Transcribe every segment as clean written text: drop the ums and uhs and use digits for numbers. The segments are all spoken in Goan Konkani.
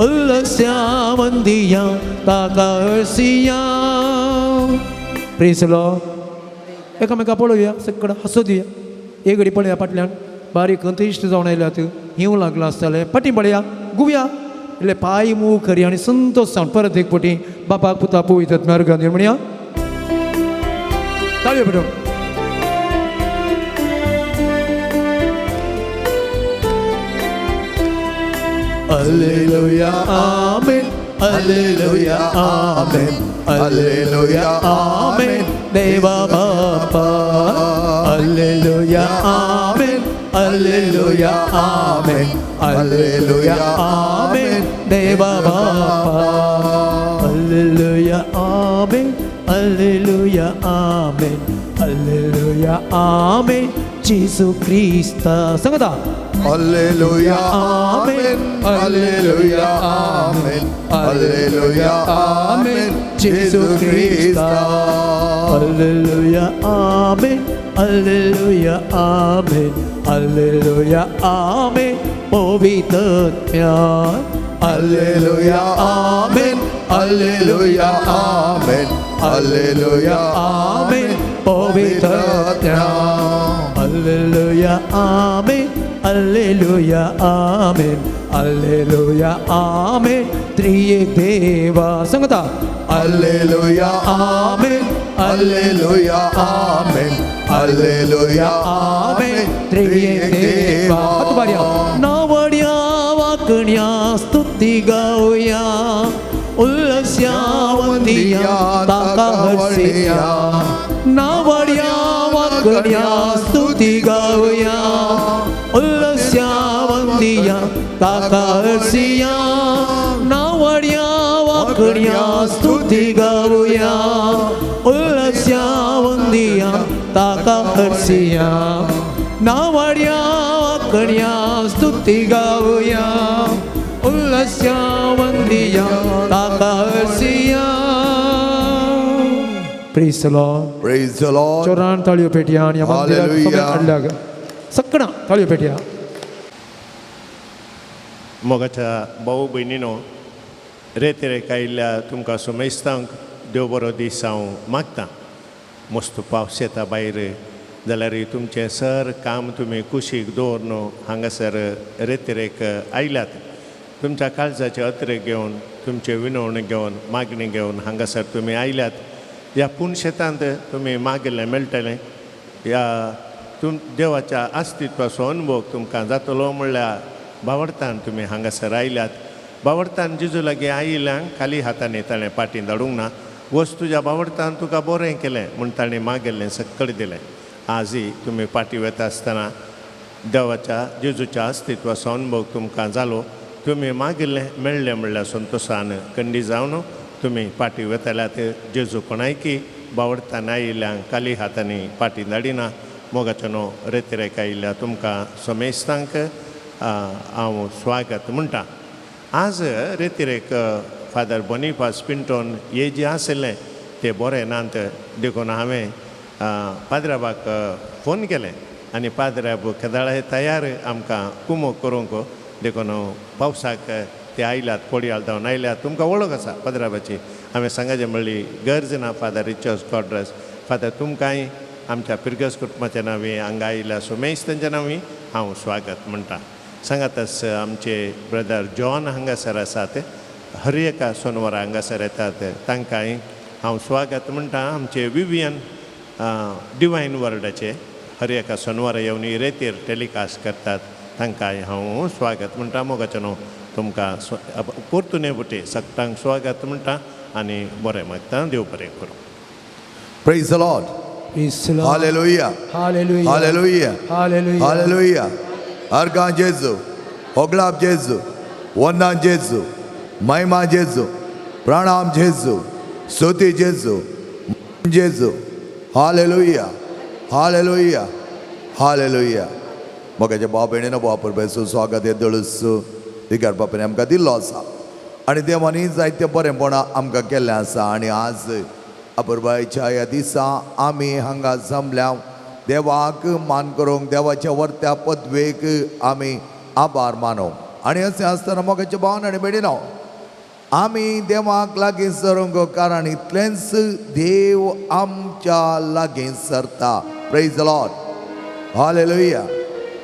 उल्लस्या वंदिया ताका हरसिया. Praise the Lord. एकामेका पळोवया, सगळं हसो दिया. एक घडी पळया फाटल्यान बारीक अंतइश्ट जावन आयल्यात, हिंव लागलां आसतलें. फाटीं पळया, गुवया इल्ले पांय मूव करी आनी संतोश जावन परत एक फावटी बापाक पुता पवित्र मार्गान म्हणया. ताळयो पेटोवन. Alleluia, amen, alleluia, amen, alleluia, amen, देवा बापा. Alleluia, amen, alleluia, amen, alleluia, amen, देवा बापा. Alleluia, amen, alleluia, amen, alleluia, amen, जेजू क्रिस्ता. सांगता. Alleluia, amen, alleluia, amen, alleluia, amen, जेजू क्रिस्ता. Alleluia, amen, alleluia, amen, alleluia, amen, पवित्र. Alleluia, amen, alleluia, amen, alleluia, amen, पवित्र. Alleluia, amen, alleluia, amen, alleluia, amen, त्रिएक देवा. सांगता. Alleluia, amen, alleluia, amen, alleluia, amen, त्रिएक देवा. हात बारया. नावड्या वाकण्या स्तुती गावया, उल्लस्या वंदिया ताका हरसिया. नावड्या वाकण्या स्तुती गावया, उल्लस्या वंदिया ताका हरसिया. नावड्या वाकण्या स्तुती गावया, उल्लस्या वंदिया ताका हरसिया. नावड्या वाकण्या स्तुती गावया, उल्लस्या वंदिया ताका हरसिया. Praise the Lord. Praise the Lord. चोरान ताळयो पेटया आनी ह्या मंदिराक Hallelujah. सगळ्यांक हाडल्या. सगळ्यां ताळयो पेटया. मोगाच्या भाऊ भयणीनो, रेतेरेक आयिल्ल्या तुमकां सुमेस्तांक देव बरो दीस हांव मागतां. मस्त पावस येता भायर जाल्यार तुमचें सर काम तुमी कुशीक दवरून हांगासर रेतेरेक आयल्यात. तुमच्या काळजाचे अत्रेक घेवन, तुमचे विनवणी घेवन, मागणी घेवन हांगासर तुमी आयल्यात. ह्या पूण शेतांत तुमी मागिल्लें मेळटलें. ह्या तुम देवाच्या अस्तित्वाचो अनुभव तुमकां जातलो म्हणल्यार बावडतान तुमी हांगासर आयल्यात. बावडतान जेजू लागीं आयिल्ल्यांक खाली हातांनी ताणें पाटीं धाडूंक ना. वच तुज्या बावडतान तुका बरें केलें म्हूण ताणें मागिल्लें सकयल दिलें. आजय तुमी पाटी वता आसतना देवाच्या जेजूच्या अस्तित्वाचो अनुभव तुमकां जालो. तुमी मागिल्लें मेळ्ळें म्हणल्यार संतोशान कंडी जावन तुमी पाटी वतल्यात. जेजू कोणायकी बावडतान आयिल्ल्यांक खाली हातांनी पाटी धाडिना. मोगाचो न्हू रेतिरेक आयिल्ल्या तुमकां समेस्तांक हांव स्वागत म्हणटा. आज रेतिरेक फादर बोनिफास पिंटोन हे जे आशिल्लें ते बरें नात देखून हांवें पाद्राबाक फोन केलें आनी पाद्राब केदाळे तयार आमकां कुमोक करूंक. देखून पावसाक ते आयल्यात, कोडयाल धांवन आयल्यात. तुमकां वळख आसा पाद्राबाची, हांवें सांगाचें म्हणली गरज ना. फादर रिचर्ड क्वाड्रस, फादर तुमकांय आमच्या पिरगस कुटुंबाच्या नांवी, हांगा आयिल्ल्या सुमेश तांच्या नांवी हांव स्वागत म्हणटा. सांगातच आमचे ब्रदर जॉन हांगासर आसात, हर एका सोनवारा हांगासर येतात, तांकांय हांव स्वागत म्हणटा. आमचे विवियन डिवायन वर्डाचे हर एका सोनवारा येवन रेतीर टेलिकास्ट करतात, तांकांय हांव स्वागत म्हणटा. मोगाचें न्हू तुमकां परतून बुटे सगळ्यांक स्वागत म्हणटा आनी बरें मागता. देव बरें करूं. Praise the Lord. Praise the Lord. Hallelujah. Hallelujah. Hallelujah. Hallelujah. Hallelujah. अर्गां जेजू, होगळाप जेजू, वंदां जेजू, महिमा जेजू, प्रणाम जेजू, स्तुती जेजू, जेजू. हालेलुया, हालेलुया, हालेलुया. मोगाच्या भाव भयणीनो, भाव परबेचो स्वागत हे दळूस विकार बापान आमकां दिल्लो आसा आनी देवांनी जायते बरेंपणां आमकां केल्लें आसा. आनी आज अपुरबायेच्या ह्या दिसा आमी हांगा जमल्या देवाक मान करूंक, देवाच्या वर्त्या पदवेक आमी आभार मानूंक. आनी अशें आसतना मोगाचे भावन आनी भयणीनो, आमी देवाक लागीं सरूंक कारण इतलेंच देव आमच्या लागीं सरता. Praise the Lord. Hallelujah,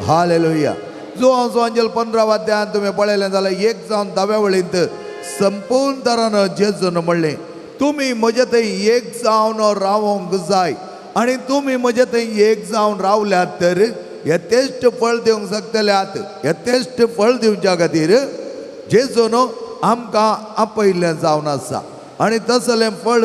hallelujah. Joao अंजल 15 अध्यायान तुमी पळयलें जाल्यार 1 जावन 10व्या वळींत संपूर्ण तरान जेजून म्हणलें, तुमी म्हजे थंय एक जावन रावोंक जाय आनी तुमी म्हजे थंय एक जावन रावल्यात तर यथेश्ट फळ दिवंक शकतल्यात. यथेश्ट फळ दिवच्या खातीर जेजून आमकां आपयल्लें जावन आसा आनी तसलें फळ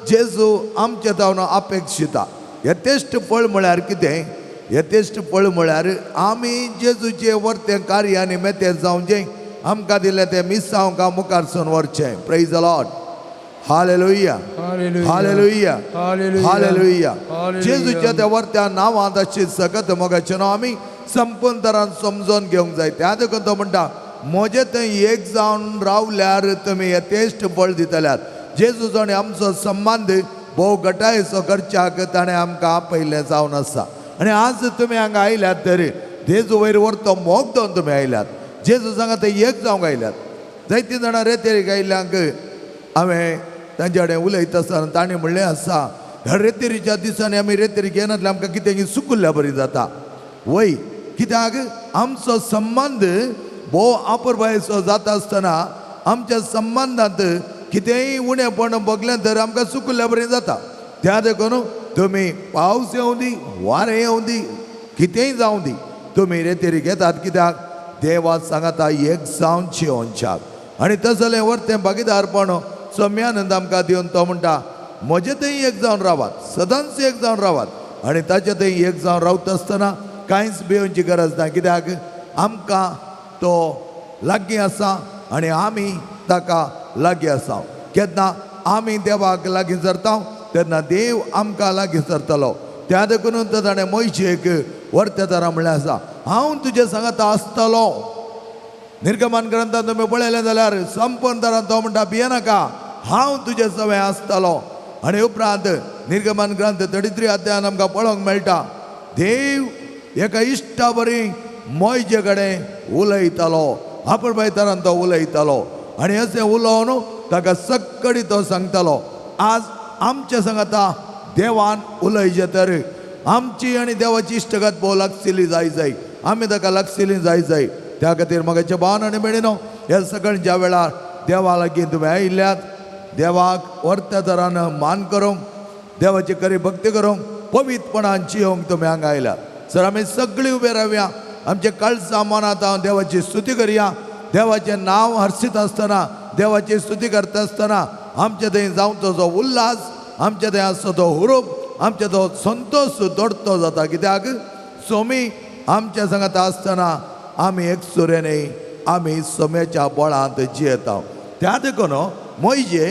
जेजू आमचे जावन अपेक्षिता. यथेश्ट फळ म्हळ्यार कितें? यथेश्ट फळ म्हळ्यार आमी जेजूचे वर्तें कार्य आनी मेतें जावचें, आमकां दिलें तें मिसांव मुखार सून व्हरचें. Praise the Lord. Hallelujah, hallelujah, hallelujah. जेजूच्या त्या वर्त्या नांवांत अशी सगत मोगाचें नांव आमी संपूर्ण तरान समजून घेवंक जाय. त्या देखून तो म्हणटा, म्हजें थंय एक जावन रावल्यार तुमी यथेश्ट फळ दितल्यात. जेजूचो आनी आमचो संबंद भोव गटायेचो करच्याक ताणें आमकां आपयल्लें जावन आसा. आनी आज तुमी हांगा आयल्यात तर जेजू वयर व्हरतो मोग दवरून तुमी आयल्यात. जेजू सांगा थंय एक जावंक आयल्यात. जायतीं जाणां रेतेरीक आयिल्ल्यांक हांवें तांचे कडेन उलयता आसतना तांणी म्हणलें आसा, ह्या रेतेरीच्या दिसांनी आमी रेतेरीक येनातले आमकां कितें सुकुल्ल्या बरी जाता. वय, कित्याक आमचो संबंद भोव आपुरबायेचो जाता आसतना आमच्या संबंदांत कितेंय उणेपण भोगलें तर आमकां सुकुल्ल्या बरी जाता. त्या देखून तुमी पावस येवं दी, वारें येवं दी, कितेंय जावं दी, तुमी रेतेरीक येतात कित्याक देवा सांगाता एक जावन जिवोवच्याक. आनी तसलें वर्तें भागीदारपण सम्यानंद आमकां दिवन तो म्हणटा, म्हजें थंय एक जावन रावात, सदांच एक जावन रावात. आनी ताचे थंय एक जावन रावता आसतना कांयच भिवची गरज ना, कित्याक आमकां तो लागीं आसा आनी आमी ताका लागीं आसा. केन्ना आमी देवाक लागीं सरता तेन्ना देव आमकां लागीं सरतलो. त्या देखून ताणें मोयशेक वर्ते तरा म्हणलें आसा, हांव तुजे सांगाता आसतलो. निर्गमन ग्रंथान तुमी पळयलें जाल्यार संपूर्ण तरान तो म्हणटा, भियेनाका, हांव तुजे सवें आसतलो. आनी उपरांत निर्गमन ग्रंथ 33 अध्यायान आमकां पळोवंक मेळटा, देव एका इश्टा बरी मोयजे कडेन उलयतालो, आपणबाय तरान तो उलयतालो. आनी अशें उलोवन ताका सक्कडी तो सांगतालो. आज आमच्या सांगाता देवान उलयचें तर आमची आनी देवाची इश्टगत भोव लागशिल्ली जाय जाय, आमी ताका लागशिल्ली जाय जाय. त्या खातीर म्हज्या भावान आनी भयणीनो, ह्या सगळ्यांच्या वेळार देवा लागीं तुमी आयिल्ल्यात, देवाक वर्त्या तरान मान करूंक, देवाची खरी भक्ती करूंक, पवित्रपणान जियोंक तुमी हांगा आयल्यात. सर आमी सगळीं उबे रावया, आमचे काळजा मनांत हांव देवाची स्तुती करया. देवाचें नांव हर्शीत आसतना, देवाची स्तुती करता आसतना आमचे थंय जावचो जो उल्हास, आमचे थंय आसचो तो हुरूप, आमचे तो संतोश दोडतो जाता. कित्याक सोमी आमच्या सांगाता आसतना आमी एक सुरेने आमी सोम्याच्या बळांत जियेता. त्या देखून मोयजे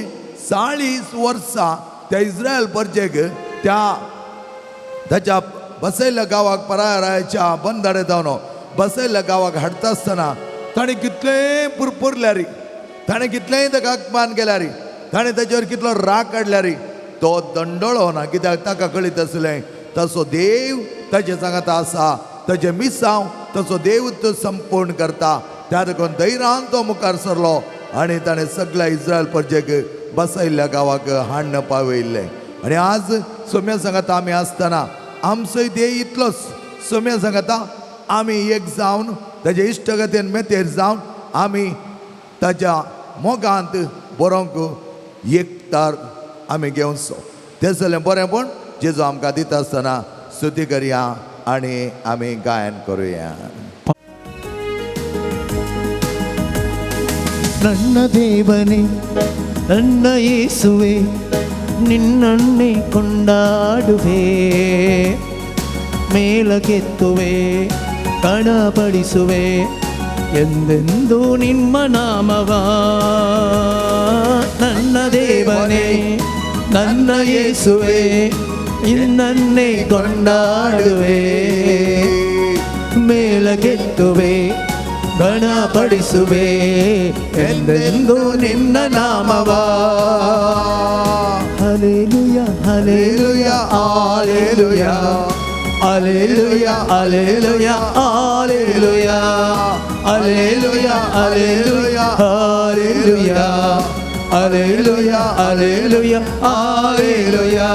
40 वर्सां त्या इस्रायल परजेक त्या ताच्या बसयल्ल्या गांवाक परायाच्या बंदाडे जावन बसयल्ल्या गांवाक हाडटा आसतना ताणें कितलेंय पुरपुरल्यारी, ताणें कितलेंय ताका अपमान केल्यारी, ताणें ताचेर कितलो राग काडल्यारी, तो दंडळो ना. कित्याक ताका कळीत आसलें तसो देव ताचे सांगाता आसा, ताचें मिसांव तसो देव तो संपूर्ण करता. त्या देखून धैर्यान तो मुखार सरलो आनी ताणें सगळ्या इस्रायल परजेक बसयल्ल्या गांवाक हाडण पावयल्लें. आनी आज सोम्या सांगाता आमी आसतना आमचोय ध्येय इतलोच, सोम्या सांगाता आमी एक जावन ताजे इश्टगतीन मेतेर जावन आमी ताच्या मोगांत बरोवंक एकतार आमी घेवचो. तें जालें बरेंपण जेजू आमकां दिता आसतना स्तुती करया आनी आमी गायन करुया. ನನ್ನ ದೇವನೇ ನನ್ನ ಯೇಸುವೆ ನಿನ್ನನ್ನೇ ಕೊಂಡಾಡುವೆ, ಮೇಲಕ್ಕೆತ್ತುವೆ ಕಣಪಡಿಸುವೆ ಎಂದೆಂದೂ ನಿಮ್ಮ ನಾಮವ. ನನ್ನ ದೇವನೇ ನನ್ನ ಯೇಸುವೆ ನಿನ್ನನ್ನೇ ಕೊಂಡಾಡುವೆ, ಮೇಲಕ್ಕೆತ್ತುವೆ ಗಣಪಡಿಸುವೆ ಎಂದೆಂದೂ ನಿನ್ನ ನಾಮವ. Hallelujah hallelujah hallelujah hallelujah hallelujah hallelujah Alleluia, alleluia, alleluia, alleluia, alleluia, alleluia.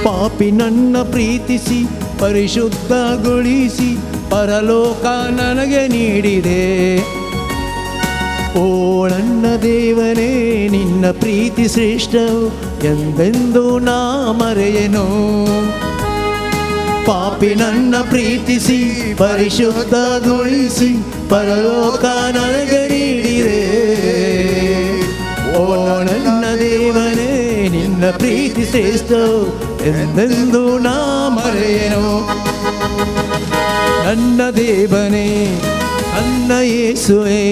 ಪಾಪಿ ನನ್ನ ಪ್ರೀತಿಸಿ ಪರಿಶುದ್ಧಗೊಳಿಸಿ ಪರಲೋಕ ನನಗೆ ನೀಡಿದೆ. ಓ ನನ್ನ ದೇವನೇ, ನಿನ್ನ ಪ್ರೀತಿ ಶ್ರೇಷ್ಠವು ಎಂದೆಂದೂ ನಾ ಮರೆಯೆನು. ಪಾಪಿ ನನ್ನ ಪ್ರೀತಿಸಿ ಪರಿಶುದ್ಧಗೊಳಿಸಿ ಪರಲೋಕ ನನಗೆ ನೀಡಿದೆ. ಓ ನನ್ನ ದೇವನೇ, ನಿನ್ನ ಪ್ರೀತಿ ಶ್ರೇಷ್ಠವು ಎಂದೆಂದೂ ನಾ ಮರೆಯೆನು. ನನ್ನ ದೇವನೇ, ನನ್ನ ಯೇಸುವೆ,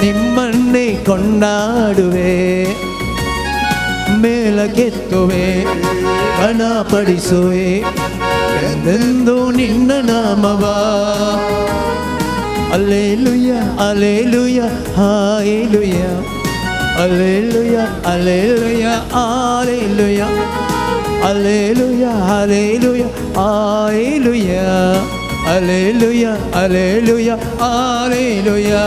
ನಿಮ್ಮನ್ನೇ ಕೊಂಡಾಡುವೆ, ಮೇಲಕ್ಕೆತ್ತುವೆ, ಘನಪಡಿಸುವೆ ಎಂದೆಂದೂ ನಿನ್ನ ನಾಮವ. Alleluia, alleluia, hallelujah, alleluia, alleluia, alleluia, alleluia, alleluia, alleluia, alleluia, alleluia, alleluia.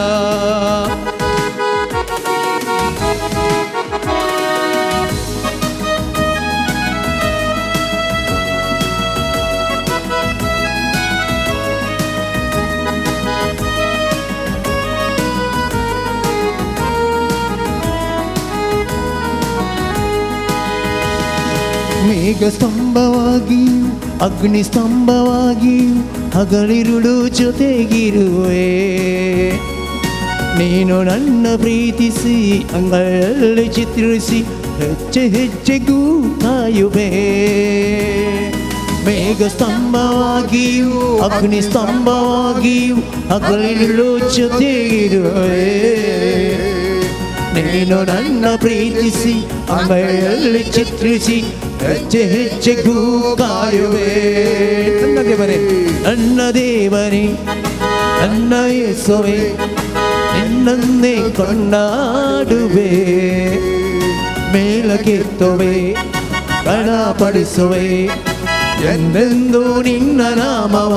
ಮೇಘ ಸ್ತಂಭವಾಗಿಯೂ ಅಗ್ನಿ ಸ್ತಂಭವಾಗಿಯೂ ಹಗಲಿರುಳು ಜೊತೆಗಿರುವೆ. ನೀನು ನನ್ನ ಪ್ರೀತಿಸಿ ಅಂಗಳಲ್ಲಿ ಚಿತ್ರಿಸಿ ಹೆಜ್ಜೆ ಹೆಜ್ಜೆಗೂ ಕಾಯುವೆ. ಮೇಘ ಸ್ತಂಭವಾಗಿಯೂ ಅಗ್ನಿ ಸ್ತಂಭವಾಗಿಯೂ ಹಗಲಿರುಳು ಜೊತೆಗಿರುವೆ. ನೀನು ನನ್ನ ಪ್ರೀತಿಸಿ ಅಂಗಳಲ್ಲಿ ಚಿತ್ರಿಸಿ ಹೆಜ್ಜೆ ಹೆಜ್ಜೆಗೂ ಕಾಯುವೆ. ನನ್ನ ದೇವನೇ, ನನ್ನ ದೇವನೇ, ನನ್ನ ಯೇಸುವೆ, ನಿನ್ನನ್ನೇ ಕೊಂಡಾಡುವೆ, ಮೇಲಕ್ಕೆತ್ತುವೆ, ಘನಪಡಿಸುವೆ ಎಂದೆಂದೂ ನಿನ್ನ ನಾಮವ.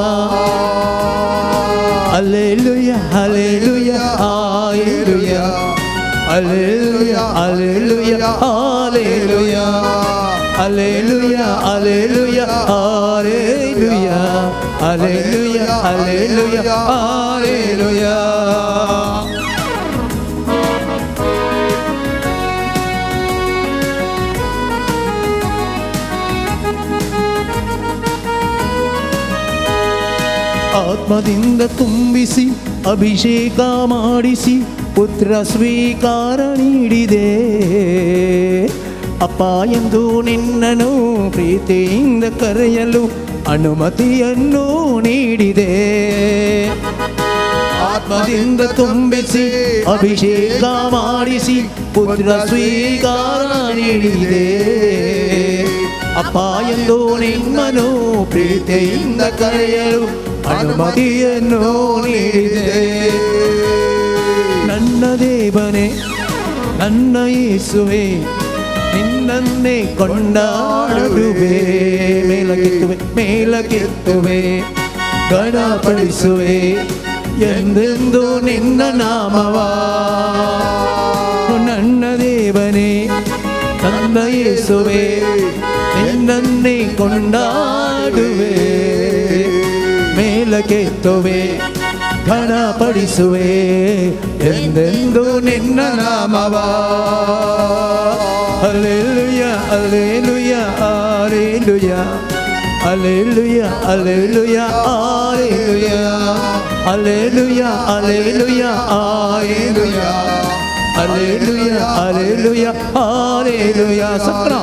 Alleluia, alleluia, alleluia, alleluia, alleluia, alleluia, alleluia, alleluia, alleluia, alleluia, alleluia, alleluia. ಆತ್ಮದಿಂದ ತುಂಬಿಸಿ ಅಭಿಷೇಕ ಮಾಡಿಸಿ ಪುತ್ರ ಸ್ವೀಕಾರ ನೀಡಿದೆ. ಅಪ್ಪ ಎಂದು ನಿನ್ನನು ಪ್ರೀತಿಯಿಂದ ಕರೆಯಲು ಅನುಮತಿಯನ್ನು ನೀಡಿದೆ. ಆತ್ಮದಿಂದ ತುಂಬಿಸಿ ಅಭಿಷೇಕ ಮಾಡಿಸಿ ಪುತ್ರ ಸ್ವೀಕಾರ ನೀಡಿದೆ. ಅಪ್ಪ ಎಂದು ನಿನ್ನನು ಪ್ರೀತಿಯಿಂದ ಕರೆಯಲು ಅನುಮತಿಯನ್ನು ನೀಡಿದೆ. ನನ್ನ ದೇವನೇ, ನನ್ನ ಯೇಸುವೆ, ನಿನ್ನನ್ನೇ ಕೊಂಡಾಡುವೆ, ಮೇಲಕ್ಕೆತ್ತುವೆ, ಮೇಲಕ್ಕೆತ್ತುವೆ, ಘನಪಡಿಸುವೆ ಎಂದೆಂದು ನಿನ್ನ ನಾಮವ. ನನ್ನ ದೇವನೇ, ನನ್ನ ಯೇಸುವೆ, ನಿನ್ನನ್ನೇ ಕೊಂಡಾಡುವೆ, ಮೇಲಕ್ಕೆತ್ತುವೆ, ಘನಪಡಿಸುವೆ ಎಂದೆಂದು ನಿನ್ನ ನಾಮವ. Alleluia, alleluia, alleluia, alleluia, alleluia, alleluia, alleluia, alleluia, alleluia, alleluia, alleluia, alleluia. ಸಕ್ರ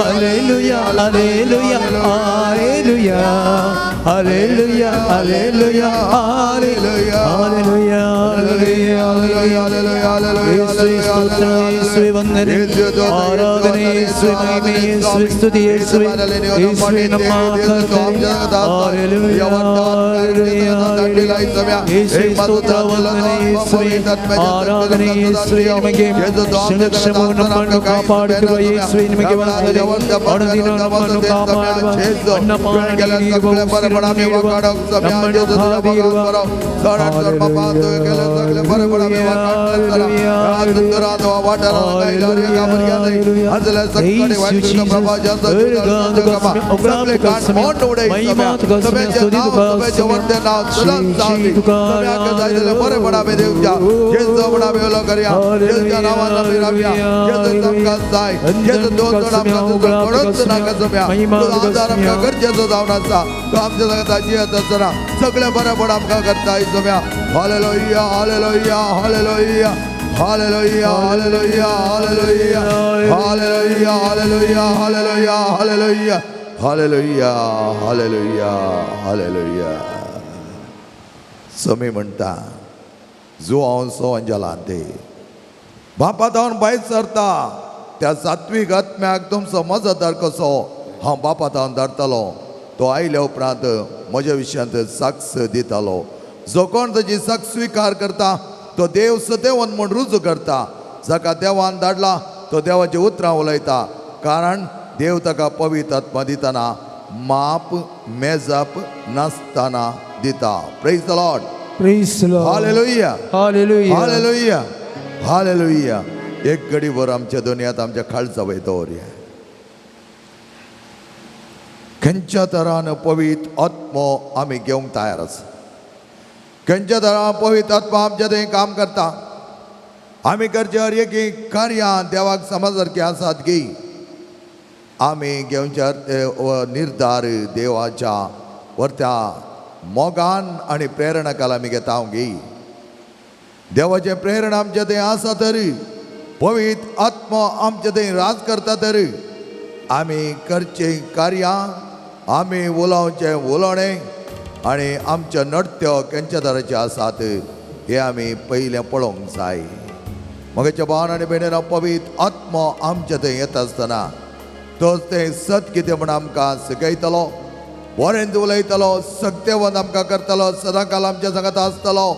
alleluia, alleluia, alleluia, alleluia, alleluia, alleluia, alleluia, Hallelujah, യേശുവേ സ്തോത്രം, യേശുവേ ವಂದನೆ, ಆರಾಧನೆ ಯೇಸುವೆ, ಮಹಿಮೆ ಯೇಸುವೆ, ಸ್ತುತಿ ಯೇಸುವೆ, ಯೇಸುವೆ ನಮ್ಮ ಕರ್ತನೇ. Hallelujah, hallelujah, hallelujah. ಯೇಸುವೆ ಸ್ತೋತ್ರ, ವಂದನೆ ಯೇಸುವೆ, ಆರಾಧನೆ ಯೇಸುವೆ. ನಿಮಗೆ ಕ್ಷಣ ಕ್ಷಣವೂ ನಮ್ಮನ್ನು ಕಾಪಾಡುತ್ತಿರುವ ಯೇಸುವೆ ನಿಮಗೆ ವಂದನೆ. ಅನುದಿನ ನಮ್ಮನ್ನು ಕಾಪಾಡುವ, ಅನ್ನಪಾನ ನೀಡುವ, ಉಸಿರನ್ನು ನೀಡುವ, ನಮ್ಮನ್ನು ಕಾದಿರುವ. सगळे बरेपण आमकां करता. Hallelujah, hallelujah, hallelujah, hallelujah, hallelujah, hallelujah, hallelujah, hallelujah, hallelujah, hallelujah, hallelujah, hallelujah, hallelujah. समी म्हणटा जुआंव सोंजलांते बापा धांवन भायर सरता त्या सात्वीक आत्म्याक तुमचो मजतदार कसो हांव बापा धांवन धाडटलो. तो आयल्या उपरांत म्हज्या विशयांत साक्ष दितालो. जो कोण ताजी साक्ष स्विकार करता तो देव सदेवन म्हूण रुजू करता. जाका देवान धाडला तो देवाची उतरां उलयता, कारण देव ताका पवित्र आत्मा दितना माप मेजप नासतना दिता. Praise the Lord. Praise the Lord. Hallelujah, hallelujah, hallelujah, hallelujah. एक घडीभर आमच्या दुनियांत आमच्या खालचा वय दवरया. खंयच्या तरान पवित्र आत्मो आमी घेवंक तयार आसा. खंयच्या तरान पवित्र आत्मा आमच्या थंय काम करता. आमी करचे हर एक कार्यां देवाक समजसारकी आसात की आमी घेवच्या निर्धार देवाच्या वरत्या मोगान आनी प्रेरणा काल आमी घेता गी. देवाचें प्रेरणा आमच्या थंय आसा तरी पवित्र आत्मा आमच्या थंय राज करता तरी आमी करचीं कार्यां, आमी उलोवचें उलोवणें आनी आमचें नृत्य खंयच्या तरेचें आसात हें आमी पयलें पळोवंक जाय. म्हगेच्या भावान आनी भयणीन पवित्र आत्मो आमच्या थंय येता आसतना तोच तें सत कितें म्हूण आमकां शिकयतलो, बरें उलयतलो, सक्तेवंत आमकां करतलो, सदांकाल आमच्या सांगात आसतलो.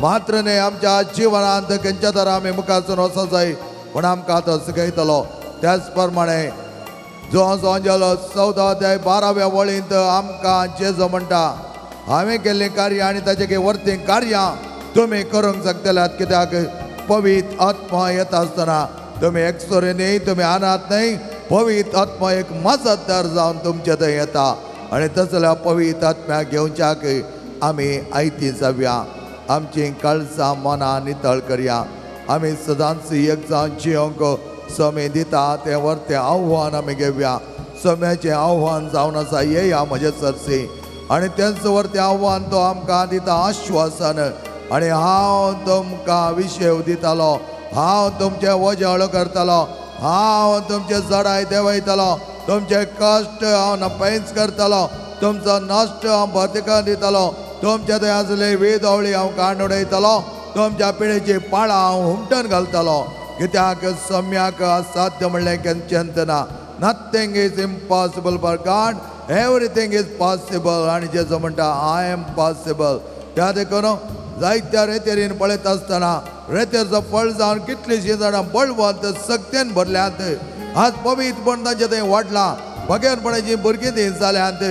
मात्र न्हय आमच्या जिवनांत खंयच्या तरा आमी मुखार वचूंक जाय म्हूण आमकां तो शिकयतलो. त्याच प्रमाणे जो 14 अध्याय 12व्या वळींत आमकां जेजू म्हणटा, हांवें केल्लीं कार्यां आनी ताचे वरतीं कार्यां तुमी करूंक शकतल्यात, कित्याक पवित्र आत्मा येता आसतना तुमी एकसुरे न्हय, तुमी अनाथ न्हय. पवित्र आत्मा एक मजतदार जावन तुमचे थंय येता आनी तसल्या पवित्र आत्म्याक घेवच्याक आमी आयती जावया. आमचीं काळजां मनां नितळ करया. आमी सदांच एक जावन जियोंक समे दिता तें वरतें आव्हान आमी घेवया. सम्याचें आव्हान जावन आसा येया म्हजे सरसी आनी तेंच वरतें आव्हान तो आमकां दिता आश्वासन. आनी हांव तुमकां विशेव दितालो, हांव तुमचें वजें हळू करतालो, हांव तुमचे जडाय देंवयतालो, तुमचे कश्ट हांव नपैंच करतालो, तुमचो नश्ट हांव भरती करून दितालो, तुमच्या थंय आसले वेदवळी हांव कांड उडयतालो, तुमच्या पिळेची पाळां हांव हुमटन घालतालो. कित्याक सम्याक असाध्य म्हणलें केन्ना ना. Nothing is impossible for God, everything is possible. आनी जेजू म्हणटा I am possible. त्या देखून जायत्या रेतेरीन पळयत आसतना रेतेरचो फळ जावन कितलींशीं जाणां बळवंत सक्तेन भरल्यांत. आज पवित्रपण तांचें थंय वाडलां, भगेनपणाचीं भुरगीं थंय जाल्यांत.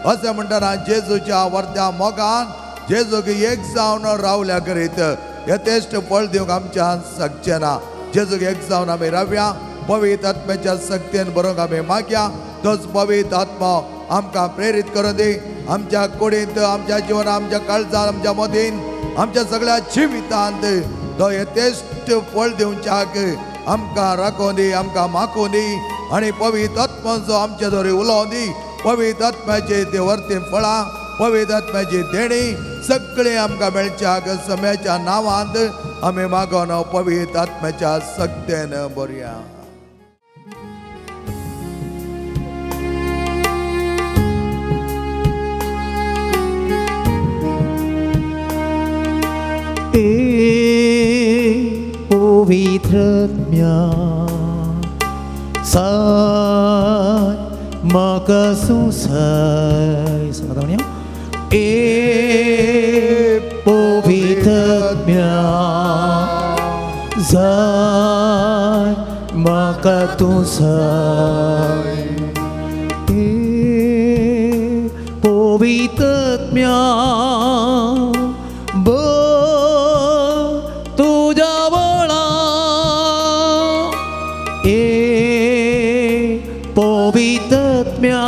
अशें म्हणटना जेजूच्या वर्त्या मोगान जेजूक एक जावन रावल्या करीत यथेश्ट फळ दिवंक आमच्यान शकचें ना. जेजूक एक जावन आमी रावया, पवित्र आत्म्याच्या सक्तेन बरोवंक आमी मागया. तोच पवित्र आत्मा आमकां प्रेरीत करून दी आमच्या कुडींत, आमच्या जिवनांत, आमच्या काळजांत, आमच्या मतीन, आमच्या सगळ्या जिवितांत तो यथेश्ट फळ दिवच्याक आमकां राखून दी, आमकां मागून दी आनी पवित्र आत्माचो आमचे दरी उलोवन दी. पवित्र आत्म्याची ती वरती फळां, पवित्र आत्म्याची देणी सगळीं आमकां मेळच्याक सम्याच्या नांवांत आमी मागोन पवित्र आत्म्याच्या सक्तेन बरया. पवित्रत्म्या साय म्हाका सुसाय सांगात म्हणया ए पवित्रत्म्या जाय म्हाका तूं साय ए पवित्रत्म्या तुज्या बळा ए पवित्रत्म्या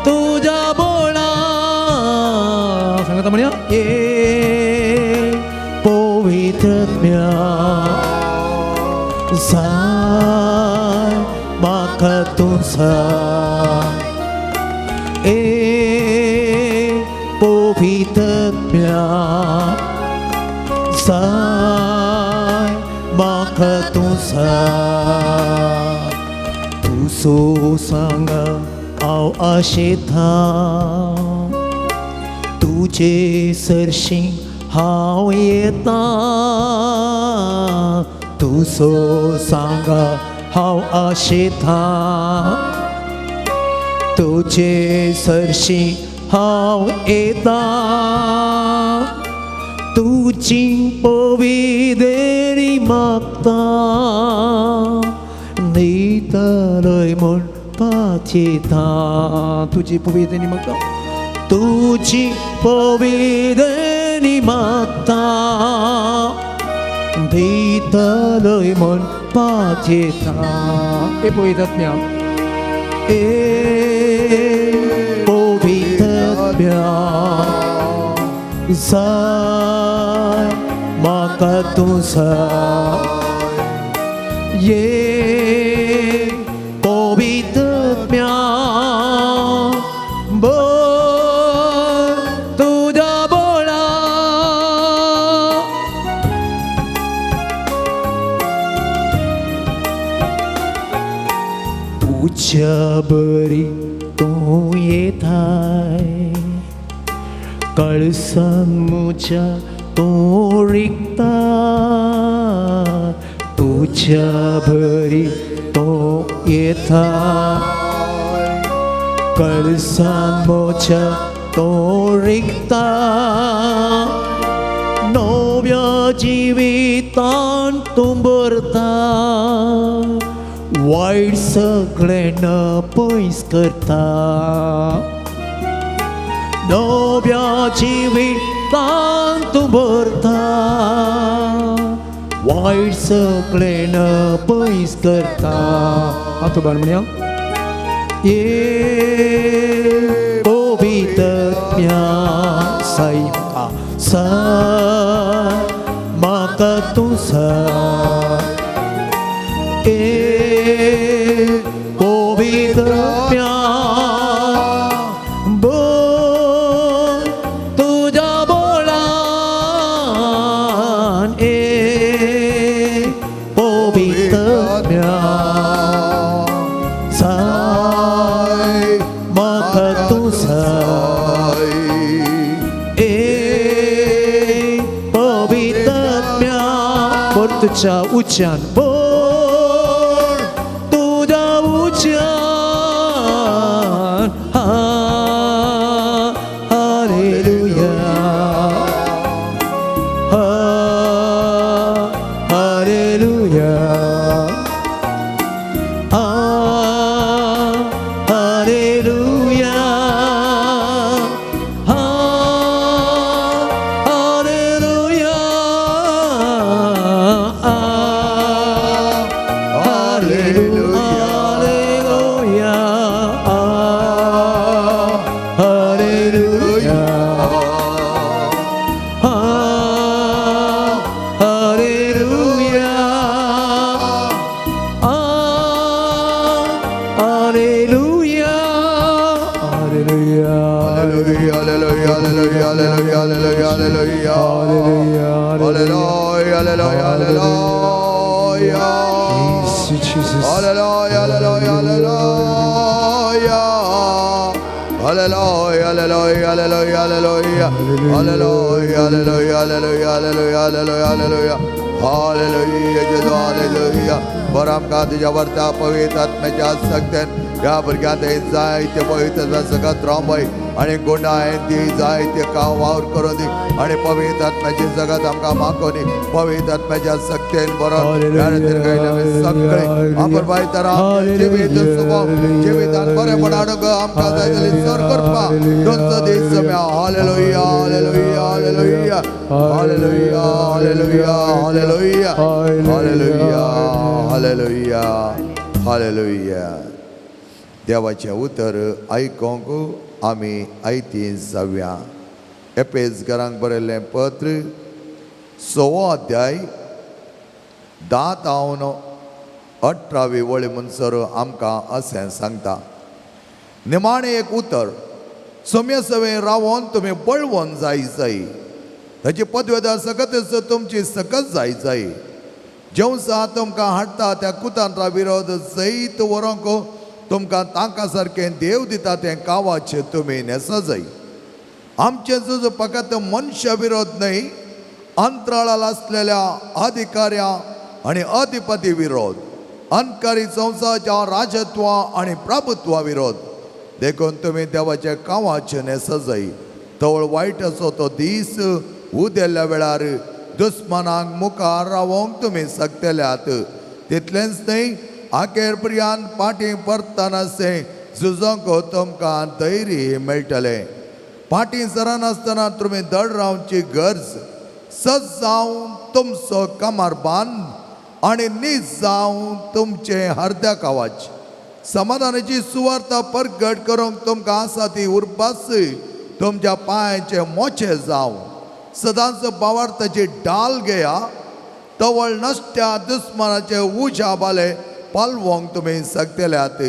तुज्या बळा सांगता म्हणया ए पवित्रत्म्या जाय म्हाका तूं साय ए पवित्रत्म्या जाय म्हाका तूं साय तूं सो सांगा हांव आशेता तुजे सरशीं हांव येता तूं सो सांगा हांव आशेता तुजे सरशीं हांव येता तुजी पविदेरी मागता न्हितलय म्हूण पातयेता तुजी पविदेरी मागता तुजी पविदेरी मागता न्हितलय म्हूण पातयेता ए पवित्रत्म्या ए पवित्रत्म्या जाय म्हाका तूं साय ये पवित्रत्म्या तुज्या बळा तुज्या बरी तूं येताय कळसान म्हज्या तूं रिगता तुज्या बरी तूं येता कळसान म्हज्या तूं रिगता नव्या जिवितान तूं भरता वायट सगळें न पयस करता नव्या जिवितान तूं भरता वायट सगळें न पयस करता आतां बार म्हणया ए पवित्रत्म्या साय म्हाका साय म्हाका तूं साय ए पवित्रत्म्या तुज्या बळान ए पवित्रत्म्या साय म्हाका तूं साय ए पवित्रत्म्या तुझ्या उच्चान बोल तुझ्या उच्चान हालेलुया हालेलुया हालेलुया हालेलुया हालेलुया हालेलुया हालेलुया हालेलुया हालेलुया Hallelujah, hallelujah, hallelujah, hallelujah, hallelujah. Hallelujah Hallelujah, hallelujah, hallelujah. Jesus. Hallelujah, hallelujah, hallelujah. Hallelujah, hallelujah, hallelujah, hallelujah, hallelujah, hallelujah, hallelujah, hallelujah, hallelujah, hallelujah, hallelujah, जेजू, hallelujah. बरं आमकां तुज्या वर्ता पवित्र आत्म्याच्या शक्तेन ह्या भुरग्यांत जायते पवित्र सगळ्यात रोंबय आनी गुणाय दी जायते काम वावर करून दी आनी पवित्र आत्म्याची जगत आमकां मागोनी पवित्र आत्म्याच्या शक्तेन बरोवन सगळे आपण बाय तर जिवीत सुभाव जिवितान बरेपण हाडूंक आमकां जाय जाल्यार सर करपा तुमचो दीस सम्या. Hallelujah, hallelujah, hallelujah, hallelujah, hallelujah, hallelujah, hallelujah, hallelujah, hallelujah. देवाचें उतर आयकोंक आमी आयती जावया. एपेसकरांक बरयल्लें पत्र 6वो अध्याय 10 तावन 18वी वळी म्हणसर आमकां अशें सांगता, निमाणें एक उतर सम्या सवें रावोन तुमी बळवंत जाय जाय, ताची पदवेदार सकत तुमची सकत जाय जाय. जेवसा तुमकां हाडटा त्या कुतांत्रा विरोध जैत व्हरूंक तुमकां तांकां सारकें देव दिता तें कावाचें तुमी न्हेसा जाय. आमचें झूज फकत मनशा विरोध न्हय, अंतराळाल आसलेल्या अधिकाऱ्यां आनी अधिपती विरोध, अंतकारी संवसाराच्या राजत्वा आनी प्रभुत्वा विरोध. देखून तुमी देवाच्या कावाचें न्हेसा जाय. तवळ वायट असो तो दीस उदेल्ल्या वेळार दुस्मानांक मुखार रावोंक तुमी शकतल्यात. तितलेंच न्हय, आखेर पर्यंत पाटी परतनासे झुजोंक तुमकां धैर्य मेळटलें. पाटी सरनासतना तुमी दड रावची गरज. सज जावन तुमचो कमर बांद आनी नीज जावन तुमचें हरद्या कावाच. समाधानाची सुवार्ता परगट करूंक तुमकां आसा ती उरपास तुमच्या पांयाचे मोचे जावं. सदांच बावार्थाची डाल घेया, तवळ नश्ट्या दुस्मानाचे उज्या बाले पालवोंक तुमी शकतल्यात.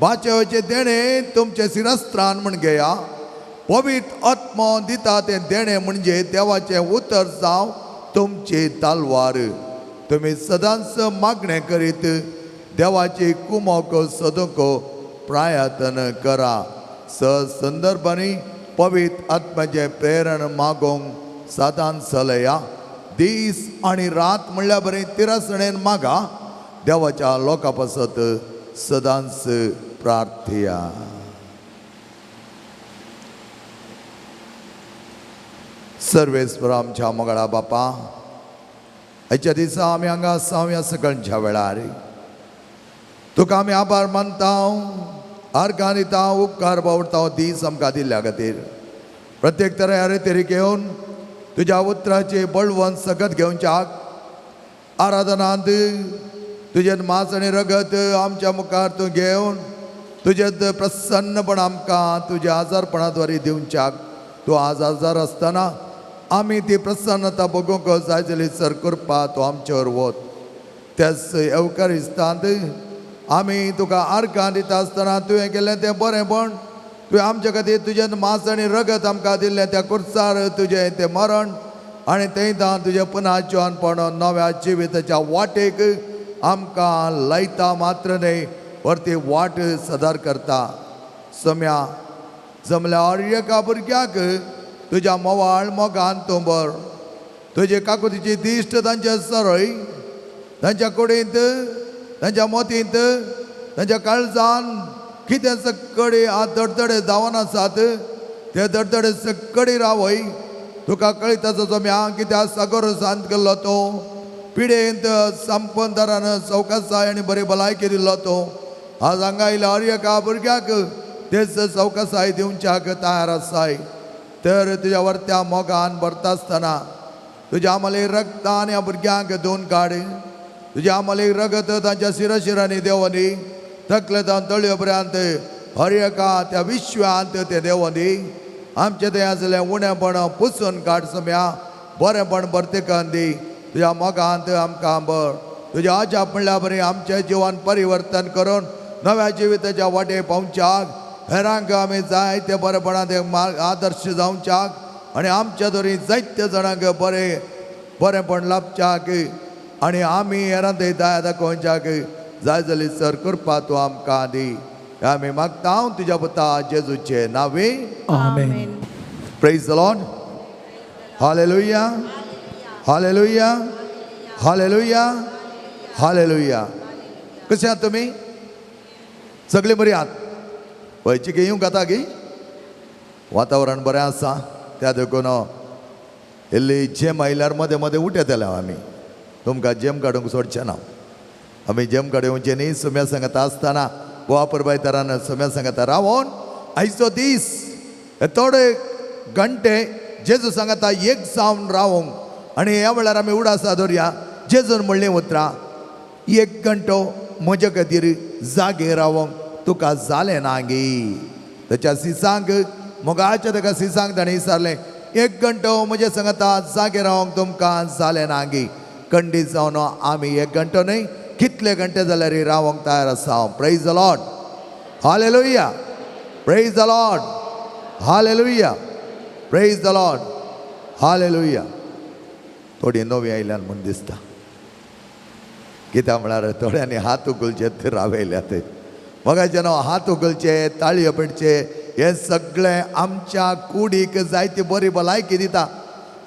बाचेवचें देणें तुमचें शिरस्त्रान म्हण घेया. पवित्र आत्मो दिता तें देणें म्हणजे देवाचें उतर जावं तुमची तलवार. तुमी सदांच मागणें करीत देवाची कुमोक सदूंक प्रयत्न करा. स संदर्भांनी पवित्र आत्म्याचें प्रेरण मागोवंक सदांच चलया. दीस आनी रात म्हणल्यार बरी तिरसणेन मागा. देवाच्या लोकां पासत सदांच प्रार्थया. सर्वेस्पर आमच्या मोगाळा बापा, आयच्या दिसा आमी हांगा आसा ह्या सगळ्यांच्या वेळार तुका आमी आभार मानता, आर्गां दिता, उपकार बावडता दीस आमकां दिल्ल्या खातीर. प्रत्येक तरे अरे तरी घेवन तुज्या उतराचे बळवंत सगत घेवच्याक आराधनांत तुजें मांस आनी रगत आमच्या मुखार तूं घेवन तुजें प्रसन्नपण आमकां तुज्या आजारपणा द्वारे दिवच्याक. तूं आज आजार आसतना आमी ती प्रसन्नता बगूंक जाय जाली सर करपा तूं आमचेर वत. त्याच येवकारिस्तांत आमी तुका आर्गां दिता आसतना तुवें केल्लें तें बरेंपण, तुवें आमच्या खातीर तुजें मांस आनी रगत आमकां दिल्लें त्या कुर्सार तुजें तें मरण आनी थंय तुजें पुनर्जीवनपण नव्या जिविताच्या वाटेक आमकां लायता मात्र न्हय, वरती वाट सदार करता. सम्या जमल्यार एका भुरग्याक तुज्या मोवाळ मोगान तूं बर, तुजे काकुतीची दिश्ट तांचे सरय, तांच्या कुडींत, तांच्या मोतींत, तांच्या काळजान कितें सकडी आत दडदडे जावन आसात ते दडदडे सकडी रावय. तुका कळिताचो सम्या कित्याक सागर सांत केल्लो तो पिडेंत संपंदरान चवकसाय आनी बरी भलायकी दिल्लो तो आज हांगा आयल्या हर एका भुरग्याक तेच चवकसाय दिवच्याक तयार आसाय. तर तुज्या वरत्या मोगान भरता आसतना तुज्या आमले रगतान ह्या भुरग्यांक दोन काड, तुज्या आमले रगत तांच्या शिरशिरांनी देंवनी, तकले जावन तळयो पर्यंत हर एका त्या विश्वांत तें देंवनी. आमचें तें आसलें उणेपण पुसून काड सम्या, बरेंपण भरते करून दी. तुज्या मोगांत आमकां बर, तुज्या अजाप म्हणल्यार बरें आमचें जिवन परिवर्तन करून नव्या जिविताच्या वाटे पावच्याक, हेरांक आमी जाय ते बरेपणांत आदर्श जावच्याक आनी आमच्या दरी जायत्या जाणांक बरें बरेंपण लाभच्याक आनी आमी हेरांत दया दाखोवच्याक जाय जाली सर करपा तूं आमकां दी. आमी मागता तुज्या पुता जेजूचे नावे. आमेन. Praise the Lord. Hallelujah, hallelujah, hallelujah, hallelujah. कशें आहात तुमी? सगळीं बरी आहात? वयची गे येवंक जाता गी? वातावरण बरें आसा त्या देखून इल्ली जेम आयल्यार मदें मदें उठयतले आमी. तुमकां जेम काडूंक सोडचें ना. आमी जेम काडूंक न्ही. सुम्या सांगता आसतना गोवा परबायतरान सुम्या सांगता रावोन आयचो दीस थोडे घंटे जेजू सांगता एक जावन रावोंक. आनी ह्या वेळार आमी उडासा दवरया जेजून म्हणलीं उतरां, एक घंटो म्हजे खातीर जागे रावोंक तुका जालें ना गी. ताच्या सिसांक मोगाच्या ताका सिसांक ताणें विचारलें, एक घंटो म्हजे सांगता जागे रावोंक तुमकां जालें ना गी. खंडीत जावन आमी एक घंटो न्हय कितले घंटे जाल्यार रावोंक तयार आसा. Praise the Lord. Hallelujah. Praise the Lord. Hallelujah. Praise the Lord. Hallelujah. थोडी नवी आयल्यान म्हूण दिसता. कित्याक म्हळ्यार थोड्यांनी हात उखलचे ते रावयल्यात. मोगाचे न्हू हात उखलचे ताळयो पेटचे हें सगळें आमच्या कुडीक जायती बरी भलायकी दिता.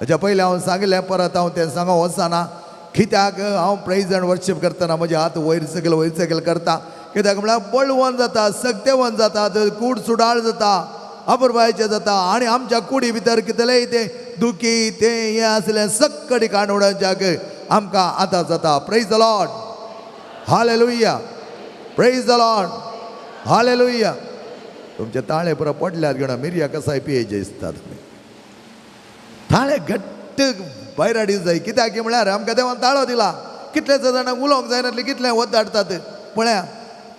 हाच्या पयलीं हांव सांगलें, परत हांव तें सांगूंक वचना. कित्याक हांव प्रेज एंड वर्शीप करतना म्हजे हात वयर सकयल वयर सकयल करता. कित्याक म्हळ्यार बळवंत जाता, सक्तेवंत जाता, कूड सुडाळ जाता, अपुरबायचें जाता. आनी आमच्या कुडी भितर कितलेंय तें दुखी तें हें आसलें सक्कडी काण उडोवच्याक आमकां आतां जाता. Praise the Lord. Hallelujah. Praise the Lord. Hallelujah. तुमचे ताळे पुरो पडल्यात घेवन मिरया कसाय पियेचे दिसता. तुमी ताळे घट्ट भायर हाडी जाय. कित्याक म्हळ्यार आमकां देवान ताळो दिला. कितले जाणांक उलोवंक जायनातले कितले वत धाडटात पळया.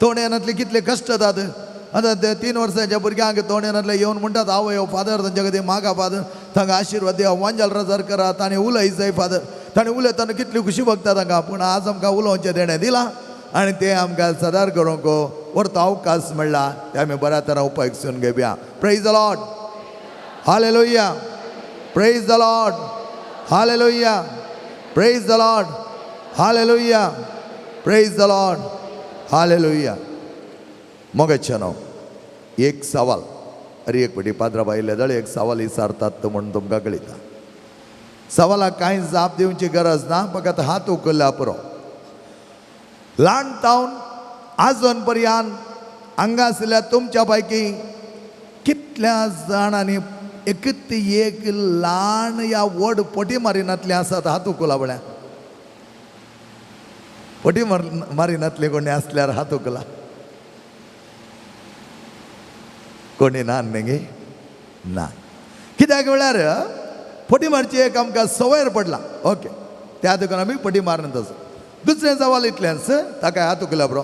तोंड येनातले कितले कश्ट जातात. आतां ते 3 वर्सांच्या भुरग्यांक तोंड येनातले येवन म्हणटात, आवय हो फादर तांच्या खातीर मागा फादर, तांकां आशिर्वाद दिया, वांजाल रजार करात, ताणें उलय जाय फादर. ताणें उलयतना कितली खुशी भोगता तांकां. पूण आज आमकां उलोवचें तेणें दिलां आनी तें आमकां सदार करूंक व्हरतो अवकाश मेळ्ळा. ते आमी बऱ्या तरा उपयोग घेवया. Praise the Lord. Hallelujah. Praise the Lord. Hallelujah. Praise the Lord. Hallelujah. Praise the Lord. Hallelujah. मोगाचे न्हू एक सवाल अरे एक पटी पाद्रा आयिल्ले जाल्यार एक सवाल विचारतात म्हूण तुमकां कळयता. सवालाक कांय जाप दिवची गरज ना, फकत हात उखल्ल्या पुरो. ल्हान तावन आजून पर्यंत हांगा आशिल्ल्या तुमच्या पैकी कितल्या जाणांनी एकत एक ल्हान या व्हड पटी मारिनातले आसात? हात उखला पळया. पटी मारिनातले कोणी आसल्यार हात उखला. कोणी ना न्ही? ना. कित्याक म्हळ्यार पटी मारची एक आमकां संवयर पडला. ओके, त्या देखून आमी पटी मारना तसो. दुसरें सवाल इतलेंच, ताका हात उखला बरो.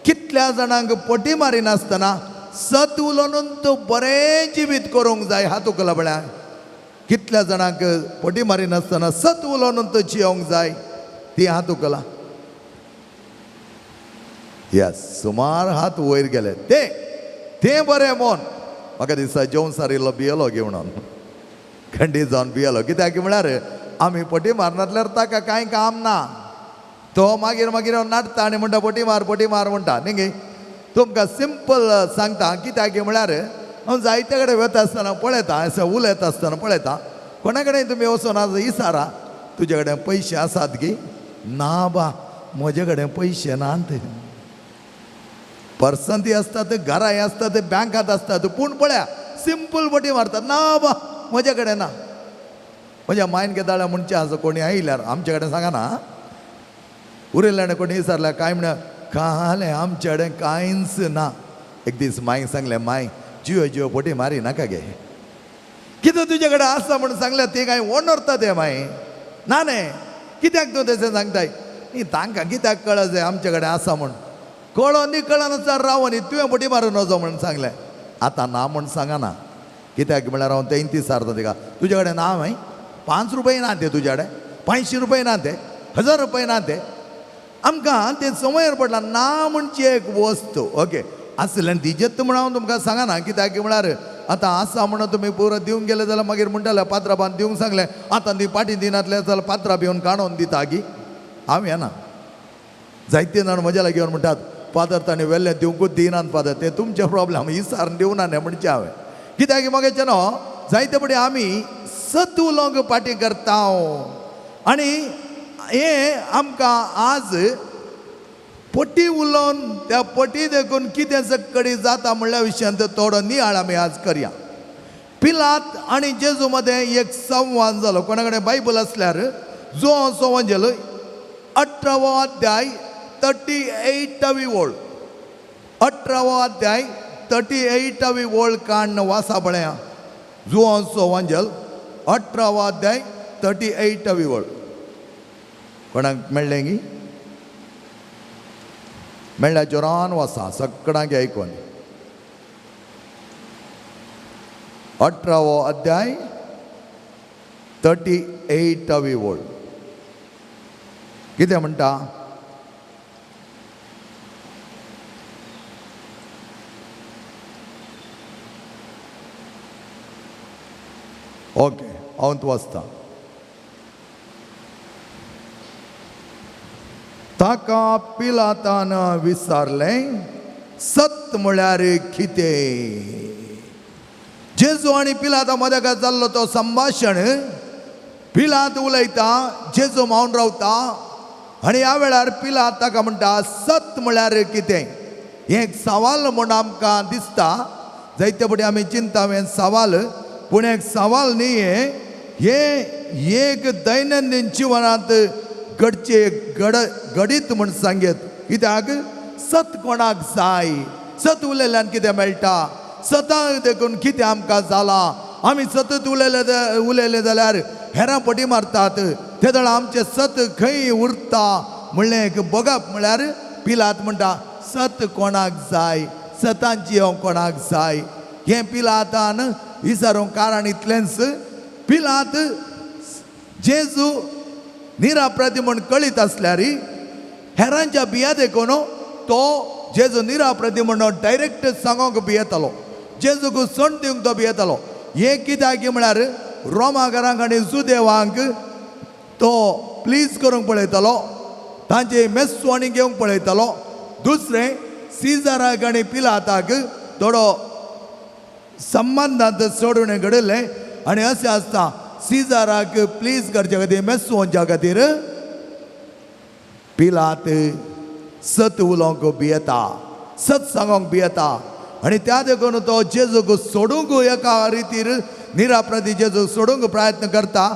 कितल्या जाणांक पटी मारिनासतना सत उलोवन तो बरें जिवीत करूंक जाय? हात उखला पळया. कितल्या जाणांक पटी मारिनासतना सत उलोवन तो जियोंक जाय? ती हात उखला. येस, सुमार हात वयर गेले. ते तें बरें मन म्हाका दिसता जेवण सारिल्लो बियलो घेवन खंडीत जावन बियलो. कित्याक म्हळ्यार आमी पटी मारनासल्यार ताका कांय काम ना. तो मागीर मागीर नाटता आनी म्हणटा पटी मार पटी मार म्हणटा न्ही गे. तुमकां सिंपल सांगता. कित्याक म्हळ्यार हांव जायते कडेन वता आसतना पळयता, अशें उलयता आसतना पळयता, कोणा कडेन तुमी वचून आज इसारा, तुजे कडेन पयशे आसात गी? ना बा, म्हजे कडेन पयशे नात. पर्संती आसतात, घराय आसतात, बँकांत आसतात, पूण पळया सिंपल पटी मारतात, ना बा म्हजे कडेन ना. म्हज्या मायन केदाळ्या म्हणचे आसा कोणी आयल्यार आमचे कडेन सांगना. उरयल्यान कोणी विचारल्यार काय म्हण्या कालें आमचे कडेन कांयच ना. एक दीस मायक सांगलें, माय जियो जियो पटी मारी नाका गे, कितें तुजे कडेन आसा म्हूण सांगलें ती कांय ओनरता तें माय ना न्ही, कित्याक तूं तशें सांगताय? न्ही तांकां कित्याक कळत जाय आमचे कडेन आसा म्हूण. कळो न्ही कळनासतना राव न्ही, तुवें पटी मारून वचो म्हूण सांगलें. आतां ना म्हूण सांगना, कित्याक म्हळ्यार हांव तेंय विचारता तिका, तुजे कडेन ना माय 5 रुपये ना ते तुजे कडेन, 500 रुपये ना ते, 1000 रुपये ना ते. आमकां तें समयर पडला ना म्हणची एक वस्तू. ओके आसलें दिजेत म्हूण हांव तुमकां सांगना, कित्याक म्हळ्यार आतां आसा म्हणून तुमी पुरो दिवंक गेले जाल्यार मागीर म्हणटाले पात्राबान दिवंक सांगलें, आतां ती पाटी दिनातलें जाल्यार पात्रा भिवन काडून दिता गी. हांव येना. जायते जाण म्हज्या लागीं येवन म्हणटात, फादर ताणें वेल्लें दिवंकूच दिनात फादर, तें तुमचें प्रॉब्लम, इसारून दिवना न्ही म्हणचें हांवें. कित्याक मगेचें न्हू जायते फावटी आमी सत उलोवंक पाटी करता आनी हें आमकां आज पटी उलोवन त्या पटी देखून कितें सकडी जाता म्हणल्या विशयांत थोडो नियाळ आमी आज करया. पिलात आनी जेजू मदें एक संवाद जालो. कोणा कडेन बायबल आसल्यार जुवांचो वंजेल 18वो अध्याय 38वी ओळ, 18वो अध्याय 38वी ओळ काण्ण वासा पळया. जुवांचो वंजेल 18वो अध्याय 38वी ओळ. कोणाक मेळ्ळें गी? मेळ्ळ्या जोरान वासा सगळ्यांक आयकून. 18वो अध्याय 38वी ओळ कितें म्हणटा? ओके, हांव वाचता. ताका पिलातान विचारलें, सत म्हळ्यार कितें? जेजू आनी पिलाता मदें जाल्लो तो संभाशण. पिलात उलयता, जेजू मावन रावता आनी ह्या वेळार पिलात ताका म्हणटा सत म्हळ्यार कितें? हें एक सवाल म्हूण आमकां दिसता. जायते फावटी आमी चिंता हें सवाल, पूण एक सवाल न्ही, हें एक दैनंदीन जिवनांत घडचे घडीत म्हूण सांगेत. कित्याक सत कोणाक जाय? सत उलयल्यान कितें मेळटा? सताक देखून कितें आमकां जालां? आमी सतत उलयले जाल्यार हेरां पटी मारतात, ते जाणां आमचें सत खंय उरता म्हणलें एक बगप. म्हळ्यार पिलात म्हणटा सत कोणाक जाय? सतांची हांव कोणाक जाय? हें पिलातान विचारूंक कारण इतलेंच, पिलात जेजू निरापराधी म्हूण कळीत आसल्यार हेरांच्या भिया देखून तो जेजू निरापराधी म्हणून डायरेक्ट सांगूंक भियेतालो, जेजूक सण दिवंक तो भियेतालो. हें कित्याक म्हळ्यार रोमाकारांक आनी जुदेवांक तो प्लीज करूंक पळयतालो, तांचे मेस्वाणी घेवंक पळयतालो. दुसरें सीजराक आनी पिलाताक थोडो संबंदांत सोडून घडिल्लें आनी अशें आसता सीजराक प्लीज करच्या खातीर, मेस्वोंच्या खातीर पिलात सत उलोवंक भियेता, सत सांगूंक भियेता आनी त्या देखून तो जेजूक सोडूंक एका रितीर निरापराधी जेजूक सोडूंक प्रयत्न करता,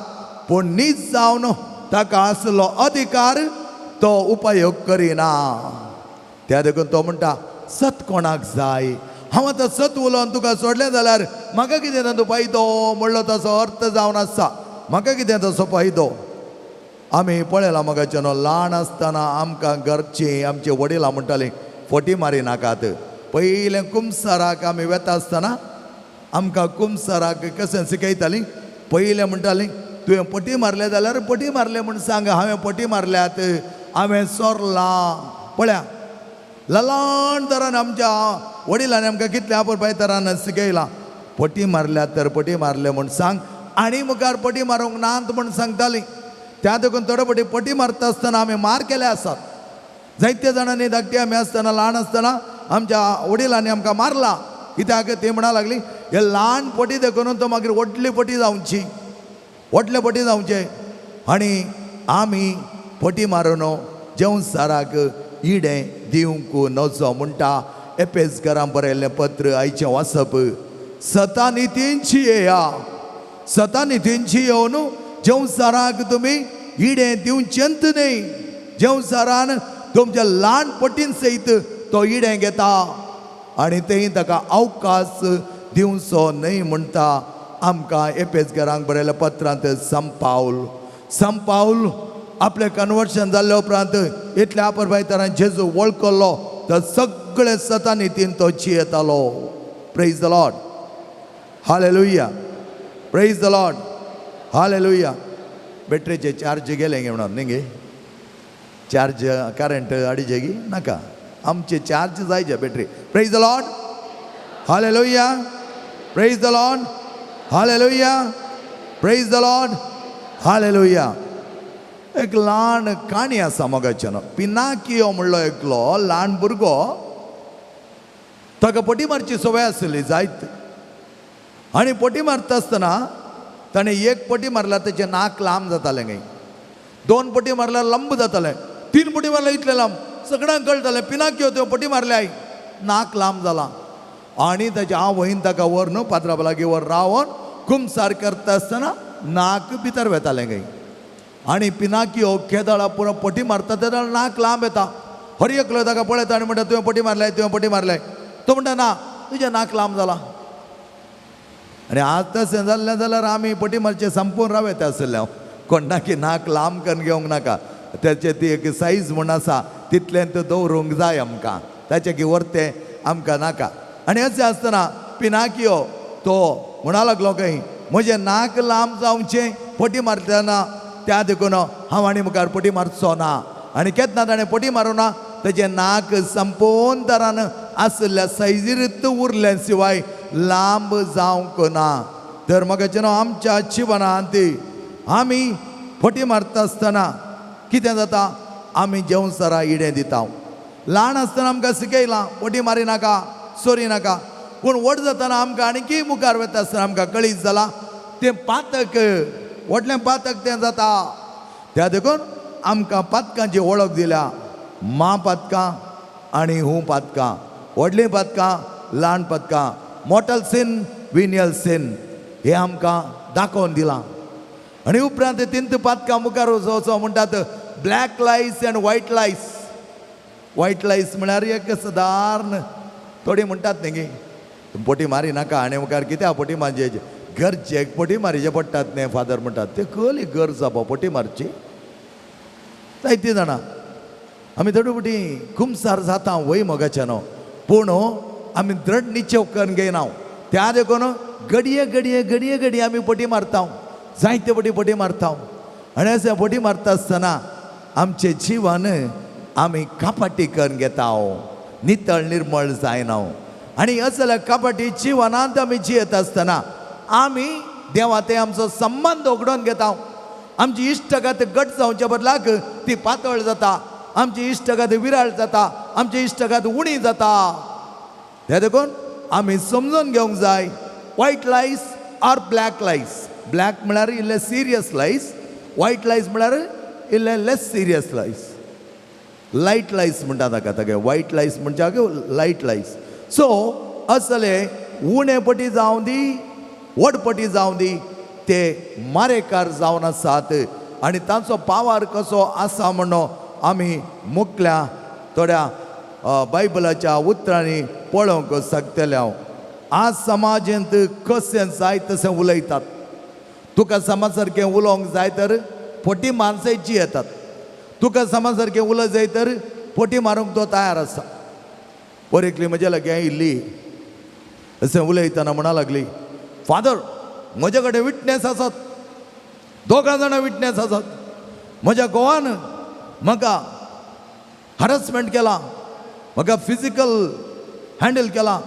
पूण नीज जावन ताका आसलो अधिकार तो उपयोग करिना. त्या देखून तो म्हणटा सत कोणाक जाय? हांव आतां सत उलोवन तुका सोडलें जाल्यार म्हाका कितें तातूंत फायदो? म्हणलो ताचो अर्थ जावन आसा, म्हाका कितें ताचो फायदो? आमी पळयलां मगाचें न्हू, ल्हान आसतना आमकां घरचीं आमची वडिलां म्हणटालीं फटी मारी नाकात. पयलें कुमसाराक आमी वेता आसतना आमकां कुमसाराक कशें शिकयतालीं, पयलें म्हणटालीं तुवें पटी मारलें जाल्यार पटी मारलें म्हूण सांग, हांवें पटी मारल्यात, हांवें सोरलां. पळया ल्हान तरान आमच्या वडिलांनी आमकां कितल्या आपुरपाय तरान शिकयलां, पटी मारल्यात तर पटी मारलें म्हूण सांग आनी मुखार पटी मारूंक नात म्हूण सांगतालीं. त्या देखून थोडे पटी पटी मारता आसतना आमी मार केले आसात. जायते जाणांनी धाकटी आमी आसतना ल्हान आसतना आमच्या वडिलांनी आमकां मारला. कित्याक ती म्हणा लागली हे ल्हान पटी देखून तो मागीर व्हडली पटी जावची, व्हडले पटी जावचे. आनी आमी पटी मारून जेवसाराक इडें दिवंक नजो म्हणटा एपेसकारां बरयल्लें पत्र आयचें वाचप. सतानी तेंची येया, सतानी तेंची येवन जेवसाराक तुमी इडें दिवचेंत न्हय. जेवसारान तुमच्या ल्हान पटीन सयत तो इडें घेता आनी तें ताका अवकाश दिवचो न्हय म्हणटा आमकां एपेसकारांक बरयल्या पत्रांत संपावल. संपावल आपलें कन्वर्शन जाल्ल्या उपरांत इतल्या आपुरबाय तरान जेजू वळखलो तर सगळे सतानी तीन तो जियेतालो. Praise the Lord, hallelujah, praise the Lord, hallelujah. बॅटरीचे चार्ज गेले गे म्हणून न्ही गे, चार्ज करंट अडिजे गी नाका, आमचे चार्ज जायचे battery. Praise the Lord, hallelujah, praise the Lord, hallelujah, praise the Lord, hallelujah. एक ल्हान काणी आसा मोगाच्यान. पिनाकियो म्हणलो एकलो ल्हान भुरगो, ताका पटी मारची संवय आसली जायत. आनी पटी मारता आसतना ताणें एक पटी मारल्यार तेचें नाक लांब जातालें खंय, दोन पटी मारल्यार लंब जातालें, तीन पटी मारल्यार इतलें लांब. सगळ्यांक कळटालें पिनाकियो त्यो पटी मारल्या नाक लांब जालां. आनी ताच्या आवयन ताका व्हर न्हू पात्रा लागीं व्हर रावन कुमसार करता आसतना नाक भितर वेतालें खंय. आनी पिनाकियो केदळा पुरो पटी मारता तेदळा नाक लांब येता. हर एकलो ताका पळयता आनी म्हणटा तुवें पटी मारल्याय, तुवें पटी मारल्याय. तो म्हणटा ना, तुजें नाक लांब जालां. आनी आज तशें जाल्लें जाल्यार आमी पटी मारचें संपून राव येता आसलें हांव. कोणाकी नाक लांब करून घेवंक नाका, तेचे ती एक सायज म्हूण आसा तितलें तें दवरूंक जाय आमकां, ताचें की व्हरतें आमकां नाका. आनी अशें आसतना पिनाकियो तो म्हणा लागलो खंय म्हजें नाक लांब जावचें पटी मारतना, त्या देखून हांव आनी मुखार पटी मारचो ना. आनी केन्ना ताणें पटी मारूं ना, तेजें नाक संपूर्ण तरान आशिल्ल्या सायजीरत उरलें शिवाय लांब जावंक ना. तर म्हाका न्हू आमच्या जिवनांत आमी पटी मारता आसतना कितें जाता, आमी जेवसरा इडें दिता. ल्हान आसतना आमकां शिकयलां पटी मारी नाका, चोरी नाका. पूण व्हड जातना आमकां आनीकय मुखार वता आसतना आमकां कळीत जालां तें पातक, व्हडलें पातक तें जाता. त्या देखून आमकां पातकांची वळख दिल्या, मा पातकां आनी हूं पातकां, व्हडलीं पातकां, ल्हान पातकां, मोटल सिन, विनियल सिन, हें आमकां दाखोवन दिलां. आनी उपरांत तीन पातकां मुखार वचो म्हणटात black lies and white lies. White lies म्हळ्यार एक सदारण थोडी म्हणटात न्ही गी पटी मारी नाका आनी मुखार कित्याक पटी मारचे, गरजेक पटी मारीचे पडटात न्ही फादर म्हणटात. ते कहली गरज आसा पटी मारची. जायती जाणां आमी थोडी पटी कुमसार जाता वय मोगाच्यान, पूण आमी दृढ निश्चय करून घेयना. त्या देखून घडये घडये घडये घडये आमी पटी मारता, जायते पटी पटी मारता. आनी अशें पटी मारता आसतना आमचें जिवन आमी कापाटी करून घेता, नितळ निर्मळ जायना. आनी असल्या कापाटी जिवनांत आमी जियेत आसतना आमी देवा ते आमचो संबंद उगडोवन घेता. आमची इश्टगात घट जावच्या बदलाक ती पातळ जाता, आमची इश्टगात विराळ जाता, आमची इश्टगात उणी जाता. ते देखून आमी समजून घेवंक जाय white lies or black lies. Black म्हळ्यार इल्ले सिरियस लायस, व्हायट लायस म्हळ्यार इल्ले less serious lies. Light lies म्हणटा ताका, तागे व्हायट लायस म्हणच्या लायट लायस. सो असले उणे पटी जावं दी, व्हड पटी जावं दी, ते मारेकार जावन आसात. आनी तांचो पावार कसो आसा म्हणून आमी मुकल्या थोड्या बायबलाच्या उतरांनी पळोवंक शकतले. हांव आज समाजेंत कशें जाय तशें उलयतात. तुका समाज सारकें उलोवंक जाय तर फटी माणसांची येतात, तुका समाज सारकें उलोवंक जाय तर फटी मारूंक तो तयार आसा. पर एकली म्हज्या लागीं आयिल्ली अशें उलयतना म्हणा लागली, फादर म्हजे कडेन विटनेस आसात, दोगां जाणां विटनेस आसात. म्हज्या घोवान म्हाका हरासमेंट केला, म्हाका फिजिकल हँडल केला,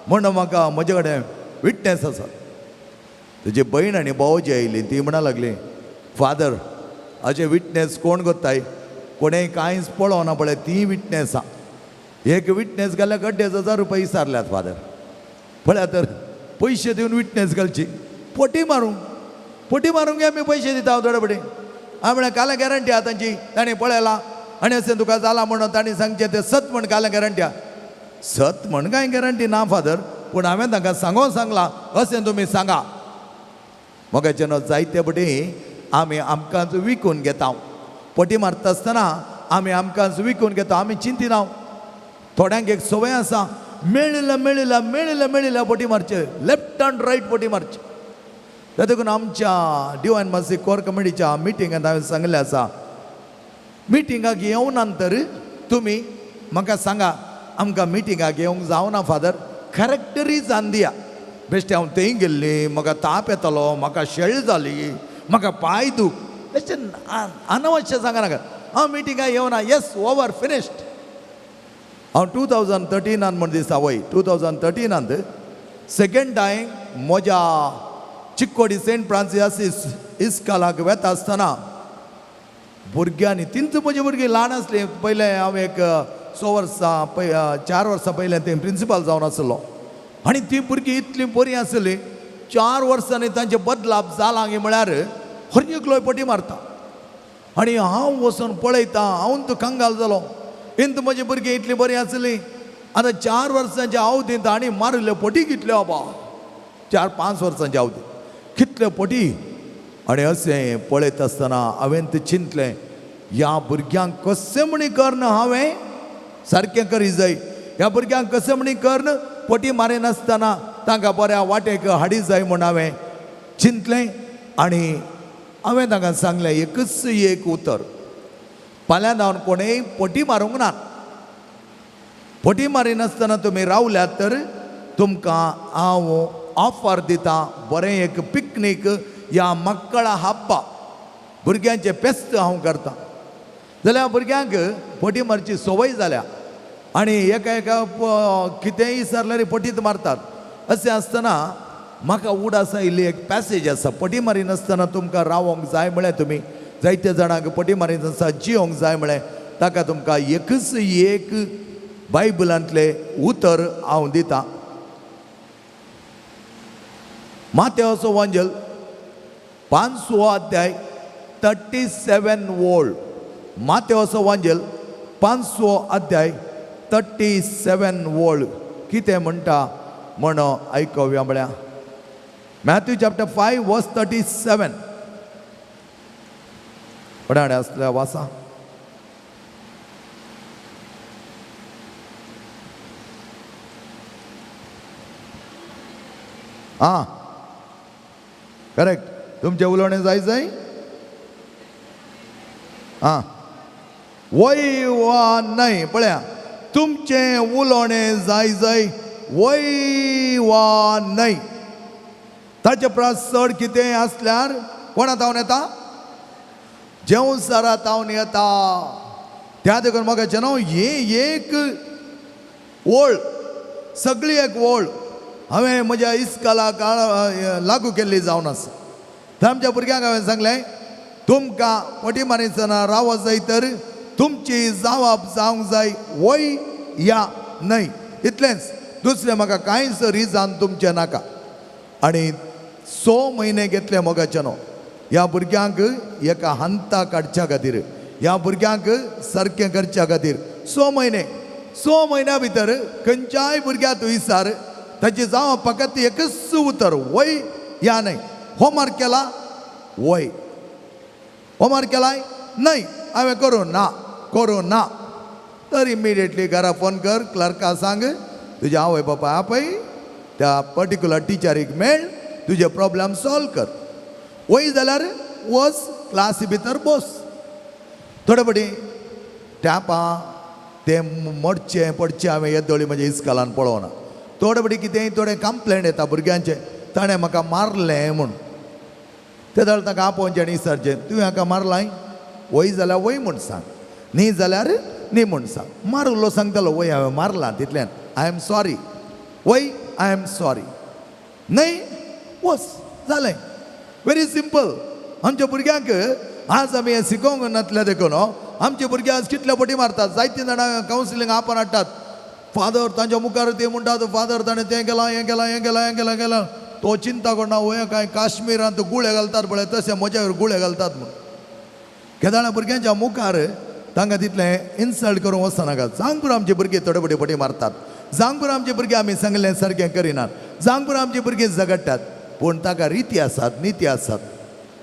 म्हण म्हाका म्हजे कडेन विटनेस आसात. तुजी भयण आनी भावजी आयली, ती म्हणा लागली, फादर हाजे विटनेस कोण कोत्ताय, कोणें कांयच पळोवना पळय, ती विटनेस आसा. एक विटनेस घाल्यार 2,500 रुपया विचारल्यात फादर. पळया तर पयशे दिवन विटनेस घालची, पटी मारूंक, पटी मारूंक आमी पयशे दिता थोडे पटी. हांवें म्हळें काल्यां गॅरंटी आहा तांची, तांणी पळयलां आनी अशें तुका जालां म्हणून तांणी सांगचें तें सत म्हण काल्यां गॅरंटी आहा. सत म्हण कांय गॅरंटी ना फादर, पूण हांवें तांकां सांगोन सांगलां अशें तुमी सांगा. मोगाचें न्हू जायते पटी आमी आमकांच विकून घेता. पटी मारता आसतना आमी आमकांच विकून घेता, आमी चिंतिना. थोड्यांक एक संवय आसा, मेळिल्ल्या मेळिल्ल्या मेळिल्ल्या मेळिल्ल्या पटी मारचे, लेफ्ट आनी रायट पटी मारचे. त्या देखून आमच्या डिवायन मर्सी कोर कमिटीच्या मिटिंगांत हांवें सांगिल्लें आसा, मिटिंगाक येवना तर तुमी म्हाका सांगा, आमकां मिटिंगाक येवंक जावना फादर, करेक्ट रिजन दिया. बेश्टें हांव थंय गेल्ली, म्हाका ताप येतालो, म्हाका शेळ जाली, म्हाका पांय दूख, बेश्टें अनवश्य सांगा नाका. हांव मिटिंगाक येवना, येस ओवर फिनिश्ड. हांव 2013 म्हण दिसा वय, 2013 सेकेंड टायम म्हज्या चिक्कोडी सेंट फ्रांसीस इस्कालाक वेता आसतना भुरग्यांनी तिंच म्हजी भुरगीं ल्हान आसलीं. पयलें हांव एक 6 वर्सां 4 वर्सां पयलें थंय प्रिंसिपल जावन आसलो आनी ती भुरगीं इतलीं बरीं आसलीं. 4 वर्सांनी तांचें बदलाप जालां म्हळ्यार हर एकलो पटी मारता आनी हांव वचून पळयतां, हांव तो कंगाल जालो. इंत म्हजी भुरगीं इतलीं बरीं आसलीं, आतां 4 वर्सांच्या अवधींत आनी मारिल्ल्यो पटी कितल्यो बाबा, 4-5 वर्सांच्या अवधींत कितल्यो पटी. आनी अशें पळयत आसतना हांवें तें चिंतलें, ह्या भुरग्यांक कशें म्हणी कर्ण हांवें सारकें करी जाय, ह्या भुरग्यांक कशें म्हणी कर्ण पटी मारिनासतना तांकां बऱ्या वाटेक हाडी जाय म्हूण हांवें चिंतलें. आनी हांवें तांकां सांगलें एकच एक उतर, फाल्यां धांवन कोणेय पटी मारूंक ना, पटी मारिनासतना तुमी रावल्यात तर तुमकां हांव ऑफर दिता बरें एक पिकनीक या मक्कळा हब्बा भुरग्यांचें पेस्त हांव करतां. जाल्यार भुरग्यांक पटी मारची संवय जाल्या आनी एका एका कितेंय विचारल्यार पटीत मारतात. अशें आसतना म्हाका उडास आयिल्ली एक पॅसेज आसा, पटी मारिनासतना तुमकां रावोंक जाय म्हळ्यार तुमी जायते जाणांक पटी मारिनासतना जियोंक जाय म्हळें ताका तुमकां एकच एक बायबलांतलें उतर हांव दितां. मातेवाचो वांजेल 5वो अध्याय 37 वोळ. मातेवाचो वांजेल 5वो अध्याय 37 वोळ कितें म्हणटा म्हण आयकुया म्हळ्यार मॅथ्यू चॅप्टर 5 वर्स 37. कोणाडे आसल्या वासा. आं करेक्ट, तुमचें उलोवणें जाय जाय. आं वय वा न्हय, पळया तुमचें उलोवणें जाय जाय वय वा न्हय. ताचे परस चड कितेंय आसल्यार कोणा तावन येता? जेवसारा तावन येता. त्या देखून म्हाका जेन्ना ही एक ओळ, सगळी एक ओळ हांवें म्हज्या इस्कालाक लागू केल्ली जावन आसा. तर आमच्या भुरग्यांक हांवें सांगलें, तुमकां पटी मारिनासतना रावत जाय तर तुमची जावप जावंक जाय वय या न्हय, इतलेंच. दुसरें म्हाका कांयच रिजन तुमचें नाका. आनी 6 म्हयने घेतले मोगाच्यानो ह्या भुरग्यांक एका हंता काडच्या खातीर, ह्या भुरग्यांक सारकें करच्या खातीर 6 म्हयने. 6 म्हयन्या भितर खंयच्याय भुरग्याक तूं विचार ताची जावप फकत एकच उतर वय या न्हय. होमवर्क केला वय, होमवर्क केलाय न्हय, हांवें करूं ना, करूं ना. तर इमिडिएटली घरा फोन कर, क्लर्का सांग तुज्या आवय बापाय आपय, त्या पर्टिक्युलर टिचरीक मेळ, तुजे प्रॉब्लम सॉल्व कर. वय जाल्यार वच क्लासी भितर बस. थोडे फावटी टॅपां तें मडचें पडचें हांवें येदोळी म्हज्या इस्कालान पळोवना. थोडे फावटी कितेंय थोडें कंप्लेंट येता भुरग्यांचें, ताणें म्हाका मारलें म्हूण. ते जाल्यार ताका आपोवचें आनी विचारचें, तुवें हाका मारलाय? वय जाल्यार वय म्हूण सांग, न्ही जाल्यार न्ही म्हूण सांग. मारुल्लो सांगतालो वय हांवें मारलां तितल्यान, I am sorry, वय I am sorry, न्हय वच, जालें. Very simple. आमच्या भुरग्यांक आज आमी हें शिकोवंक नातलें देखून आमचे भुरगे आज कितले पटी मारतात. जायतीं जाणां कावन्सिलींग आपण हाडटात, फादर तांच्या मुखार ते म्हणटात फादर ताणें तें केलां, हें केलां, हें केलां, हें केलां, केलां. तो चिंता करना वय कांय काश्मीरांत गुळे घालतात पळय तशें म्हज्यावर गुळे घालतात म्हूण. केदाळा भुरग्यांच्या मुखार तांकां तितलें इन्सल्ट करूंक वचनाका. जांगपूर आमचे भुरगे थोडे फावटी पटी मारतात, जांगपूर आमचे भुरगे आमी सांगलें सारकें करिनात, जांगपूर आमचे भुरगे झगडटात, पूण ताका रिती आसात, निती आसात.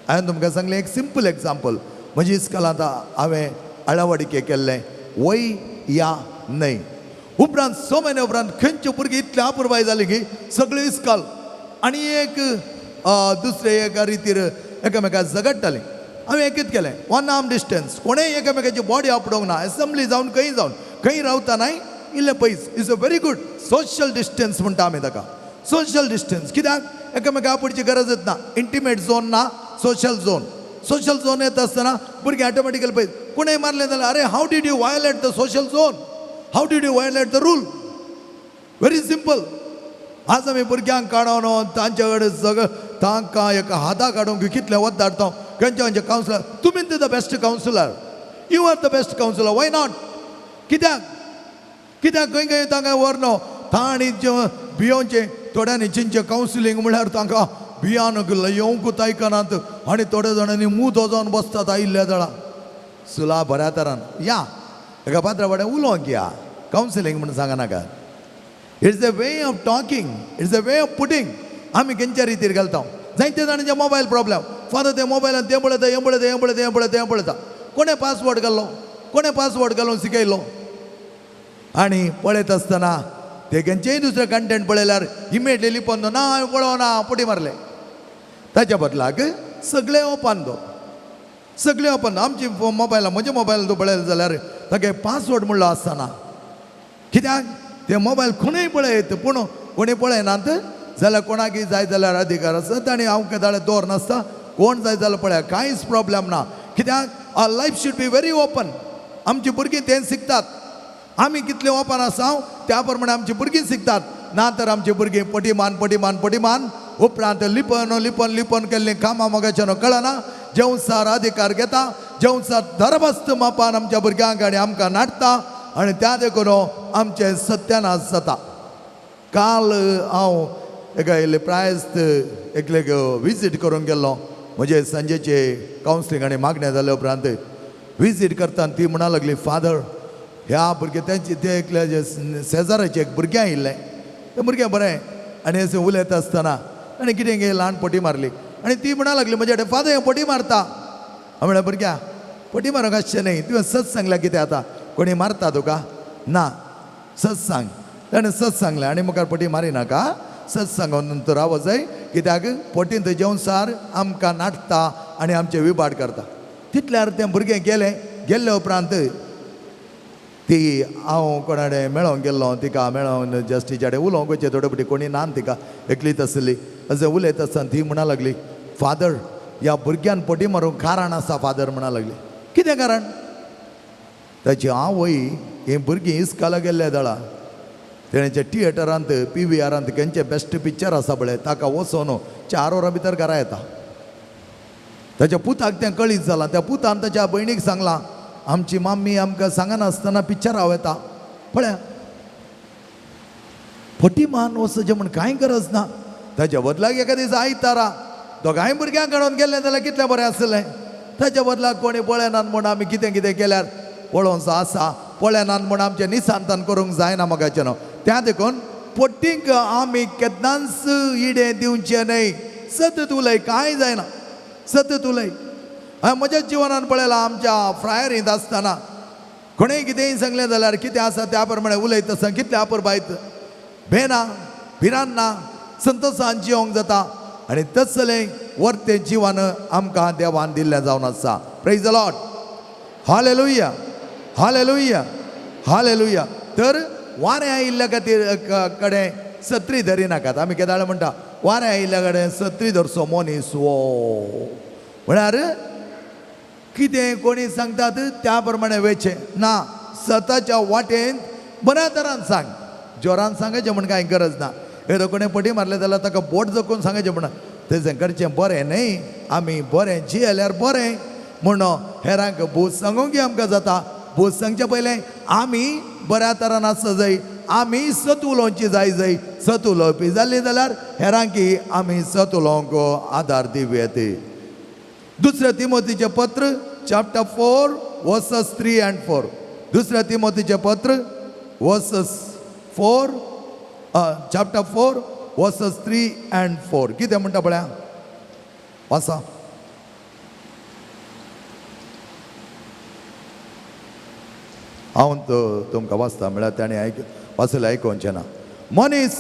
हांवें तुमकां सांगलें एक सिंपल एग्जाम्पल. म्हज्या इस्कलांत हांवें आळावाडिके केल्लें वय या न्हय. उपरांत 6 म्हयन्या उपरांत खंयचे भुरगे इतले अपुरबाय जाले की सगळे इस्कॉल आनी एक दुसरे एका रितीर एकामेकाक झगडटाले. हांवें एकच केलें, 1 आर्म डिस्टन्स, कोणेय एकामेकाची बॉडी आपडोवंक ना, एसेंब्ली जावन खंय जावन खंय रावता न्हय इल्लें पयस. Is a very good social distance म्हणटा आमी ताका. सोशल डिस्टन्स कित्याक एकामेका आपोवची गरजच ना, इंटिमेट झोन ना, सोशल झोन. सोशल झोन येता आसतना भुरगीं ऑटोमॅटिकली पयस. कोणेय मारलें जाल्यार अरे how did you violate the social zone, how did you violate the rule. Very simple. आज आमी भुरग्यांक काडून तांचे कडेन सगळें तांकां एका हाता काडूंक कितलें वत धाडटा. खंयच्या खंयच्या कावन्सिलर, तुमी the best counsellor, you are the best counsellor, why not? कित्याक कित्याक खंय खंय तांकां व्हरनो तांणी भियोवचें. थोड्यांनी चिंचें कावन्सिलींग म्हळ्यार तांकां भियान येवंकूच आयकनात आनी थोड्या जाणांनी मूत वचोन बसतात आयिल्ल्या जाणां सुला बऱ्या तरान या एका पात्रा वाड्या उलोवंक या, कावन्सिलींग म्हणून सांगनाका. It's a way of talking, it's a way of putting. आमी खंयच्या रितीर घालता. जायते जाणांचे मोबायल प्रॉब्लेम, फादर ते मोबायलान तें पळयता, हें पळयता, हें पळयता, हें पळयता, हें पळयता. कोणें पासवर्ड घालो, कोणें पासवर्ड घालून शिकयलो आनी पळयत आसतना ते खंयचेय दुसरें कंटेंट पळयल्यार इमिडिएटली लिपोवन ना हांवें पळोवना पटी मारले. ताच्या बदलाक सगळें ओपन दो, सगळें ओपन. आमची मोबायलां, म्हज्या मोबायलान तूं पळयलें जाल्यार ताका पासवर्ड म्हणलो आसतना, कित्याक ते मोबायल कोणूय पळयत पूण कोणी पळयनात जाल्यार कोणाकय जाय जाल्यार अधिकार आसा आनी हांव केदाळे दवर नासता, कोण जाय जाल्यार पळया, कांयच प्रॉब्लेम ना. कित्याक our life should be very open. आमची भुरगीं तें शिकतात, आमी कितले ओपन आसा त्या प्रमाणे आमची भुरगीं शिकतात. ना तर आमची भुरगीं पटीमान पटीमान पटीमान उपरांत लिपन लिपन लिपन केल्लीं कामां मोगाच्यान कळना. जेवसार अधिकार घेता, जेवसार धरबस्त मापान आमच्या भुरग्यांक आनी आमकां नाडटा आनी त्या देखून आमचें सत्यानाश जाता. काल हांव एका इल्ले प्रायस्त एकलेक विजीट करूंक गेल्लो, म्हजे सांजेचे कावन्सिलींग आनी मागणें जाल्या उपरांत विजीट करतना ती म्हणा लागली, फादर ह्या भुरगे तेंचे ते एकल्या शेजाराचें एक भुरगें आयिल्लें, तें भुरगें बरें आनी अशें उलयता आसतना आनी कितें गे ल्हान पटी मारली आनी ती म्हणा लागली म्हज्या कडेन, फादर हें पटी मारता. हांव म्हणलें, भुरग्या पटी मारूंक आसचें न्हय, तुवें सत सांगल्यार कितें आतां कोणी मारता तुका? ना, सत सांग. ताणें सत सांगलें आनी मुखार पटी मारिनाका, सत सांगून नंतर रावो जाय, कित्याक पटींत जेवसार आमकां नाटता आनी आमचें विबाड करता. तितल्यार तें भुरगें गेलें. गेल्ले उपरांत ती हांव कोणा कडेन मेळोंक गेल्लो, तिका मेळोन जस्ट तिच्या कडेन उलोवंक वचचें थोडे फावटी कोणी ना तिका, एकलीच आसली. अशें उलयत आसतना ती म्हणा लागली, फादर ह्या भुरग्यान पटी मारूंक कारण आसा. फादर म्हणा लागली, कितें कारण? ताची आवय ही भुरगीं इस्काला गेल्ले दळा तेणेच्या थिएटरांत पी व्ही आरांत खंयचें बेस्ट पिक्चर आसा पळय ताका वचोन 4 वरां भितर घरा येता. ताच्या पुताक तें कळीत जालां. त्या पुतान ताच्या भयणीक सांगलां, आमची मम्मी आमकां सांगनासतना पिक्चरां वता पळया, फटी मान वचचें म्हूण कांय गरज ना. ताच्या बदलाक एका दिसा आयतारा दोगांय भुरग्यांक काडून गेल्लें जाल्यार कितलें बरें आसलें. ताच्या बदलाक कोणी पळयनात म्हूण आमी कितें कितें केल्यार पळोवंचो आसा, पळयनात म्हूण आमचें निसांतान करूंक जायना मोगाचें न्हू. त्या देखून पट्टींक आमी केन्नाच इडें दिवचें न्हय. सतत उलय, कांय जायना, सतत उलय. हांवें म्हज्या जिवनान पळयलां, आमच्या फ्रायरींत आसतना कोणेय कितेंय सांगलें जाल्यार कितें आसा त्या प्रमाणे उलयत आसतना कितलें अपुरबायत, भेना भिरान ना, संतोशान जिवंक जाता आनी तसलें वर्तें जिवन आमकां देवान दिल्लें जावन आसा. Praise the Lord, hallelujah, hallelujah, hallelujah. तर वारें आयिल्ल्या खातीर कडेन सत्री धरी नाकात. आमी केदाळ म्हणटा वारें आयिल्ल्या कडेन सत्री धरचो मनीस वो, म्हळ्यार कितें कोणी सांगतात त्या प्रमाणे वेचें ना. सताच्या वाटेन बऱ्या तरान सांग, जोरान सांगायचें म्हण कांय गरज ना. येदो कोणें पटी मारलें जाल्यार ताका बोट जखून सांगायचें म्हण तेजें करचें बरें न्हय, आमी बरें जियेल्यार बरें म्हूण हेरांक बोध सांगूंक आमकां जाता. बोध सांगचे पयलें आमी बऱ्या तरान आसता जाय, आमी सत उलोवची जाय जाय. सत उलोवपी जाली जाल्यार हेरांकी आमी सत उलोवंक आदार दिवया. ते दुसऱ्या तिमोतीचें पत्र चॅप्टर 4 वर्सस 3 and 4. दुसऱ्या तिमोतीचें पत्र वर्सस 4 चॅप्टर 4 वर्सस 3 and 4. कितें म्हणटा पळया, वाचा. हांव तुमकां वाचता म्हळ्यार ताणें आयक वाचलें आयकोवचें ना. मनीस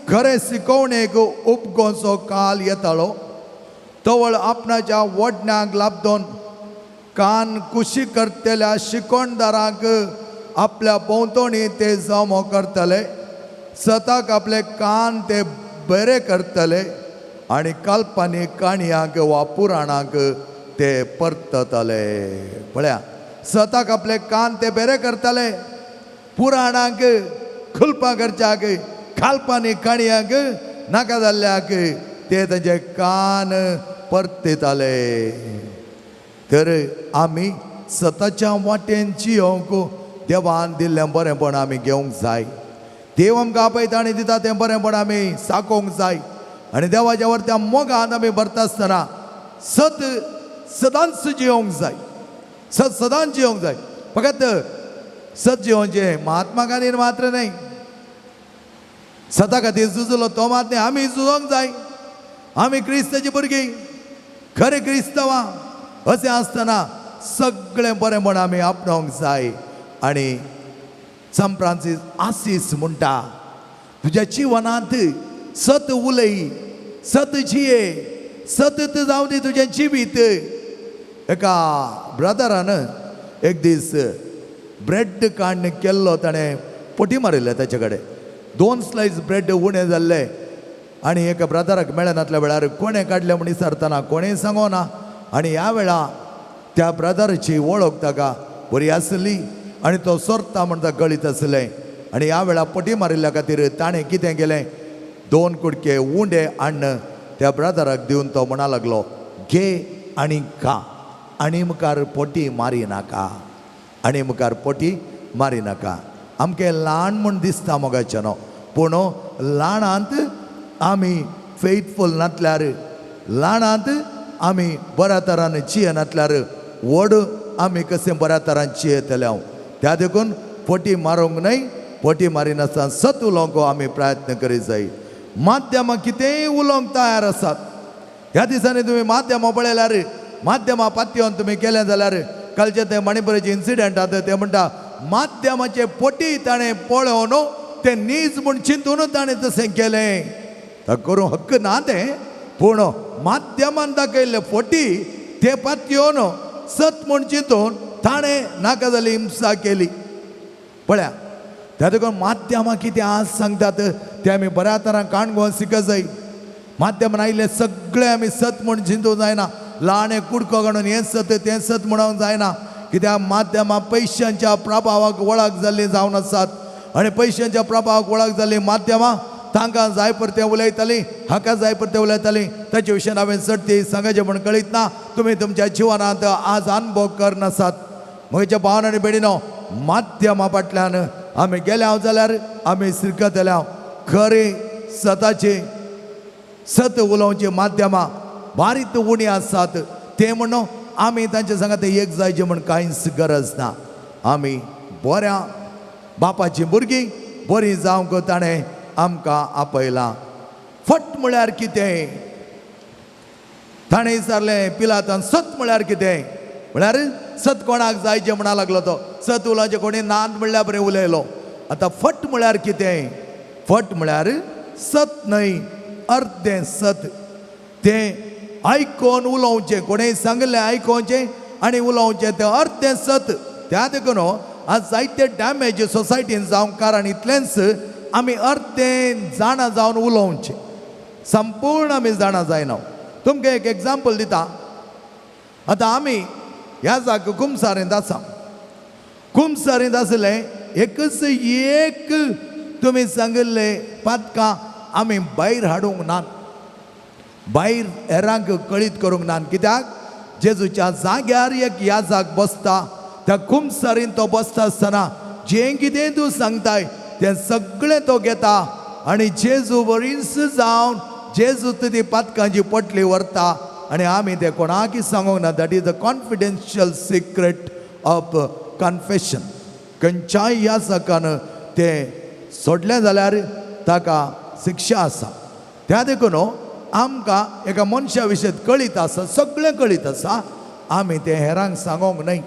खरें शिकोवणेक उपगोंचो काल येतालो, तवळ आपणाच्या वडण्यांक लाबदोन कान कुशी करतल्या शिकोणदारांक आपल्या भोंवतणी ते जमो करतले, सताक आपले कान ते बरे करतले आनी कल्पनीक काणयांक वा पुराणांक ते परततले. पळया, सताक आपले कान ते बरे करतले, पुराणांक खुलपां करच्याक काल्पनीक काणयांक नाका जाल्ल्याक ते तांचे कान परतिताले. तर आमी सताच्या वाटेन जियोंक देवान दिल्लें बरेंपण आमी घेवंक जाय. देव आमकां आपयता आनी दिता तें बरेंपण आमी साकोवंक जाय. आनी देवाच्या वर त्या मोगान आमी भरता आसतना सत सदांच जियोंक जाय. सत सदांच जियोंक जाय. फकत सत जियोवचें महात्मा गांधीन मात्र न्हय, सता खातीर झुजलो तो मात न्हय, आमी झुजोंक जाय. आमी क्रिस्ताची भुरगीं, खरें क्रिस्तांवां अशें आसतना सगळें बरेंपण आमी आपणावंक जाय. आनी सांत फ्रांसीस आसीस म्हणटा, तुज्या जिवनांत सत उलय, सत जिये, सत जावं दी तुजें जिवीत. एका ब्रदरान एक दीस ब्रेड काण्ण केल्लो, ताणें पोटी मारिल्लें ताचे कडेन. 2 स्लायस ब्रेड उणें जाल्ले आनी एका ब्रदराक मेळनातल्या वेळार कोणें काडलें म्हूण विचारतना कोणें सांगोना. आनी ह्या वेळा त्या ब्रदराची वळख ताका बरी आसली आनी तो सोरता म्हण ताका कळीत आसलें. आनी ह्या वेळा पटी मारिल्ल्या खातीर ताणें कितें केलें, 2 कुडके उंडे हाडून त्या ब्रदराक दिवन तो म्हणा लागलो, घे आनी खा, आनी मुखार पोटी मारी नाका, आनी मुखार पोटी मारी नाका. आमकां ल्हान म्हूण दिसता मोगाचें न्हू, पूण ल्हानांत आमी फेथफूल नातल्यार, ल्हानांत आमी बऱ्या तरान जियेनातल्यार व्हड आमी कशें बऱ्या तरान जियेतले हांव. त्या देखून पोटी मारूंक न्हय, पोटी मारिनासतना सत उलोवंक आमी प्रयत्न करीत जाय. माध्यमां कितेंय उलोवंक तयार आसात. ह्या दिसांनी तुमी माध्यमां पळयल्यार, माध्यमां पातयेवन तुमी केलें जाल्यार कालचे ते मणिपुराचे इन्सिडंट आतां ते म्हणटा माध्यमाचे पोटी ताणें पळोवन तें नीज म्हूण चिंतून ताणें तशें केलें. ताका करूंक हक्क ना तें, पूण माध्यमान दाखयल्ले फोटी ते पातयेवन सत म्हूण चिंतून ताणें नाका जाली हिंसा केली. पळया, त्या देखून माध्यमां कितें आज सांगतात तें आमी बऱ्या तरान काणगोवन शिकत जाय. माध्यमान आयिल्ले सगळें आमी सत म्हूण चिंतूंक जायना. ल्हान एक कुडको काडून हें सत तें सत म्हणूंक जायना. कित्याक माध्यमां पयशांच्या प्रभावाक वळख जाल्लीं जावन आसात आनी पयशांच्या प्रभावाक वळख जाल्लीं माध्यमां तांकां जाय परतें उलयतालीं, हाका जाय परतें उलयतालीं. ताचे विशयान हांवें चडटी सांगाचें म्हूण कळीत ना. तुमी तुमच्या जिवनांत आज अनुभव करनासात. म्हज्या भावान आनी भयणीनो, माध्यमां फाटल्यान आमी गेल्या जाल्यार आमी शिरकतले. खरें सताचें सत उलोवचें माध्यमां बारीक उणी आसात. तें म्हणून आमी तांचे सांगात एक जायचें म्हूण कांयच गरज ना. आमी बऱ्या बापाचीं भुरगीं बरीं जावंक ताणें आमकां आपयलां. फट म्हळ्यार कितें ताणें विचारलें पिलातान, सत म्हळ्यार कितें? म्हळ्यार सत कोणाक जायचें म्हणा लागलो तो. सत उलोवचें कोणी नात म्हणल्यार बरें उलयलो. आतां फट म्हळ्यार कितें? फट म्हळ्यार सत न्हय, अर्दें सत. तें आयकोन उलोवचें, कोणें सांगलें आयकोवचें आनी उलोवचें तें अर्दें सत. त्या देखून आज जायते डॅमेज सोसायटीन जावंक कारण इतलेंच, आमी अर्दें जाणा जावन उलोवचें, संपूर्ण आमी जाणा जायना. तुमकां एक एग्जाम्पल दिता. आतां आमी ह्या जाग कुमसारींत आसा. कुमसारींत आसलें एकच एक तुमी सांगिल्लें पातकां आमी भायर हाडूंक नात, भायर हेरांक कळीत करूंक ना. कित्याक जेजूच्या जाग्यार एक ह्या जाग बसता, त्या कुमसारीन तो बसता आसतना जें कितें तूं सांगताय तें सगळें तो घेता आनी जेजू बरीच जावन जेजू ती पातकांची पोटली व्हरता आनी आमी तें कोणाकय सांगूंक ना. That is the confidential secret of confession. खंयच्याय ह्या सकान तें सोडलें जाल्यार ताका शिक्षा आसा. त्या देखून आमकां एका मनशा विशय कळीत आसा, सगळें कळीत आसा, आमी तें हेरांक सांगोंक न्हय,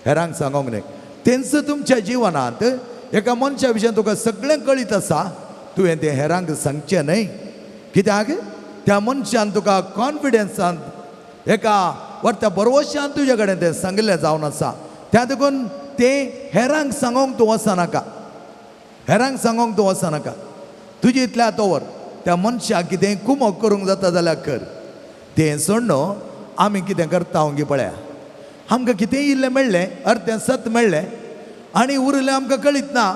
हेरांक सांगोंक न्हय. तेंच तुमच्या जिवनांत एका मनशा विशयान तुका सगळें कळीत आसा, तुवें तें हेरांक सांगचें न्हय. कित्याक त्या मनशान तुका कॉन्फिडन्सान एका वर त्या बरवशान तुजे कडेन तें सांगिल्लें जावन आसा. त्या देखून तें हेरांक सांगोंक तूं वचनाका, हेरांक सांगोंक तूं वचनाका. तुजे इतल्या तोवर त्या मनशाक कितें कुमक करूंक जाता जाल्यार कर. तें सोडून आमी कितें करता गी पळया, आमकां कितेंय इल्लें मेळ्ळें, अर्दें सत मेळ्ळें आनी उरिल्लें आमकां कळीत ना,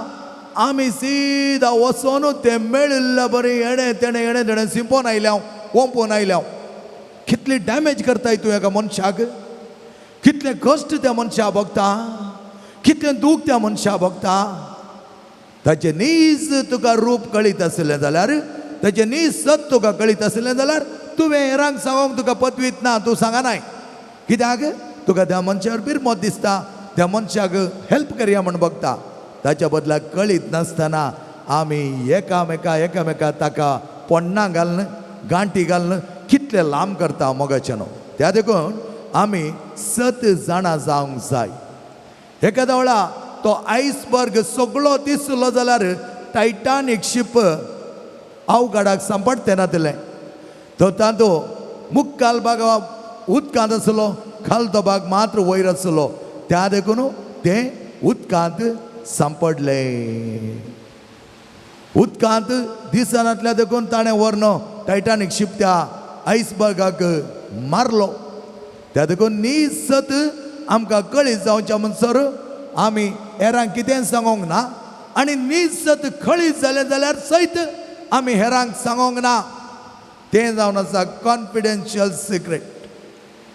आमी सिदा वचोन तें मेळिल्लें बरें हेणें तेणें हेणें तेणें सिंपोन आयल्या, ओंपोन आयल्या. कितली डॅमेज करताय तूं एका मनशाक. कितलें कश्ट त्या मनशा भोगता, कितलें दूख त्या मनशा भोगता. ताचें नीज तुका रूप कळीत आसलें जाल्यार, ताचें नीज सत तुका कळीत आसलें जाल्यार तुवें हेरांक सांगोंक तुका पदवीत ना, तूं सांगनाय. कित्याक तुका त्या मनशार बिरमत दिसता, त्या मनशाक हेल्प करया म्हूण बघता. ताच्या बदलाक कळीत नासतना आमी एकामेका एकामेका ताका पोण्णां घालून गांठी घालून कितले लांब करता मोगाचें न्हू. त्या देखून आमी सत जाणा जावंक जाय. एखाद्या वेळा तो आयसबर्ग सगळो दिसलो जाल्यार टायटानीक शीप अवघडाक सांपडते नातलें. तो तातूंत मुखाल भाग उदकांत आसलो, खालतो भाग मात्र वयर आसलो. त्या देखून तें उदकांत सांपडलें. उदकांत दिसनातल्या देखून ताणें व्हरून टायटानीक शीप त्या आयसबर्गाक मारलो. त्या देखून नीज सत आमकां कळीत जावच्या म्हणसर आमी हेरांक कितें सांगोंक ना, आनी नीज सत कळीत जालें जाल्यार सयत आमी हेरांक सांगोंक ना. तें जावन आसा कॉन्फिडेन्शियल सिक्रेट.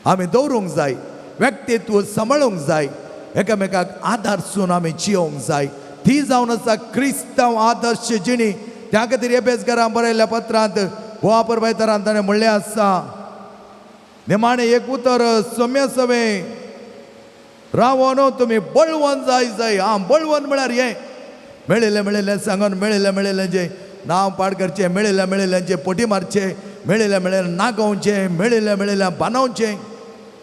आमी दवरूंक जाय, व्यक्तित्व सांबाळूंक जाय, एकामेकाक आदारसून आमी जियोंक जाय. ती जावन आसा क्रिस्तांव आदर्श जिणी. त्या खातीर एबेजकारां बरयल्ल्या पत्रांत गोवा परबायतरान ताणें म्हणलें आसा, निमाणें एक उतर सम्या सवें रावोन तुमी बळवंत जाय जाय. आं, बळवंत म्हळ्यार हें मेळिल्लें मेळिल्लें सांगून मेळिल्लें मेळिल्लें नांव पाड करचें, मेळिल्लें मेळिल्ल्यांचें पोटी मारचें, मेळिल्लें मेळिल्लें नागोवचें, मेळिल्लें मेळिल्लें बांदोवचें.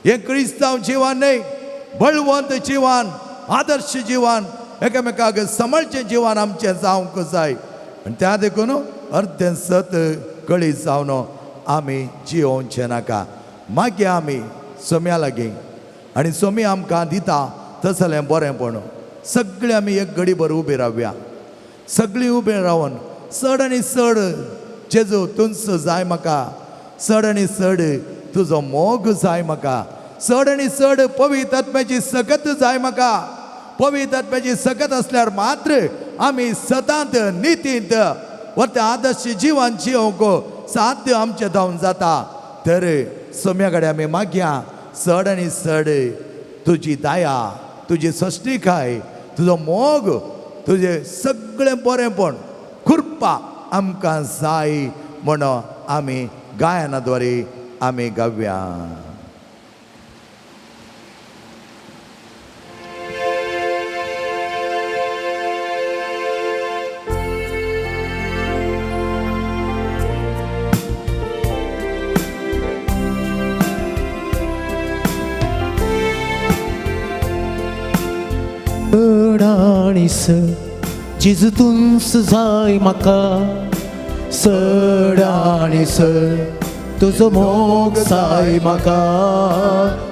हें क्रिस्तांव जिवन न्हय, बळवंत जिवन, आदर्श जिवन, एकामेकाक सांबाळचें जिवन आमचें जावंक जाय. आनी त्या देखून अर्दें सत कळीत जावन आमी जियोवचें नाका. मागीर आमी सोम्या लागीं आनी सोमी आमकां दिता तसलें बरेंपण. सगळीं आमी एक घडीभर उबी रावया, सगळीं उबे रावन चड आनी चड जेजू तुंच जाय म्हाका, चड आनी चड तुजो मोग जाय म्हाका, चड आनी चड पवित्र आत्म्याची सकत जाय म्हाका. पवित्र आत्म्याची सकत आसल्यार मात्र आमी सदांत नितींत वर्ते आदर्श जिवन जिवंक साध्य आमचें जावन जाता. तर सोम्या कडेन आमी मागया, चड आनी चड तुजी दया, तुजी सश्टिकाय, तुजो मोग, तुजें सगळें बरेंपण, कृपा आमकां जाय म्हण आमी गायना द्वारे आमी गावया. सड जेजू तुंच जाय म्हाका, सड आनी सड तुजो मोग जाय म्हाका,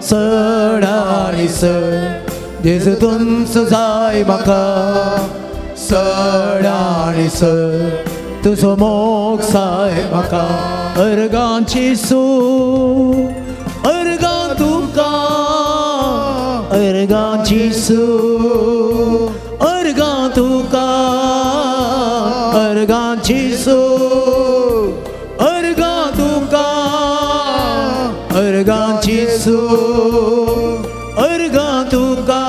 सड आनी सड जेजू तुंच जाय म्हाका, सड आनी सड तुजो मोग जाय म्हाका. अर्गां जेजू, अर्गां तुका, अर्गां जेजू, अर्गां तुका, अर्गां जेजू, अर्गां तुका, अर्गां जेजू, अर्गां तुका.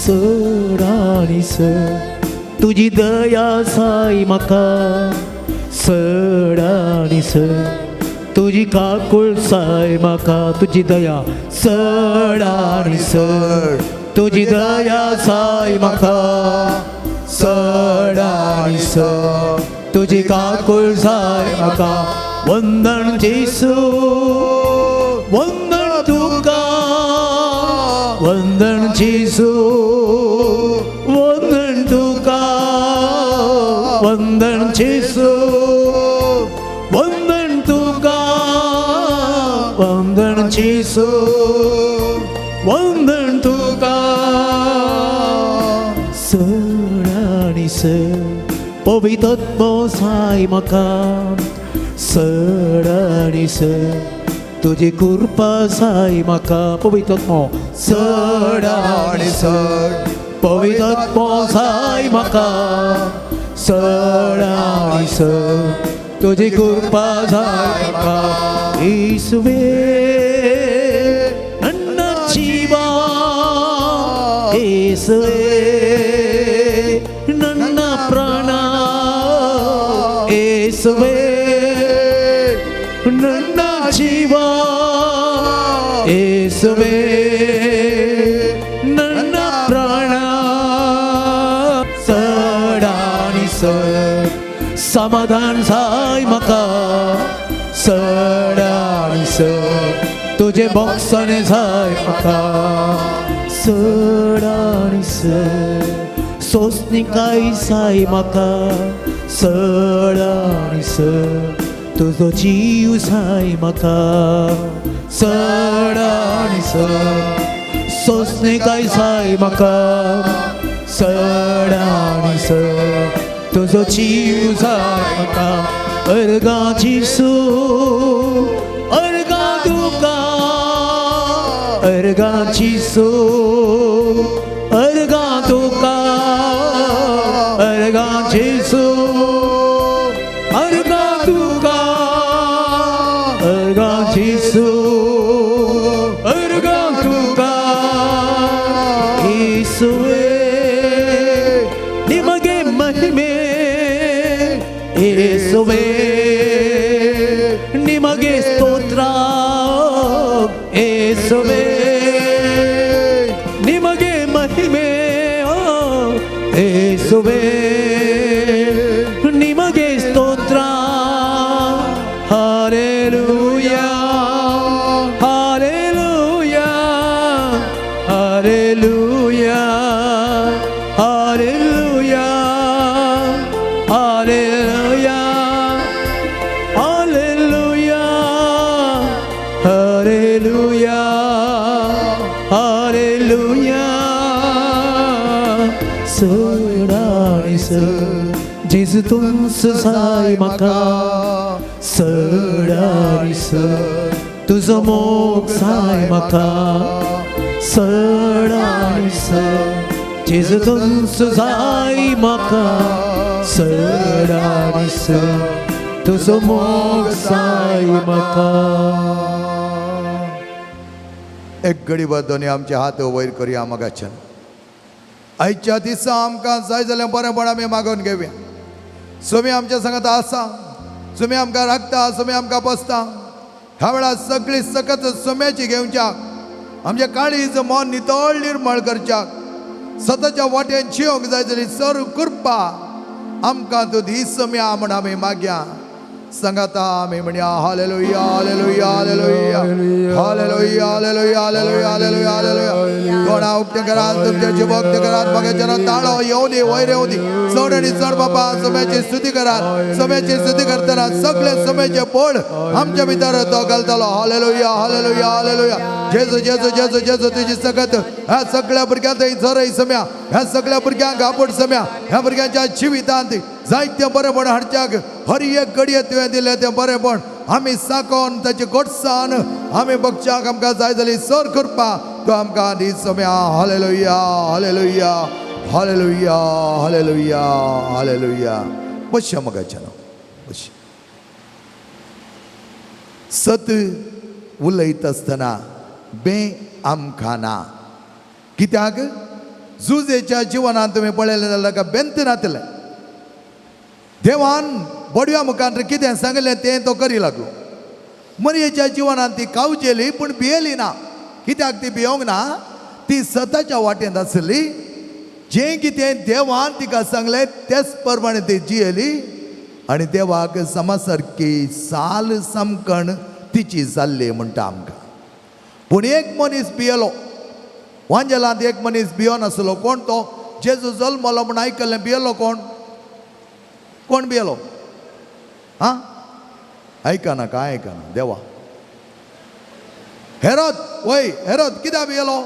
सड आनी सड तुजी दया जाय म्हाका, सड आनी सड तुजी काकूळ जाय म्हाका, तुजी दया सड आनी सड तुजी दया जाय म्हाका, सड आनी सड तुजी काकूळ जाय म्हाका. वंदन जेजू, वंदन तुका, वंदन जेजू, वंदन तुका, वंदन जेजू, वंदन तुका, वंदन जेजू, वंदन तुका. सड आनी सड पवित्र आत्मो जाय म्हाका, सड आनी सड तुजी कृपा जाय म्हाका, पवित्र आत्मो सड आनी सड पवित्र आत्मो जाय म्हाका, सड आनी सड तुजी कृपा जाय म्हाका. येसुवे ಯೇಸುವೇ ನನ್ನ ಪ್ರಾಣ, ಯೇಸುವೇ ನನ್ನ ಜೀವ, ಯೇಸುವೇ ನನ್ನ ಪ್ರಾಣ. चड आनी चड समाधान जाय म्हाका, चड आनी चड तुजें भोगसणें जाय म्हाका, चड आनी चड सोंसणीकाय जाय म्हाका, चड आनी चड तुजो जीव जाय म्हाका, चड आनी चड सोंसणीकाय जाय म्हाका, चड आनी चड तुजो जीव जाय म्हाका. अर्गां जेजू, अर्गां तुका, अर्गां जेजू, अर्गां तुका, अर्गां जेजू, अर्गां तुका, अर्गां जेजू, अर्गां तुका. येसुवे ನಿಮಗೆ ಮಹಿಮೆ, ಯೇಸುವೇ ನಿಮಗೆ ಸ್ತೋತ್ರ, ಯೇಸುವೇ ನಿಮಗೆ ಮಹಿಮೆ, ಓ ಯೇಸುವೇ ನಿಮಗೆ ಸ್ತೋತ್ರ. Hallelujah, hallelujah, hallelujah, hallelujah, hallelujah, hallelujah, hallelujah, hallelujah. चड आनी चड जेजू तूंच जाय म्हाका, चड आनी चड तुजो मोग जाय म्हाका, चड आनी चड जेजू तूंच जाय म्हाका, चड आनी चड तुजो मोग जाय म्हाका. एक घडीभर दोनी आमचे हात वयर करुया मगाच्यान. आयच्या दिसा आमकां जाय जाल्यार बरेंपण आमी मागोवन घेवया. सुमी आमच्या सांगात आसा, सुमी आमकां राखता, सुमी आमकां बसता. ह्या वेळार सगळी सकत सुम्याची घेवच्याक, आमच्या काळीज मन नितळ निर्मळ करच्याक, सताच्या वाटेन जिवंक जाय जाल्यार सर कृपा आमकां तूं दी सम्या म्हण आमी मागया. सांगाता आमी म्हणया hallelujah, hallelujah, hallelujah, hallelujah, hallelujah, hallelujah, hallelujah, hallelujah. तोंडां उक्तें करात, तुमचे जीव उक्ते करात, मगाच्यान ताळो येवं दी, वयर येवं दी. चड आनी चड बाबा सम्याची स्तुती करात. सम्याची स्तुती करतना सगळे सम्याचे बळ आमच्या भितर तो घालतलो. हालेलुया, हालेलुया, हालेलुया. जेजू, जेजू, जेजू, जेजू, तुजी सकत ह्या सगळ्या भुरग्यांक थंय झरय सम्या, ह्या सगळ्या भुरग्यांक आपोट सम्या, ह्या भुरग्यांच्या जिवितांत जायतें बरेंपण हाडच्याक हर एक घडये तुवें दिलें तें बरेंपण आमी साकोन ताची गोडसान आमी बगच्याक आमकां जाय जाली सर करपा तूं आमकां दी सम्या. Hallelujah, hallelujah, hallelujah, hallelujah, hallelujah. बसया मगाच्यान, बस. सत उलयता आसतना बे आमकां ना, कित्याक जुजेच्या जिवनांत तुमी पळयलें जाल्यार ताका बेंत नातलें. देवान बडव्या मुखार कितें सांगलें तें तो करी लागलो. मरयेच्या जिवनांत ती कावजेली पूण भियेली ना. कित्याक ती भियोंक ना? ती सताच्या वाटेंत आसली. जें कितें देवान तिका सांगलें तेच प्रमाणे ती जियेली आनी देवाक समासारकी साल सामकण तिची जाल्ली म्हणटा आमकां. पूण एक मनीस भियेलो. वांजेलांत एक मनीस भियोन आसलो. कोण तो? जेजू जल्मलो म्हूण आयकल्लें. भियेलो कोण? कोण भियेलो? आं, आयकना, कांय आयकना. देवा हेरोद, वय हेरोद कित्याक भियेलो?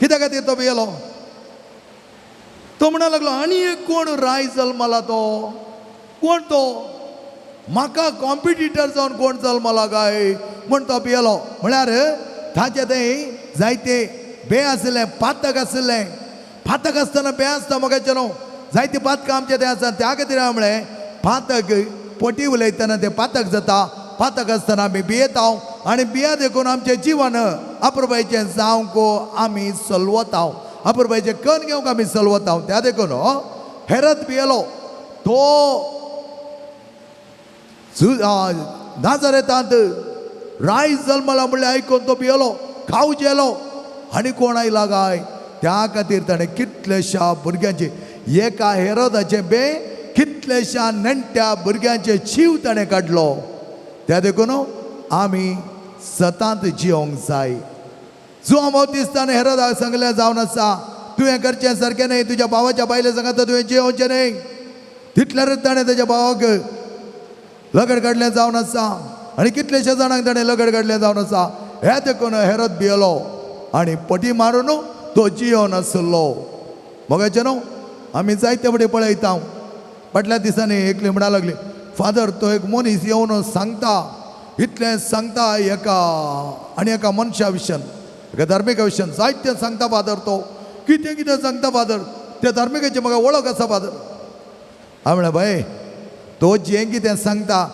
कित्या खातीर तो भियेलो? तो म्हणा लागलो आनी एक कोण राय जल्मला तो, कोण तो? म्हाका कॉम्पिटिटर जावन कोण जल्मला काय म्हण तो भियेलो. म्हळ्यार ताचे थंय जायते बे आशिल्लें, पातक आशिल्लें. पातक आसतना बे आसता मगाचें न्हू, जायते पातकां आमचे थंय आसा. त्या खातीर हांवें म्हळें पातक पोटी उलयतना तें पातक जाता. पातक आसतना आमी भियेता. आनी बिया देखून आमचें जिवन अपुरबायेचें जावंक आमी सलवता, अपुरबायेचें कन घेवंक आमी सलवता. त्या देखून हेरत भियेलो, तो नाजरेतांत राय जल्मला म्हणल्यार आयकून तो भियेलो, खाव जेलो आनी कोण आयला काय. त्या खातीर ताणें कितलेश्या भुरग्यांचे, एका हेरोदाचें बे कितलेश्या नेण्ट्या भुरग्यांचे जीव ताणें काडलो. त्या देखून आमी सतांत जिवंक जाय. जुआंव बाप्तिस्तान हेरोदाक सांगलें जावन आसा, तुवें करचें सारकें न्हय, तुज्या भावाच्या बायले सांगता तुवें जियोवचें न्हय. तितल्यारच ताणें ताच्या भावाक लगड काडलें जावन आसा आनी कितलेश्या जाणांक ताणें लगड काडलें जावन आसा. हें देखून हेरोद भियेलो आनी पटी मारून तो जियोन आसलो. मोगाचें न्हू आमी जायते फुडें पळयता. फाटल्या दिसांनी एकली म्हणा लागली, फादर तो एक मनीस येवन सांगता, इतलें सांगता एका आनी एका मनशा विशयान, एका धार्मिका विशयान जायतें सांगता फादर, तो कितें कितें सांगता फादर, त्या धार्मिकाची म्हाका वळख आसा फादर. हांवें म्हणलें, बाय तो जें कितें सांगता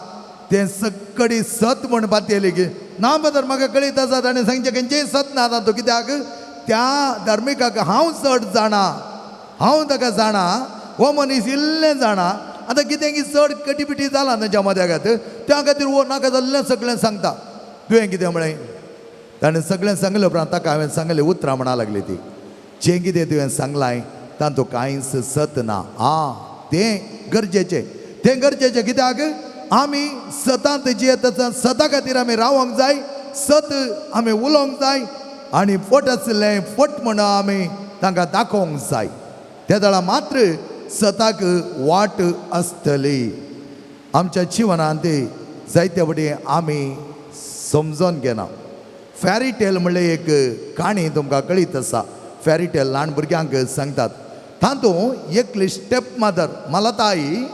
तें सगळी सत म्हण पातयली की ना फादर, म्हाका कळीत आसा ताणें सांगचें खंयचेंय सत ना. आतां तो कित्याक त्या धार्मिकाक हांव चड जाणा, हांव ताका जाणा, हो मनीस इल्लें जाणा, आतां कितें की चड कटीपिटी जाला तांच्या मद्यागात, त्या खातीर हो नाका जाल्लें सगळें सांगता. तुवें कितें म्हळें? ताणें सगळें सांगलें उपरांत ताका हांवें सांगलें उतरां म्हणा लागली ती, जें कितें तुवें सांगलां तातूंत कांयच सत ना. आं, तें गरजेचें, तें गरजेचें कित्याक आमी सतांत जियेता, सता खातीर आमी रावंक जाय, सत आमी उलोवंक जाय आनी फट आशिल्लें फट म्हण आमी तांकां दाखोवंक जाय. त्या वेळार मात्र सताक वाट आसतली. आमच्या जिवनांत जायते फावटी आमी समजून घेना. फेरी टेल म्हणल्यार एक काणी तुमकां कळीत आसा. फेरी टेल ल्हान भुरग्यांक सांगतात. तातूंत एकली स्टेप मदर मलताई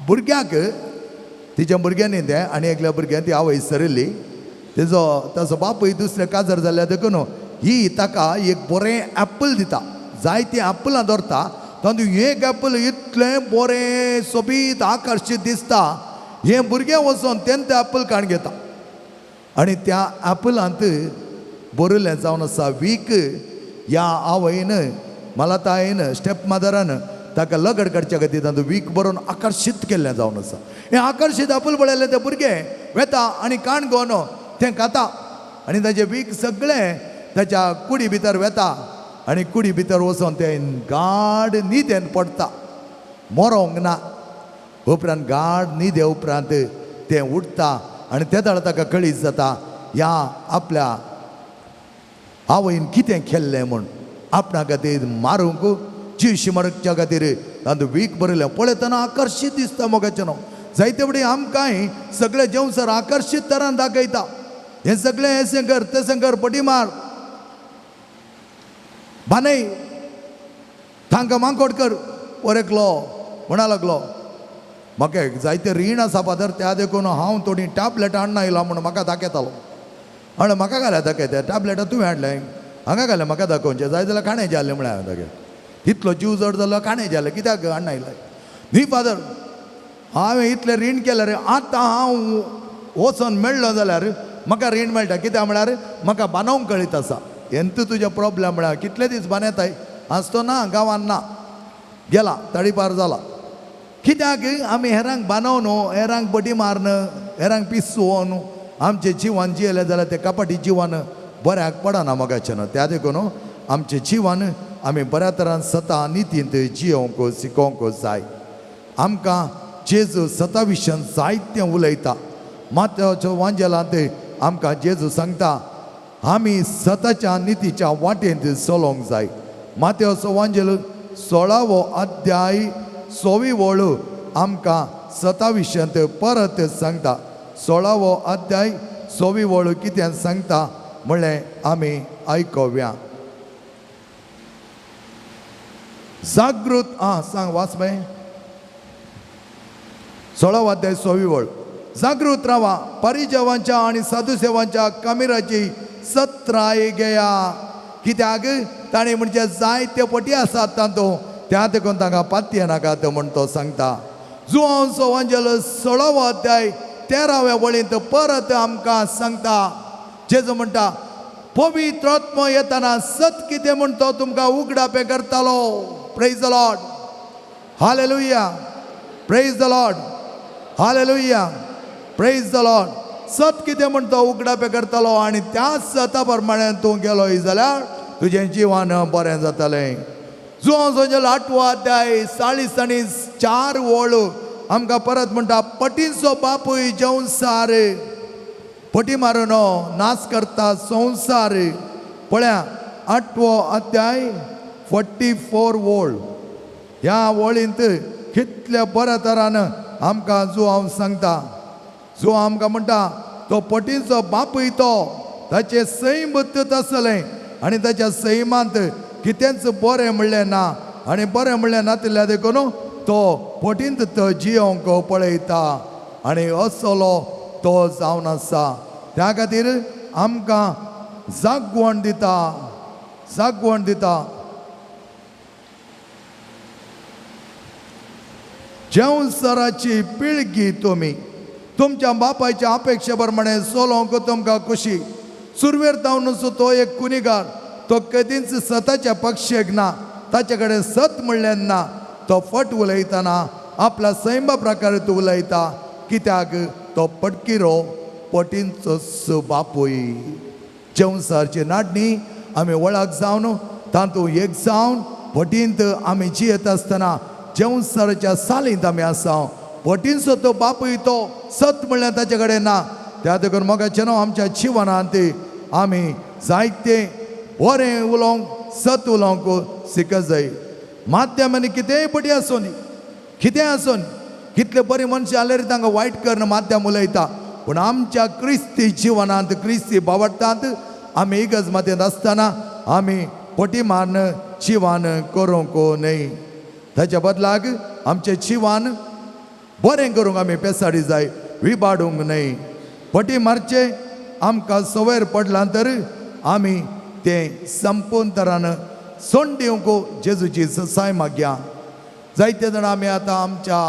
भुरग्यांक, तिच्या भुरग्यांनी तें आनी एकल्या भुरग्यान ती आवय सरिल्ली, तेजो ताचो बापूय दुसरें काजार जाल्ल्या देखून ही ताका एक बरें एप्पल दिता, जायतीं एप्पलां दवरता, तातूंत एक एप्पल इतलें बरें सोबीत आकर्शीत दिसता, हें भुरगें वचोन तें तें एप्पल काण घेता आनी त्या एप्पलांत बरयलें जावन आसा वीक. ह्या आवयन मलतायन स्टेप मदरान ताका लगड काडच्या खातीर तातूंत वीक बरोवन आकर्शीत केल्लें जावन आसा. हें आकर्शीत एप्पल पळयलें तें भुरगें वेता आनी काण घेवन तें खाता आनी ताजें वीक सगळें ताच्या कुडी भितर वेता आनी कुडी भितर वचोन तें गाड न्हिदेन पडटा, मरोंक ना. उपरांत गाड न्हिदे उपरांत तें उठता आनी ते वेळार ताका कळीत जाता ह्या आपल्या आवयन कितें केल्लें म्हूण, आपणा खातीर मारूंक जिवशी मारच्या खातीर तातूंत वीक बरयलें. पळयतना आकर्शीत दिसता मोगाचें न्हू. जायते फुडें आमकांय सगळें जेवसर आकर्शीत तरान दाखयता, हें सगळें अशें कर तशें कर, पटी मार, बानय, तांकां मांकोड कर. वर एकलो म्हणा लागलो, म्हाका जायते रीण आसा फादर, त्या देखून हांव थोडी टॅबलेट हाडना आयला म्हूण म्हाका दाखयतालो. आनी म्हाका घाल्या दाखयता टॅबलेटां तुवें हाडलें, हांगा घालें म्हाका दाखोवचें जाय जाल्यार खाणें जालें म्हळ्यार हांवें ताका, इतलो जीव जड जालो खाणें जालें कित्याक हाडना आयलें. न्ही फादर, हांवें इतलें रीण केलें रे, आतां हांव वचोन मेळ्ळो जाल्यार म्हाका रीण मेळटा, कित्याक म्हळ्यार म्हाका बांदोवंक कळीत आसा. हेंत तुजें प्रॉब्लम म्हळ्यार कितले दीस बांदताय, आज तो ना गांवान ना, गेला तडीपार जाला. कित्याक आमी हेरांक बांदोवन न्हू, हेरांक बडी मारन, हेरांक पिसोवन आमचें जिवन जियेलें जाल्यार तें कपाटी जिवन बऱ्याक पडना मोगाचें न्हू. त्या देखून आमचें जिवन आमी बऱ्या तरान सता नितींत जियोवंक शिकोवंक जाय. आमकां जेजू सता विशयान जायतें उलयता. मात्याच्या वांजेलांत आमकां जेजू सांगता आमी सताच्या नितीच्या वाटेंत चलोवंक जाय. मात्याचो वांजेल 16वो अध्याय 6वी वळ आमकां सता विशयांत परत सांगता. 16वो अध्याय 6वी वळ कितें सांगता म्हणलें आमी आयकोव्या. जागृत आं सांग वाच बाय. 16वो अध्याय 6वी वळ. जागृत रावा, परिजवांच्या आनी साधुसेवांच्या कमिराची सत्राय घेया. कित्याक ताणें म्हणजे जायते पटी आसात तातूंत, त्या देखून तांकां पातये नाकात म्हूण तो सांगता. जुआंव वांजेल 16वो अध्याय 13व्या वळींत परत आमकां सांगता. जेजू म्हणटा पवित्र आत्मो येताना सत कितें म्हण तो तुमकां उगडापें करतालो. Praise the Lord, hallelujah, praise the Lord, hallelujah, praise the Lord. सत कितें म्हण तो उगडापें करतालो आनी त्या सता प्रमाणे तूं गेलो जाल्यार तुजें जिवन बरें जातलें. जुवांव 8वो अध्याय 40 आनी 4 वळ आमकां परत म्हणटा पटींचो बापूय जेवसार पटी मारून नाश करता संवसार. पळया 8वो अध्याय 44 वळ, ह्या वळींत कितल्या बऱ्या तरान आमकां जुवांव सांगता. जुवांव आमकां म्हणटा तो पटींचो बापूय तो ताचें सैम तसलें आनी ताच्या सैमांत कितेंच बरें म्हणलें ना आनी बरें म्हणलें नातिल्ल्या देखून तो पटींत तो जियोंक पळयता आनी असलो तो जावन आसा. त्या खातीर आमकां जागवण दिता, जागवण दिता. जेवसराची पिळगी तुमी तुमच्या बापायच्या अपेक्षे प्रमाणे चलोवंक तुमकां खुशी. सुरवेर जावनच तो एक कुनिगार, तो कदींच सताच्या पक्षेक ना, ताचे कडेन सत म्हणलें ना. तो फट उलयतना आपल्या सैमा प्रकारे तो उलयता, कित्याक तो पटकिरो पटींचो बापूय. जेवसारची नाडणी आमी वळख जावन तातूंत एक जावन पटींत आमी जियेत आसतना जेवसारच्या सालींत आमी आसा. पटींचो तो बापूय तो सत म्हणल्यार ताचे कडेन ना. त्या देखून मोगाचें न्हू आमच्या जिवनांत आमी जायते बरें उलोवंक सत उलोवंक शिकत जाय. माध्यमांनी कितेंय पटी आसूं दी, कितेंय आसून कितले बरी मनशां जाल्यार तांकां वायट करून माध्यम उलयता, पूण आमच्या क्रिस्ती जिवनांत क्रिस्ती बावडटांत आमी इगर्ज मातयेंत आसतना आमी पटी मारून जिवन करूंक न्हय. ताच्या बदलाक आमचें जिवन बरें करूंक आमी पेसाडी जाय, विबाडूंक न्हय. पटी मारचें आमकां सवयर पडलां तर आमी तें संपूर्ण तरान सोंड दिवंक जेजूची ससाय मागया. जायते जाणां आमी आतां आमच्या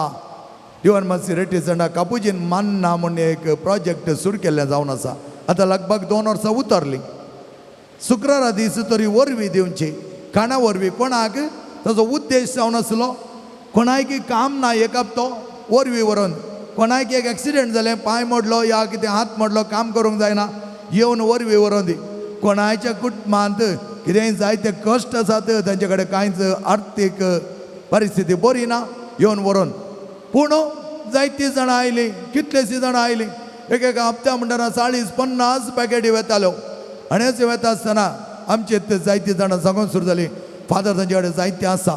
दिवन मातशी रेटी जाणां कापुजीन मान्ना म्हूण एक प्रोजेक्ट सुरू केल्लें जावन आसा. आतां लगभग 2 वर्सां उतरलीं. शुक्रारा दीस तरी वरवीं दिवची, खाणा वरवीं कोणाक ताजो उद्देश जावन आसलो कोणाक काम ना एक हप्तो वरवीं व्हरून, कोणाक एक एक्सिडेंट जालें पांय मोडलो या कितें हात मोडलो काम करूंक जायना येवन वरवीं व्हरोन दी. कोणाच्या कुटुंबांत कितेंय जायते कश्ट आसात तांचे कडेन कांयच आर्थीक परिस्थिती बरी ना येवन व्हरोन. पूण जायतीं जाणां आयलीं, कितलेशीं जाणां आयलीं. एक एक हप्त्या म्हणटना 40-50 पॅकेटी वेताल्यो आनी अशें वेता आसतना आमचे ते जायतीं जाणां सांगून सुरू जालीं फादर तांचे कडेन जायतें आसा.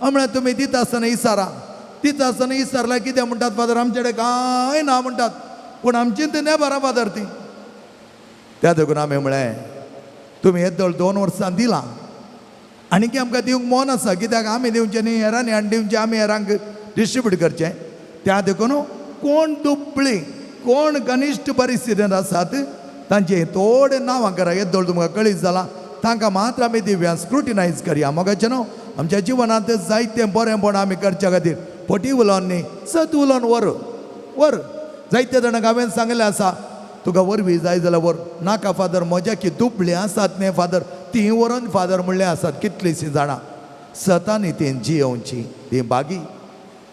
हांव म्हळ्यार तुमी दिता आसतना इसारा, दिता आसतना इसारल्यार कितें म्हणटात फादर आमचे कडेन कांय ना म्हणटात, पूण आमची ती नेबरा फादर ती. त्या देखून आमी म्हळें तुमी येदोळ 2 वर्सां दिलां आनी आमकां दिवंक मन आसा, कित्याक आमी दिवचें न्ही हेरांनी आनी दिवचें आमी हेरांक डिस्ट्रिब्यूट करचें. त्या देखून कोण दुबळी कोण कनिश्ट परिस्थितींत आसात तांचे थोडे नांवां करा, येदोळ तुमकां कळीत जालां तांकां मात्र आमी दिवया, स्क्रुटिनायज करया. मोगाचें न्हू आमच्या जिवनांत जायतें बरेंपण आमी करच्या खातीर फटी उलोवन न्ही सत उलोवन व्हर व्हर. जायते जाणांक हांवें सांगलें आसा तुका वरवीं जाय जाल्यार व्हर, नाका फादर म्हज्या की दुबळीं आसात न्ही फादर तीं व्हरोन फादर म्हणलें आसात कितलींशीं जाणां. सतांनी तीं जियोवची ती बागी,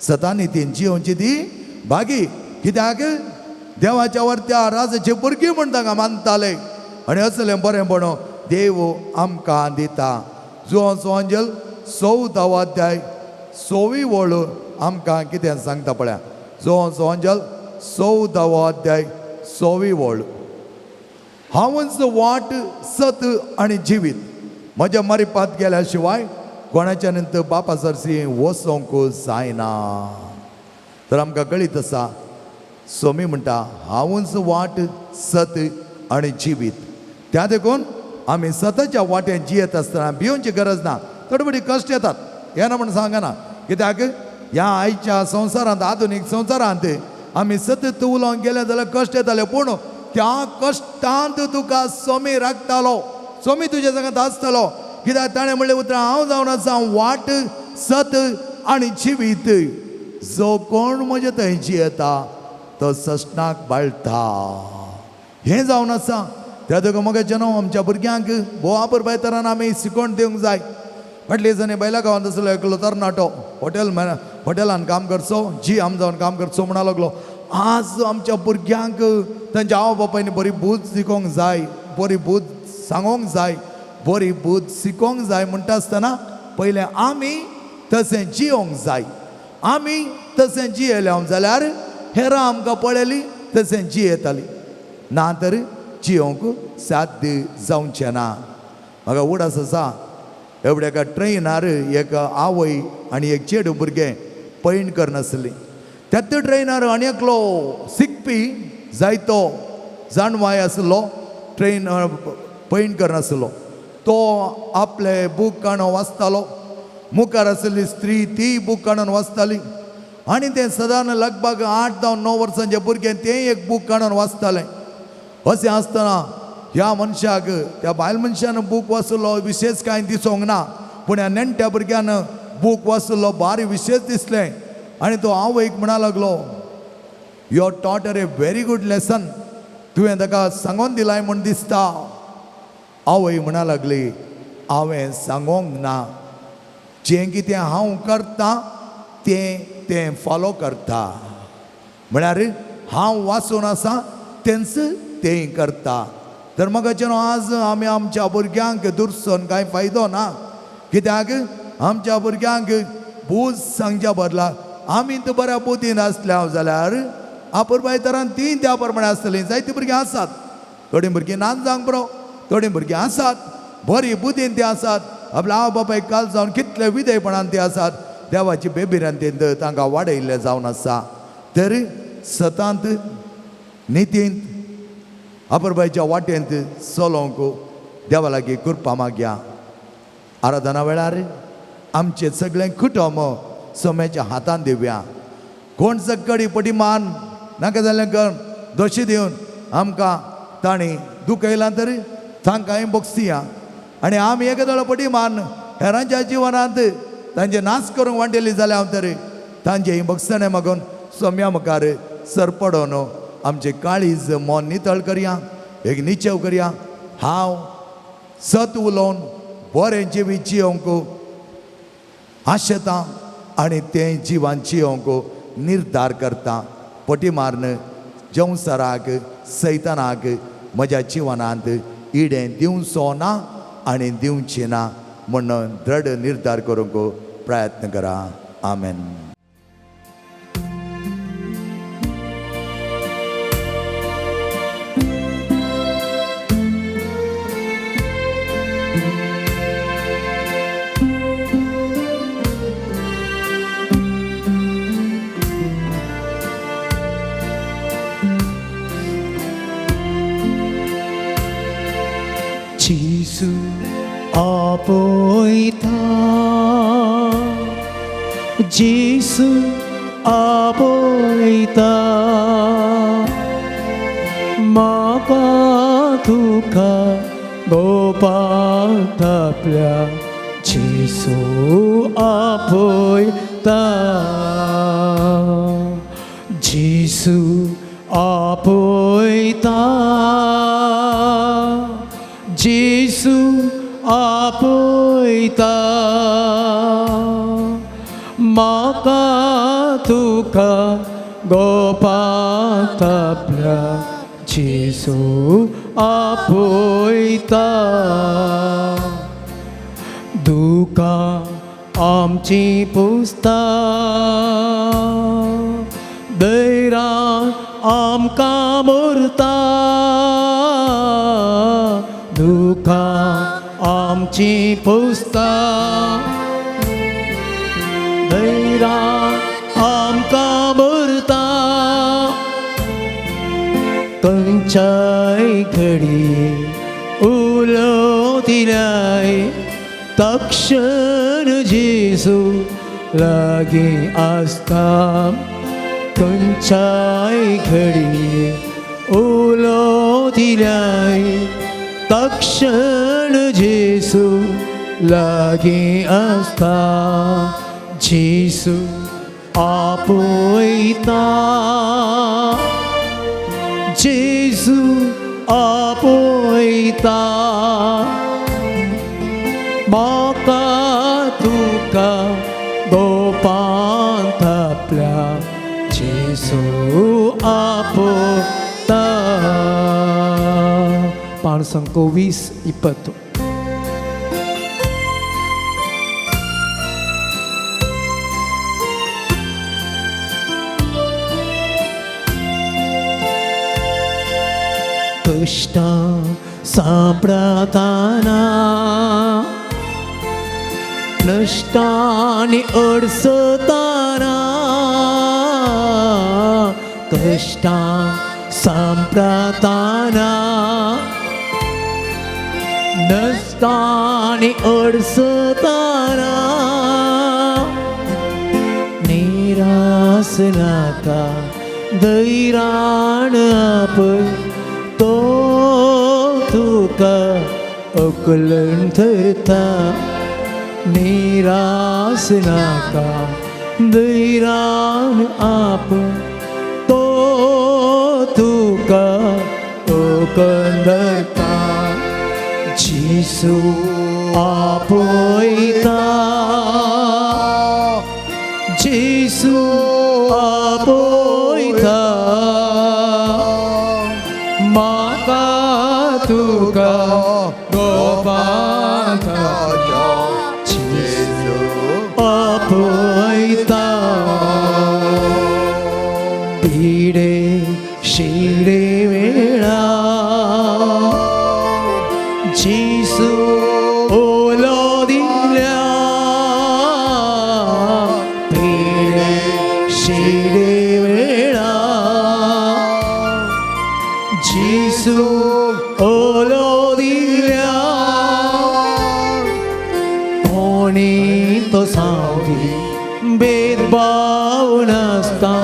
सतांनी तीं जियोवची ती बागी, कित्याक देवाच्या वरत्या राजाची भुरगीं म्हण तांकां मानताले आनी असलें बरेंपण देव आमकां दिता. जुवांचो अंजल 14वो अध्याय 6वी वळ आमकां कितें सांगता पळया. जुवांचो अंजल 14वो अध्याय 6वी वळ. हांवच वाट सत आनी जिवीत, म्हज्या मरिपात गेल्या शिवाय कोणाच्या नंतर बापा सरशी वचोंक जायना. तर आमकां कळीत आसा सोमी म्हणटा हांवच वाट सत आनी जिवीत. त्या देखून आमी सताच्या वाटेन जियेत आसतना भिवची गरज ना. थोडे थोडी कश्ट येतात हें ना म्हण सांगना, कित्याक ह्या आयच्या संवसारांत आधुनीक संवसारांत आमी सतत उलोवंक गेले जाल्यार कश्ट येताले, पूण त्या कश्टांत तुका सोमी राखतालो, सोमी तुज्या सांगात आसतलो. कित्याक ताणें म्हणलें उतरां हांव जावन आसा वाट सत आनी जिवीत, जो कोण म्हजे थंय जियेता तो सस्नाक बाळटा. हें जावन आसा. त्या देखून मगे न्हू आमच्या भुरग्यांक भोव आपुरबाय तरान आमी शिकोवन दिवंक जाय. फाटले दिसांनी बैला गांवांत आसलो एकलो तरणाटो हॉटेलान काम करचो, जी आम जावन काम करचो म्हणा लागलो. आज आमच्या भुरग्यांक तांच्या आवय बापायनी बरी बूद शिकोवंक जाय, बरी बूद सांगोंक जाय, बरी बूद शिकोवंक जाय. म्हणटा आसतना पयलें आमी तशें जियोंक जाय. आमी तशें जियेले हांव जाल्यार हेरां आमकां पळयली तशें जियेताली, ना तर जियोंक साध्य जावचें ना. म्हाका उडास आसा एवढ्या एका ट्रेनार एक आवय आनी एक चेडूं भुरगें पैण करनासली. त्याच ट्रेनार आनी एकलो शिकपी जायतो जाणवाय आसलो, ट्रेन पैण करनासलो. तो आपले बूक काडून वाचतालो. मुखार आसली स्त्री ती बूक काडून वाचताली आनी तें सदां लगभग 8 जावं 9 वर्सांचें भुरगें तें एक बूक काडून वाचतालें. अशें आसतना ह्या मनशाक त्या बायल मनशान बूक वाचलो विशेश कांय दिसूंक ना, पूण ह्या नेण्ट्या भुरग्यान बूक वाचलो भारी विशेश दिसलें. आनी तो आवयक म्हणा लागलो, your taught her a very good lesson, तुवें ताका सांगोन दिलाय म्हूण दिसता. आवय म्हणा लागली, हांवें सांगोंक ना, जें कितें हांव करतां तें तें फॉलो करता. म्हळ्यार हांव वाचून आसा तेंच तें करता. तर म्हाका न्हू आज आमी आमच्या भुरग्यांक दुरसून कांय फायदो ना. कित्याक आमच्या भुरग्यांक बूज सांगच्या बदला आमी तर बऱ्या बुद्दीन आसल्या जाल्यार आपुरबाय तरान तीं त्या प्रमाणे आसतलीं. जायतीं भुरगीं आसात, थोडीं भुरगीं नान जावंक बरो, थोडीं भुरगीं आसात बरी बुद्दीन तीं आसात, आपल्या आवय बापायक काल जावन कितले विधेयपणान तीं आसात, देवाची बेबिरांतीन तांकां वाडयल्लें जावन आसा. तर सतांत नितींत आपुरबायच्या वाटेंत चलोवंक देवा लागीं कृपा मागया. आराधना वेळार आमचें सगळें कुटुंब सोम्याच्या हातान दिवया. कोण सकडी पटी मान नाका जाल्यार कर दोशी दिवन आमकां तांणी दुखयलां तरी तांकांय बोगसिया. आनी आमी एकादो पटी मान हेरांच्या जिवनांत तांचे नाश करूंक वांटेली जाल्यार हांव तरी तांचे बगसणें मागून सोम्या मुखार सरपडोन आमचें काळीज मन नितळ करया, एक निचेव करया. हांव सत उलोवन बरें जिवीत जियोंक आशेतां आनी तें जिवान जियोंक निर्धार करता. पटी मारन जंवसाराक सैतानाक म्हज्या जिवनांत इडें दिवचो ना आनी दिवचें ना म्हूण दृढ निर्धार करूंक प्रयत्न करा. आमेन. जेजू आपयता, जेजू आपयता, म्हाका तुका गोपाक आपल्या जेजू आपयता, जेजू आपयता, जेजू आपयता, म्हाका तुका गोपाक आपल्या जेजू आपयता. दुकां आमची पुसता, दैरान आमकां भरता, दुकां आमची पुसता, दैरान आमकां भरता. खंयच्याय घडी उलोवतिल्याय तक्षण जेजू लागीं आसता, खंयच्याय घडी उलोवतिल्याय तक्षण जेजू लागीं आसता. जेजू आपयता, जेजू आपयता म्हाका तुका गोपांत आपल्या जेजू आपयता. पाणसंको 20-20. कश्टां सांपडताना नश्टांनी अडसताना कश्टां सांपडताना नश्टांनी अडसताना निरास नाका धैर्यान आपय तो तुका अकलन थरता निरास नाका धैर्यान आप तो तुका अकलन धरता जेजू आपयता जेजू आपयता म्हाका तुका गोपांत जेजू आपयता पिडे शिडे वेळा जेजू ओलो दिल्या पिडे शिडे वेळा जेजू ओलो दिल्या कोणी तो सावदी भेदभाव नासता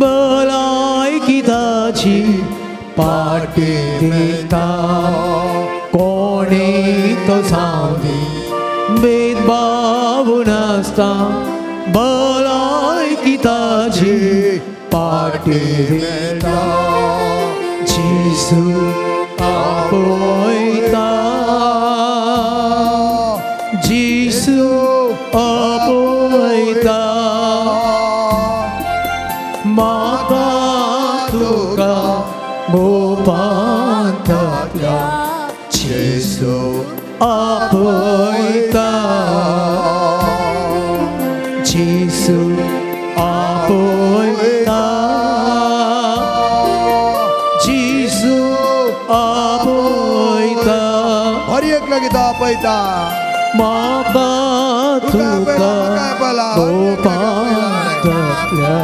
भलायकी ताची पाटी दिता कोणी तो सावदी भेदभाव नासता भलायकी ताची पाटी दिता जेजू आपयता जेजू आपयता म्हाका तुका गोपांत आपल्या जेजू आपयता जेजू आपयता जेजू आपयता हर एक लागीं तो आपयता म्हाका तुका गोपांत आपल्या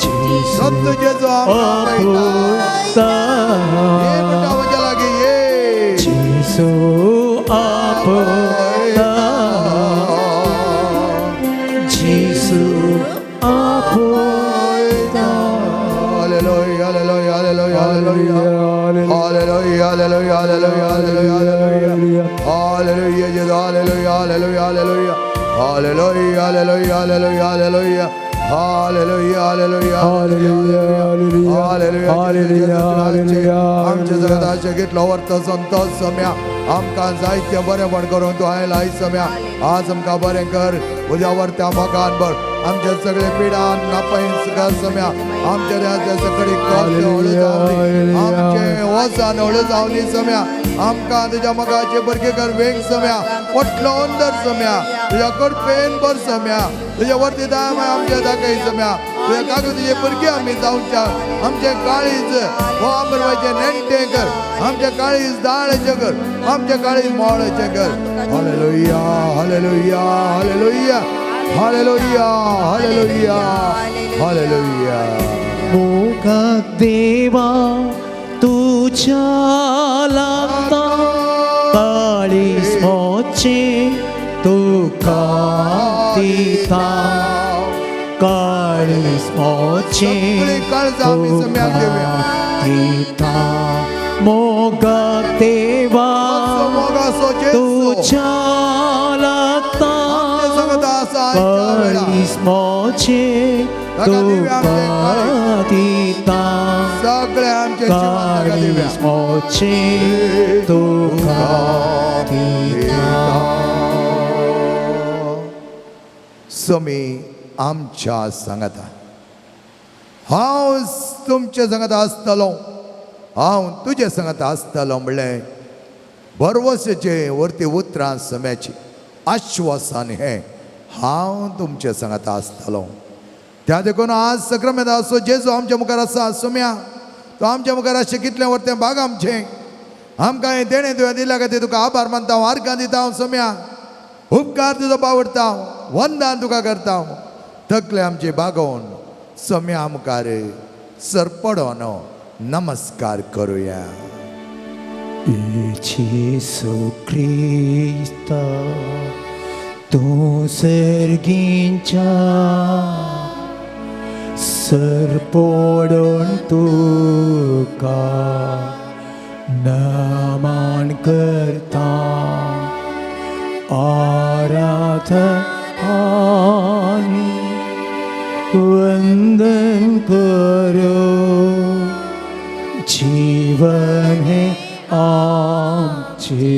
जेजू संत जेजू आमकां आपयता. ये म्हणटा आपयता म्हज्या लागीं ये. जेजू आपयता जेजू आपयता. Hallelujah, hallelujah, hallelujah, hallelujah. Hallelujah, hallelujah, hallelujah, hallelujah, hallelujah. Hallelujah, Jesu, hallelujah, hallelujah, hallelujah. Hallelujah, hallelujah, hallelujah, hallelujah. Hallelujah, hallelujah, hallelujah, hallelujah. Hallelujah, hallelujah. आमच्या जगताचे घेतलो वर्त संतोष सम्या आमकां जायतें बरेंपण करून तूं आयला आयज सम्या आज आमकां बरें कर उद्या वर्त्या मोगान भर आमचे सगळे पिडान नापैस कर सम्या आमच्या देहाचे सगळे कष्ट हळू जावनी आमचे वसान हळू जावनी सम्या आमकां तुज्या मोगाचे बरगे कर वेंग सम्या पोटलो अंदर सम्या तुज्या कृपेन भर सम्या तुज्या वरती दाय आमच्या दाखय सम्या तुज्या कागद तुजे भुरगे आमी जावच्या आमचे काळीज हो आमरवाचे नेणटे कर आमचे काळीज दाळेचे कर आमचे काळीज मोळेचे कर. Hallelujah, hallelujah, hallelujah, hallelujah, hallelujah, hallelujah. मोगाक देवा तुज्या लागता काळीज मोचे तुका दिता काळीज मोचे सगळी काळजां आमी सम्याक दिवया. दिता मोगाक देवा मोगासो जेजू तुज्या लागता आमचे संगत आसा आयच्या वेळार काळीज मोचे ताका दिव्या आमचें तुका दिता सगळे आमचे जिवन ताका दिव्या काळीज मोचे तुका दिता. समी आमच्या सांगाता, हांव तुमच्या सांगाता आसतलो, हांव तुजे सांगाता आसतलो म्हणलें भरवसाचें वरती उतरां सम्याची आश्वासन हें, हांव तुमच्या सांगाता आसतलो. त्या देखून आज सक्रमेंत असो जेजू आमच्या मुखार आसा. सोम्या तो आमच्या मुखार अशें कितलें वरतें भाग आमचें, आमकां हें देणें तुवें दिल्या खातीर तुका आभार मानता हांव, आर्गां दिता हांव. सोम्या उपकार तुजो पावडटा हांव, वंदान तुका करता हांव. तकले आमचे बागोवन सोम्या मुखार सरपडोन नमस्कार करुया. जेसू क्रिस्ता तूं सर्गींच्या सरपडून तुका नमन करता, आराधन आनी वंदन करो, जीवन हे आमचे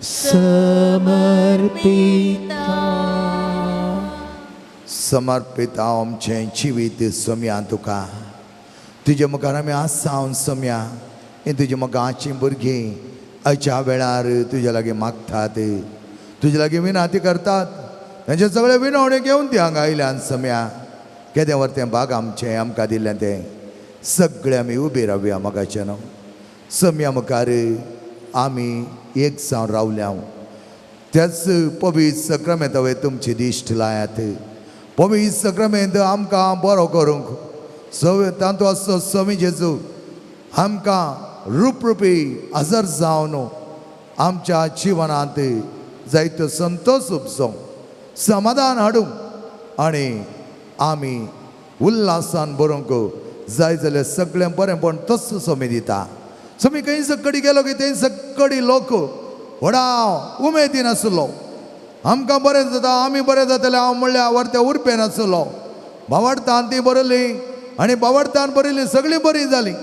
समर्पिता. समर्पित आमचें जिवीत सोम्या तुका, तुजे मुखार आमी आसा हांव सोम्या. हें तुजे मुखार भुरगीं आयच्या वेळार तुज्या लागीं मागतात, तुजे लागीं विनंती करतात, तेंचे सगळे विनवणे घेवन ती हांगा आयल्यान सोम्या. केदें वरतें भाग आमचें आमकां दिल्लें तें सगळें आमी उबी रावया मोगाचें न्हू. सोम्या मुखार आमी एक जावन रावल्या. त्याच पवित्र सक्रमेंत हांवें तुमची दिश्ट लायात. पवित्र सक्रमेंत आमकां बरो करूंक सव तातूंत आसचो स्वामी जेजू आमकां रुपरुपी हजर जावन आमच्या जिवनांत जायतो संतोश उपजो, समाधान हाडूंक आनी आमी उल्हासान बरोवंक जाय जाल्यार सगळें बरें पण तसो स्वामी दिता. स्वामी खंय सकडी गेलो की थंय सकडी लोक व्हडा उमेदीन आसलो. आमकां बरें जाता, आमी बरें जातले हांव म्हणल्यार वरते उरपेन आसलो. बावडतान ती बरयली आनी बावडतान बरयली सगळीं बरीं जालीं.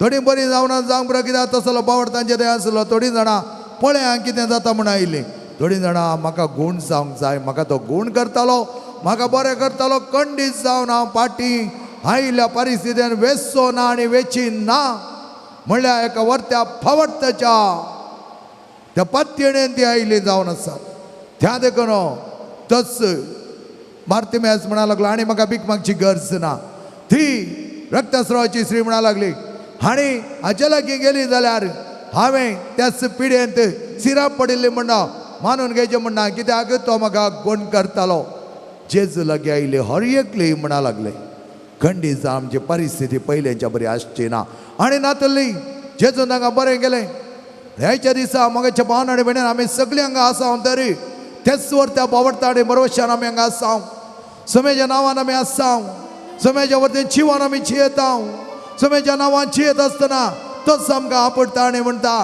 थोडीं बरीं जावना जावंक बरो कित्याक तसलो बावडतांचे थंय आसलो. थोडीं जाणां पळय कितें जाता म्हूण आयलीं, थोडीं जाणां म्हाका गूण जावंक जाय, म्हाका तो गूण करतालो, म्हाका बरें करतालो, कंडीत जावन हांव फाटीं आयिल्ल्या परिस्थितीन वेचो ना आनी वेची ना म्हणल्यार एका वरत्या फावडताच्या त्या पत्तेणेन ती आयली जावन आसा. त्या देखून तस मार्तिमेस म्हणा लागलो आनी म्हाका भीक मागची गरज ना. ती रक्तस्रावाची स्त्री म्हणा लागली आनी हाचे लागीं गेली जाल्यार हांवें त्याच पिड्येंत सिराप पडिल्ली म्हणना मानून घेवचें म्हणना, कित्याक तो म्हाका गुण करतालो. जेजू लागीं आयली हर एकली म्हणा लागले खंडीत आमची परिस्थिती पयलेंच्या बरी आसची ना आनी नातली जेजून तांकां बरें गेलें. ह्याच्या दिसा मगाच्या भावन आनी भयणीन आमी सगळीं हांगा आसा तरी तेच वर त्या बावडता आनी बरोवशान आमी हांगा आसा. सोम्याच्या नांवान आमी आसा, सोम्याच्या वरतेन जिवान आमी जियेता. सोम्याच्या नांवान जियेत आसतना तोच आमकां आपडटा आनी म्हणटा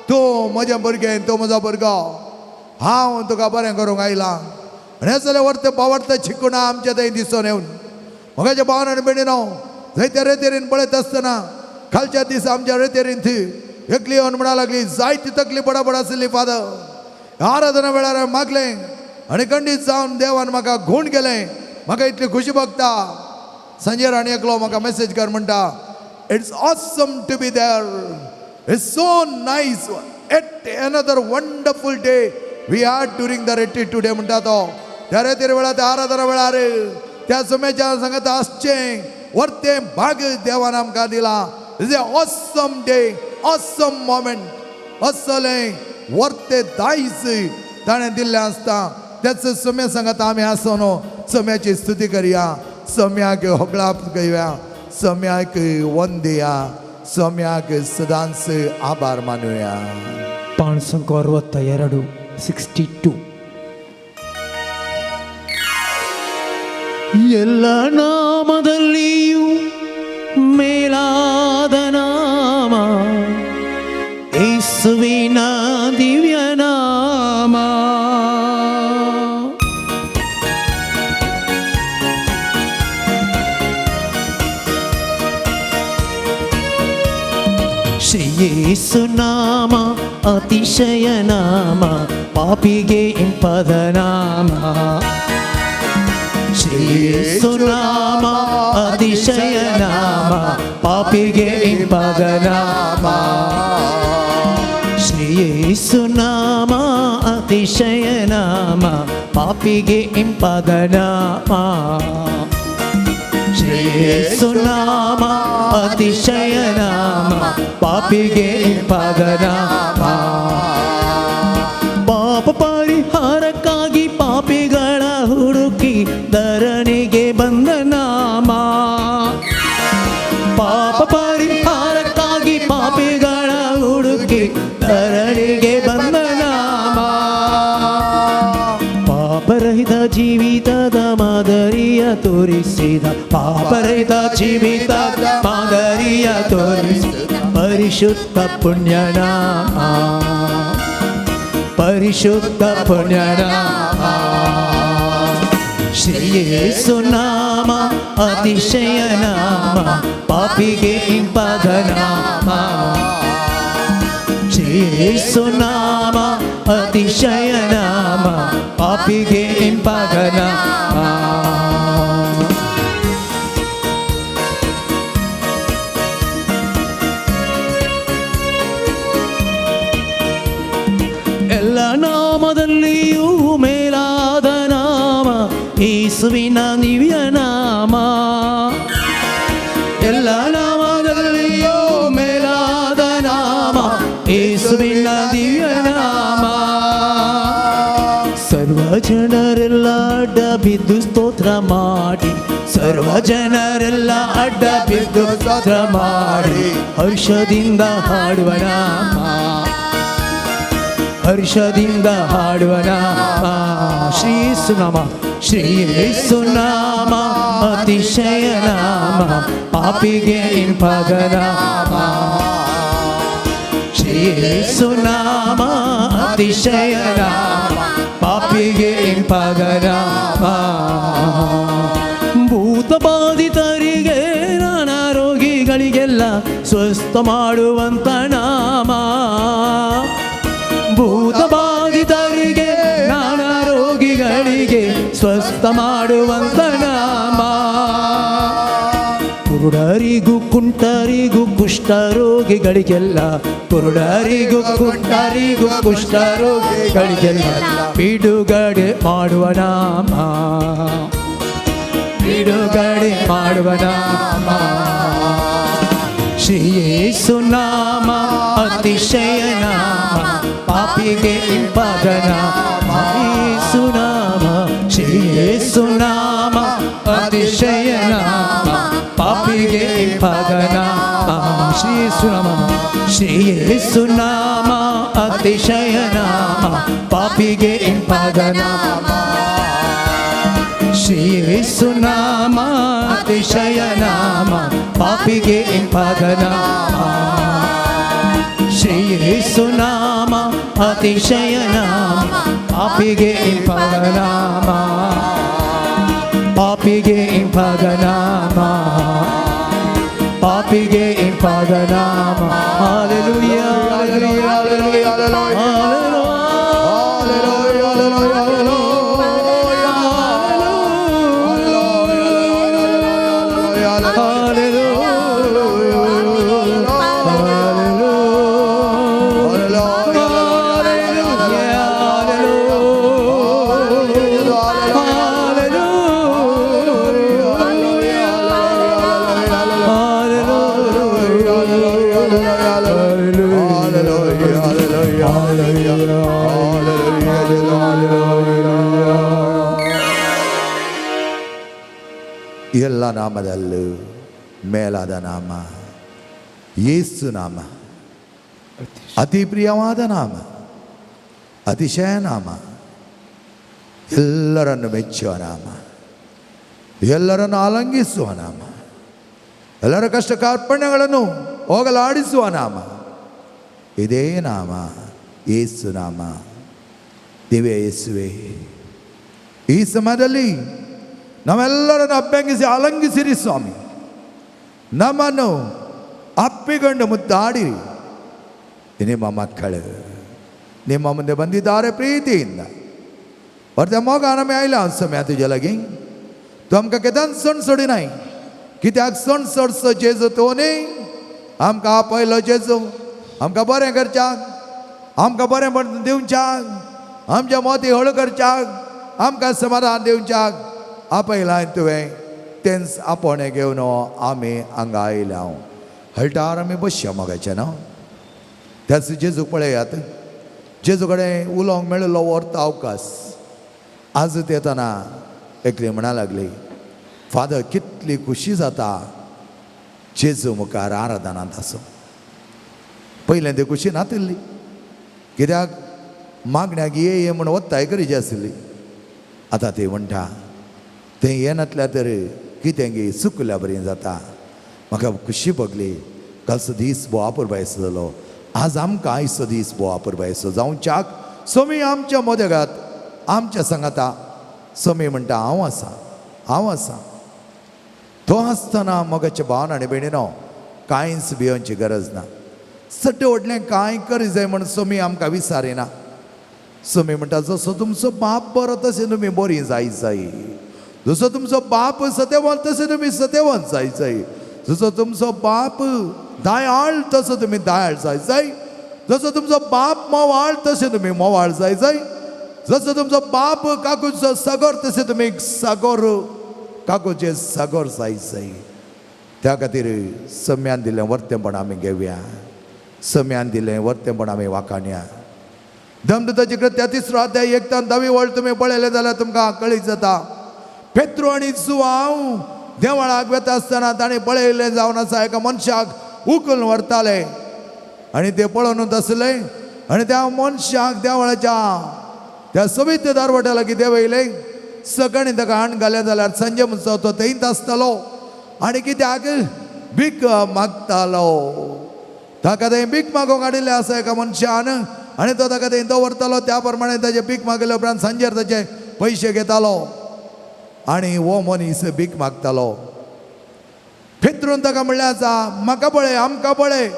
तूं म्हजें भुरगें, तूं म्हजो भुरगो, हांव तुका बरें करूंक आयलां. आनी हें जाल्यार वरतें बावडता शिकूना आमच्या थंय दिसून येवन मगाच्या भावन आनी भयणीन जायत्या रेतेरीन पळयत आसतना कालच्या दिसा आमच्या रेतेरीन थी एकली येवन म्हणा लागली जायती तकली बडाबड आशिल्ली फादर आराधना वेळार मागलें आनी खंडीत जावन देवान म्हाका गूण केलें, म्हाका इतली खुशी भोगता. संजय राणी एकलो म्हाका मॅसेज कर म्हणटा it's awesome to be there, it's so nice, at another wonderful day we are during the retreat today म्हणटा तो. त्या रेतेर वेळार त्या आराधना वेळार त्या सुमेच्या सांगता आसचें वरतें भाग देवान आमकां दिलां. It's a awesome day, awesome moment. असलें वरते दायज ताणें दिल्लें आसता. त्याच सम्या सांगता आमी आसो न्हू, सम्याची स्तुती करया, सम्याक होगळाप करया, सम्याक वंदया, सम्याक सदांच आभार मानुया. 562 62. ಎಲ್ಲ ನಾಮದಲ್ಲಿಯೂ ಮೇಲಾದ ನಾಮ ಯೇಸುವಿನ ದಿವ್ಯ ನಾಮ. ಶ್ರೀ ನಾಮ ಅತಿಶಯ ನಾಮ, ಪಾಪಿಗೆ ಇಂಪಾದ ನಾಮ. ಶ್ರೀ ನಾಮ ಅತಿಶಯ ನಾಮ, ಪಾಪಿಗೆ ಇಂಪಾದ ನಾಮ. ಶ್ರೀ ನಾಮ ಅತಿಶಯ ನಾಮ, ಪಾಪಿಗೆ ಇಂಪಾದ ನಾಮ. ಶ್ರೀ ನಾಮ ಅತಿಶಯ ನಾಮ, ಪಾಪಿಗೆ ಇಂಪಾದ ನಾಮ. ಪಾಪ ಪರಿಹಾರಕ್ಕಾಗಿ ಪಾಪಿಗಳ ಹುಡುಕಿ ಧರಣಿಗೆ ಬಂದ ನಾಮ. ಪಾಪ ಪರಿಹಾರಕ್ಕಾಗಿ ಪಾಪಿಗಳ ಹುಡುಕಿ ಧರಣಿಗೆ ಬಂದ ನಾಮ. ಪಾಪರಹಿತ ಜೀವಿತದ ಮಾದರಿಯ ತೋರಿಸಿದ, ಪಾಪರಹಿತ ಜೀವಿತದ ಮಾದರಿಯ ತೋರಿಸಿದ ಪರಿಶುದ್ಧ ಪುಣ್ಯನಾಮ, ಪರಿಶುದ್ಧ ಪುಣ್ಯನಾಮ. ಶ್ರೀ ಯೇಸು ನಾಮ ಅತಿಶಯ ನಾಮ, ಪಾಪಿಗೆ ಇಂಪಾದ ನಾಮ. ಶ್ರೀ ಯೇಸು ನಾಮ ಅತಿಶಯ ನಾಮ, ಪಾಪಿಗೆ ಇಂಪಾದ ನಾಮ. ಎಲ್ಲ ನಾಮದಲ್ಲಿಯೂ ಮೇಲಾದ ನಾಮ ಯೇಸುವಿನ ದಿವ್ಯ ನಾಮ. ಎಲ್ಲ ನಾಮದಲ್ಲಿಯೂ ಮೇಲಾದ ನಾಮ ಯೇಸುವಿನ ದಿವ್ಯ ನಾಮ. ಸರ್ವ ಜನರೆಲ್ಲ ಅಡ್ಡ ಬಿದ್ದು ಸ್ತೋತ್ರ ಮಾಡಿ, ಸರ್ವ ಜನರೆಲ್ಲ ಅಡ್ಡ ಬಿದ್ದು ಸ್ತೋತ್ರ ಮಾಡಿ, ಹರ್ಷದಿಂದ ಹಾಡುವ ನಾಮ, ಹರ್ಷದಿಂದ ಹಾಡುವ ನಾಮ. ಶ್ರೀ ಯೇಸು ನಾಮ, ಶ್ರೀ ಯೇಸು ನಾಮ ಅತಿಶಯ ನಾಮ, ಪಾಪಿಗೆ ಇಂಪಾದ ನಾಮ. ಶ್ರೀ ಯೇಸು ನಾಮ ಅತಿಶಯ ನಾಮ, ಪಾಪಿಗೆ ಇಂಪಾದ ನಾಮ. ಭೂತಬಾಧಿತರಿಗೆ ನಾನಾ ರೋಗಿಗಳಿಗೆಲ್ಲ ಸ್ವಸ್ಥ ಮಾಡುವಂತ ನಾಮ. ಭೂತಬಾಧಿತರಿಗೆ ನಾನಾ ರೋಗಿಗಳಿಗೆ ಸ್ವಸ್ಥ ಮಾಡುವಂತ ನಾಮ. ಕುರುಡರಿಗೂ ಕುಂಟರಿಗೂ ಕುಷ್ಠರೋಗಿಗಳಿಗೆಲ್ಲ, ಕುರುಡರಿಗೂ ಕುಂಟರಿಗೂ ಕುಷ್ಠರೋಗಿಗಳಿಗೆಲ್ಲ ಬಿಡುಗಡೆ ಮಾಡುವ ನಾಮ, ಬಿಡುಗಡೆ ಮಾಡುವ ನಾಮ. ಶ್ರೀ ಯೇಸು ನಾಮ ಅತಿಶಯ ನಾಮ, ಪಾಪಿಗೆ ಇಂಪಾದ ನಾಮ. ಯೇಸು ನಾಮ, ಶ್ರೀ ಯೇಸು ನಾಮ ಅತಿಶಯ ನಾಮ, ಪಾಪಿಗೆ ಇಂಪಾದ ನಾಮ. ಶ್ರೀ ಯೇಸು ನಾಮ, ಶ್ರೀ ಯೇಸು ನಾಮ ಅತಿಶಯ ನಾಮ, ಪಾಪಿಗೆ ಇಂಪಾದ ನಾಮ. ಶ್ರೀ ಯೇಸು ನಾಮ ಅತಿಶಯ ನಾಮ, ಪಾಪಿಗೆ ಇಂಪಾದ ನಾಮ. ಶ್ರೀ ಯೇಸು ನಾಮ ಅತಿಶಯ ನಾಮ, ಪಾಪಿಗೆ ಇಂಪಾದ ನಾಮ, ಪಾಪಿಗೆ ಇಂಪಾದ ನಾಮ, ಪಾಪಿಗೆ ಇಂಪಾದ ನಾಮ. Hallelujah, hallelujah, hallelujah, hallelujah. ಎಲ್ಲ ನಾಮದಲ್ಲೂ ಮೇಲಾದ ನಾಮ ಯೇಸು ನಾಮ, ಅತಿ ಪ್ರಿಯವಾದ ನಾಮ, ಅತಿಶಯ ನಾಮ, ಎಲ್ಲರನ್ನು ಮೆಚ್ಚುವ ನಾಮ, ಎಲ್ಲರನ್ನು ಆಲಂಗಿಸುವ ನಾಮ, ಎಲ್ಲರ ಕಷ್ಟ ಕಾರ್ಪಣ್ಯಗಳನ್ನು ಹೋಗಲಾಡಿಸುವ ನಾಮ, ಇದೇ ನಾಮ ಯೇಸು ನಾಮ. ದಿವ್ಯ ಯೇಸುವೆ, ಈ ಸಮಯದಲ್ಲಿ ನಾವೆಲ್ಲರನ್ನು ಅಭ್ಯಂಗಿಸಿ ಆಲಂಗಿಸಿರಿ ಸ್ವಾಮಿ. ನಮ್ಮನ್ನು ಅಪ್ಪಿಕೊಂಡು ಮುದ್ದಾಡಿರಿ. ನಿಮ್ಮ ಮಕ್ಕಳು ನಿಮ್ಮ ಮುಂದೆ ಬಂದಿದ್ದಾರೆ ಪ್ರೀತಿಯಿಂದ. वर्त्या मोगान आमी आयल्या सम्या तुज्या लागीं. तूं आमकां केदान सण सोडिनाय, कित्याक सण सोडचो जेजू तूं न्ही आमकां आपयलो जेजू, आमकां बरें करच्याक, आमकां बरें म्हण दिवच्याक, आमच्या मोती हळू करच्याक, आमकां समाधान दिवच्याक आपयलां तुवें. तेंच आपोवणें घेवन आमी हांगा आयल्या. हळटार आमी बसया मोगाचें न्हू. त्याच जेजूक पळयात, जेजू कडेन उलोवंक मेळिल्लो वर्त अवकाश. आज येताना एकली म्हणा लागली, फादर कितली खुशी जाता जेजू मुखार आराधनांत आसूं. पयलें ती खुशी नातिल्ली, कित्याक मागण्याक ये ये म्हूण वत्ताय करीची आशिल्ली. आतां ती म्हणटा तें येनातल्यार तर कितें गी चुकल्या बरी जाता. म्हाका खुशी भोगली. कालचो दीस भोव अपुरबायेचो जालो. आज आमकां आयचो दीस भोव अपुरबायेचो जावच्याक सोमी आमच्या मदेगात आमच्या सांगाता. सोमी म्हणटा हांव आसा, हांव आसा. तो आसतना मोगाच्या भावन आनी भयणीनो कांयच भियोवची गरज ना. सट्टे व्हडलें कांय करी जाय म्हण सोमी आमकां विचारिना. सोमी म्हणटा जसो तुमचो बाप बरो तशें तुमी बरीं जाय जाय, जसो तुमचो बाप सतेवंत तशें तुमी सतेवंत जाय जाय, जसो तुमचो बाप दयाळ तसो तुमी दयाळ जाय जाय, जसो तुमचो बाप मोवाळ तशें तुमी मोवाळ जाय जाय, जसो तुमचो बाप काकूचो सागोर तशें तुमी सागोर काकूचे सागोर जाय जाय. त्या खातीर सम्यान दिलें वर्तेंपण आमी घेवया, सम्यान दिलें वर्तेंपण आमी वाखाणया. धमदुताची कृत्या तिसरो अध्याय एक तान धावी वळ तुमी पळयलें जाल्यार तुमकां कळीत जाता. पेत्रू आनी जुआंव देवळाक वेता आसतना ताणें पळयलें जावन आसा एका मनशाक उखलून व्हरताले आनी ते पळोवनूच आसले आनी त्या मनशाक देवळाच्या त्या सोबीत दारवट्या लागीं देंवयलें. सकाळीं ताका हाण घालें जाल्यार सांजे म्हणचो तो थंयच आसतालो आनी कित्याक भीक मागतालो. ताका थंय भीक मागूंक हाडिल्लें आसा एका मनशान आनी तो ताका थंय दवरतालो. त्या प्रमाणे ताजे भीक मागले उपरांत सांजेर ताचे पयशे घेतालो आनी हो मनीस भीक मागतालो. पेत्रून ताका म्हणलें आसा म्हाका पळय, आमकां पळय.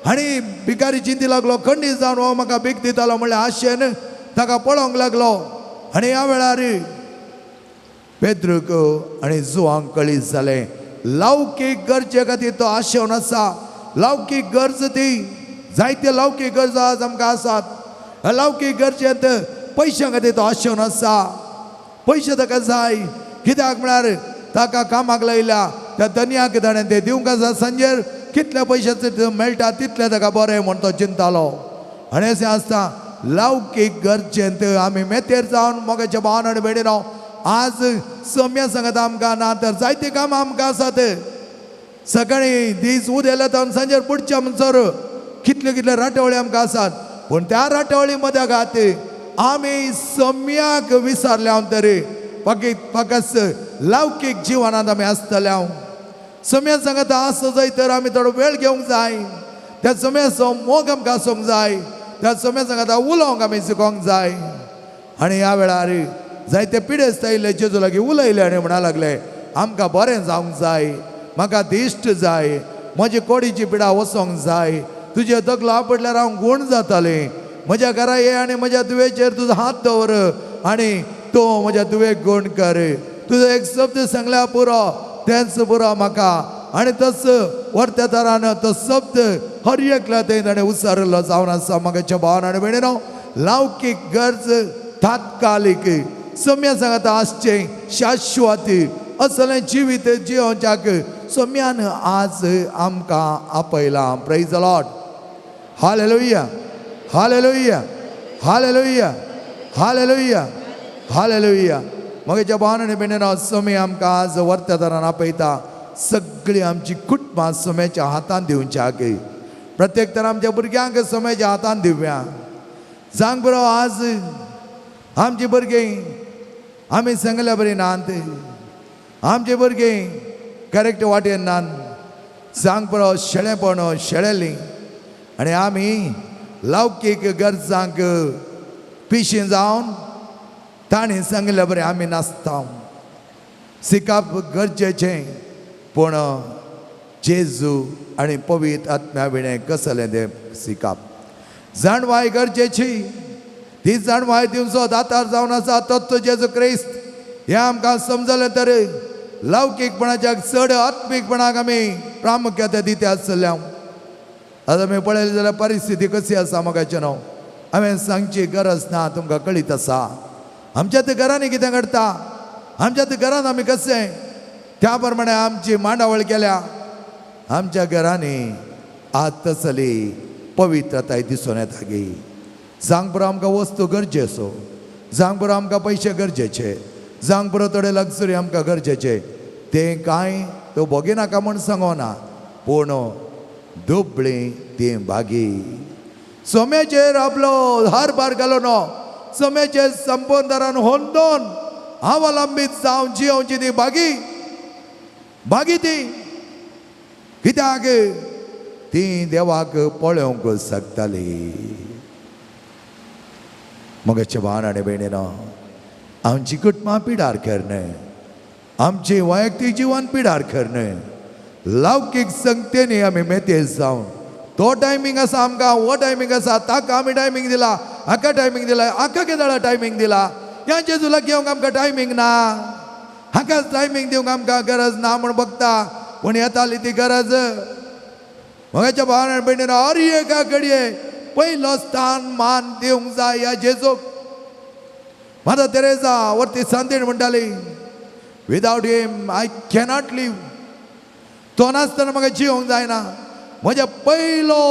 आनी भिकारी चिंती लागलो, खंडीत जावन हो म्हाका भीक दितालो म्हणलें आशेन ताका पळोवंक लागलो. आनी ह्या वेळार पेद्रूक आनी जुआंक कळीत जालें लौकीक गरजे खातीर तो आशेवन आसा. लौकीक गरज ती जायते लौकीक गरजो आज आमकां आसात. लौकीक गरजेंत पयशां खातीर तो आशेवन आसा. पयशे ताका जाय, कित्याक म्हळ्यार ताका कामाक लायल्या त्या धनयाक ताणें ते दिवंक आसा. सांजेर कितल्या पयशाचे मेळटा तितले ताका बरें म्हूण तो चिंतालो. आनी अशें आसता लौकीक गरजेंत आमी मेतेर जावन मोगाच्या भावान आनी भयणीनो आज सम्या सांगता आमकां ना तर जायते कामां आमकां आसात. सकाळीं दीस उदेल्या तावन सांजेर बुडच्या म्हणसर कितले कितले राटावळी आमकां आसात. पूण त्या राटावळी मदगात आमी सम्याक विसरल्या तरी फकत लौकीक जिवनांत आमी आसतले. सम्या सांगता आसो जाय तर आमी थोडो वेळ घेवंक जाय, त्या सम्याचो मोग आमकां आसूंक जाय, त्या सम्या सांगता उलोवंक आमी शिकोवंक जाय. आनी ह्या वेळार जायते पिडेस्त आयिल्ले जेजू लागीं उलयले आनी म्हणा लागले आमकां बरें जावंक जाय, म्हाका दिश्ट जाय, म्हजी कोडीची पिडा वचोंक जाय, तुजे दगलो आपडल्यार हांव गूण जातालें, म्हज्या घरा ये आनी म्हज्या धुवेचेर तुजो हात दवर आनी तूं म्हज्या धुवेक गूण कर, तुजो एक शब्द सांगल्यार पुरो, तेंच पुरो म्हाका. आनी तस वर्त्या तरान तो शब्द हर एकल्या थंय ताणें उच्चारिल्लो जावन आसा. म्हाका भावन आनी भयणीनो लौकीक गरज तात्कालीक सम्या सांगता आसचें शाश्वत असलें जिवीत जियोवच्याक सम्यान आज आमकां आपयलां. Praise the Lord. Hallelujah, hallelujah, hallelujah, hallelujah, hallelujah. म्हज्या भावान आनी भयणीनो सोमी आमकां आज वर्त्या तरान आपयता. सगळीं आमची कुटुंबां सोम्याच्या हातान दिवच्याक, प्रत्येक तर आमच्या भुरग्यांक सोम्याच्या हातान दिवया. सांग बरो आज आमची भुरगीं आमी सांगल्या बरी नात, आमची भुरगीं करेक्ट वाटेन नात. सांग बरो शेळेपण शेळेलीं आनी आमी लौकीक गरजांक पिशीं जावन तांणी सांगल्या बरें आमी नासता. शिकप गरजेचें पूण जेजू आनी पवित्र आत्म्या विणें कसलें तें शिकप. जाणवाय गरजेची. ती जाणवाय दिवचो दातार जावन आसा तत्व जेजू क्रिस्त हें आमकां समजलें तर लौकीकपणाच्या चड आत्मीकपणाक आमी प्रामुख्यता दिता आसल्या. आतां आमी पळयलें जाल्यार परिस्थिती कशी आसा मोगाचें न्हू, हांवें सांगची गरज ना, तुमकां कळीत आसा. आमच्या त्या घरांनी कितें घडटा, आमच्या त्या घरान आमी कशें त्या प्रमाणे आमची मांडावळ केल्या. आमच्या घरांनी आज तसली पवित्रताय दिसून येता गी. जावंक पुरो आमकां वस्तू गरजेचो, जावंक पुरो आमकां पयशे गरजेचे, जावंक पुरो थोडे लक्झरी आमकां गरजेचे, तें कांय त्यो भोगिनाका म्हूण सांगना, पूण दुबळी ती भागी. सोम्याचेर आपलो हार भार घालो न्हू, सोम्याचेर संपोंदरान होंदोन अवलंबीत जावन जियोवची ती भागी. भागी ती कित्याक ती देवाक पळोवंक शकताली. मगाचे भाव आनी भयणीनो, आमची कुटुंबां पिडार करणे, आमचें वैयक्तीक जिवन पिडार करणे, लौकीक संगतेनी आमी मेतेज जावन तो टायमींग आसा आमकां, हो टायमींग आसा, ताका आमी टायमींग दिला, हाका टायमींग दिला, हाका केदाळा टायमींग दिला, ह्या जेजूला घेवंक आमकां टायमींग ना, हाकाच टायमींग दिवंक आमकां गरज ना म्हूण बघता, पूण येताली ती गरज. मगाच्या भावान आनी भयणीन, हर एका घडये पयलो स्थान मान दिवंक जाय ह्या जेजूक. माता तेरेजा वरती सांतीण म्हणटाली, without him I cannot live. तो नासतना म्हाका जिवंक जायना. म्हज्या पयलो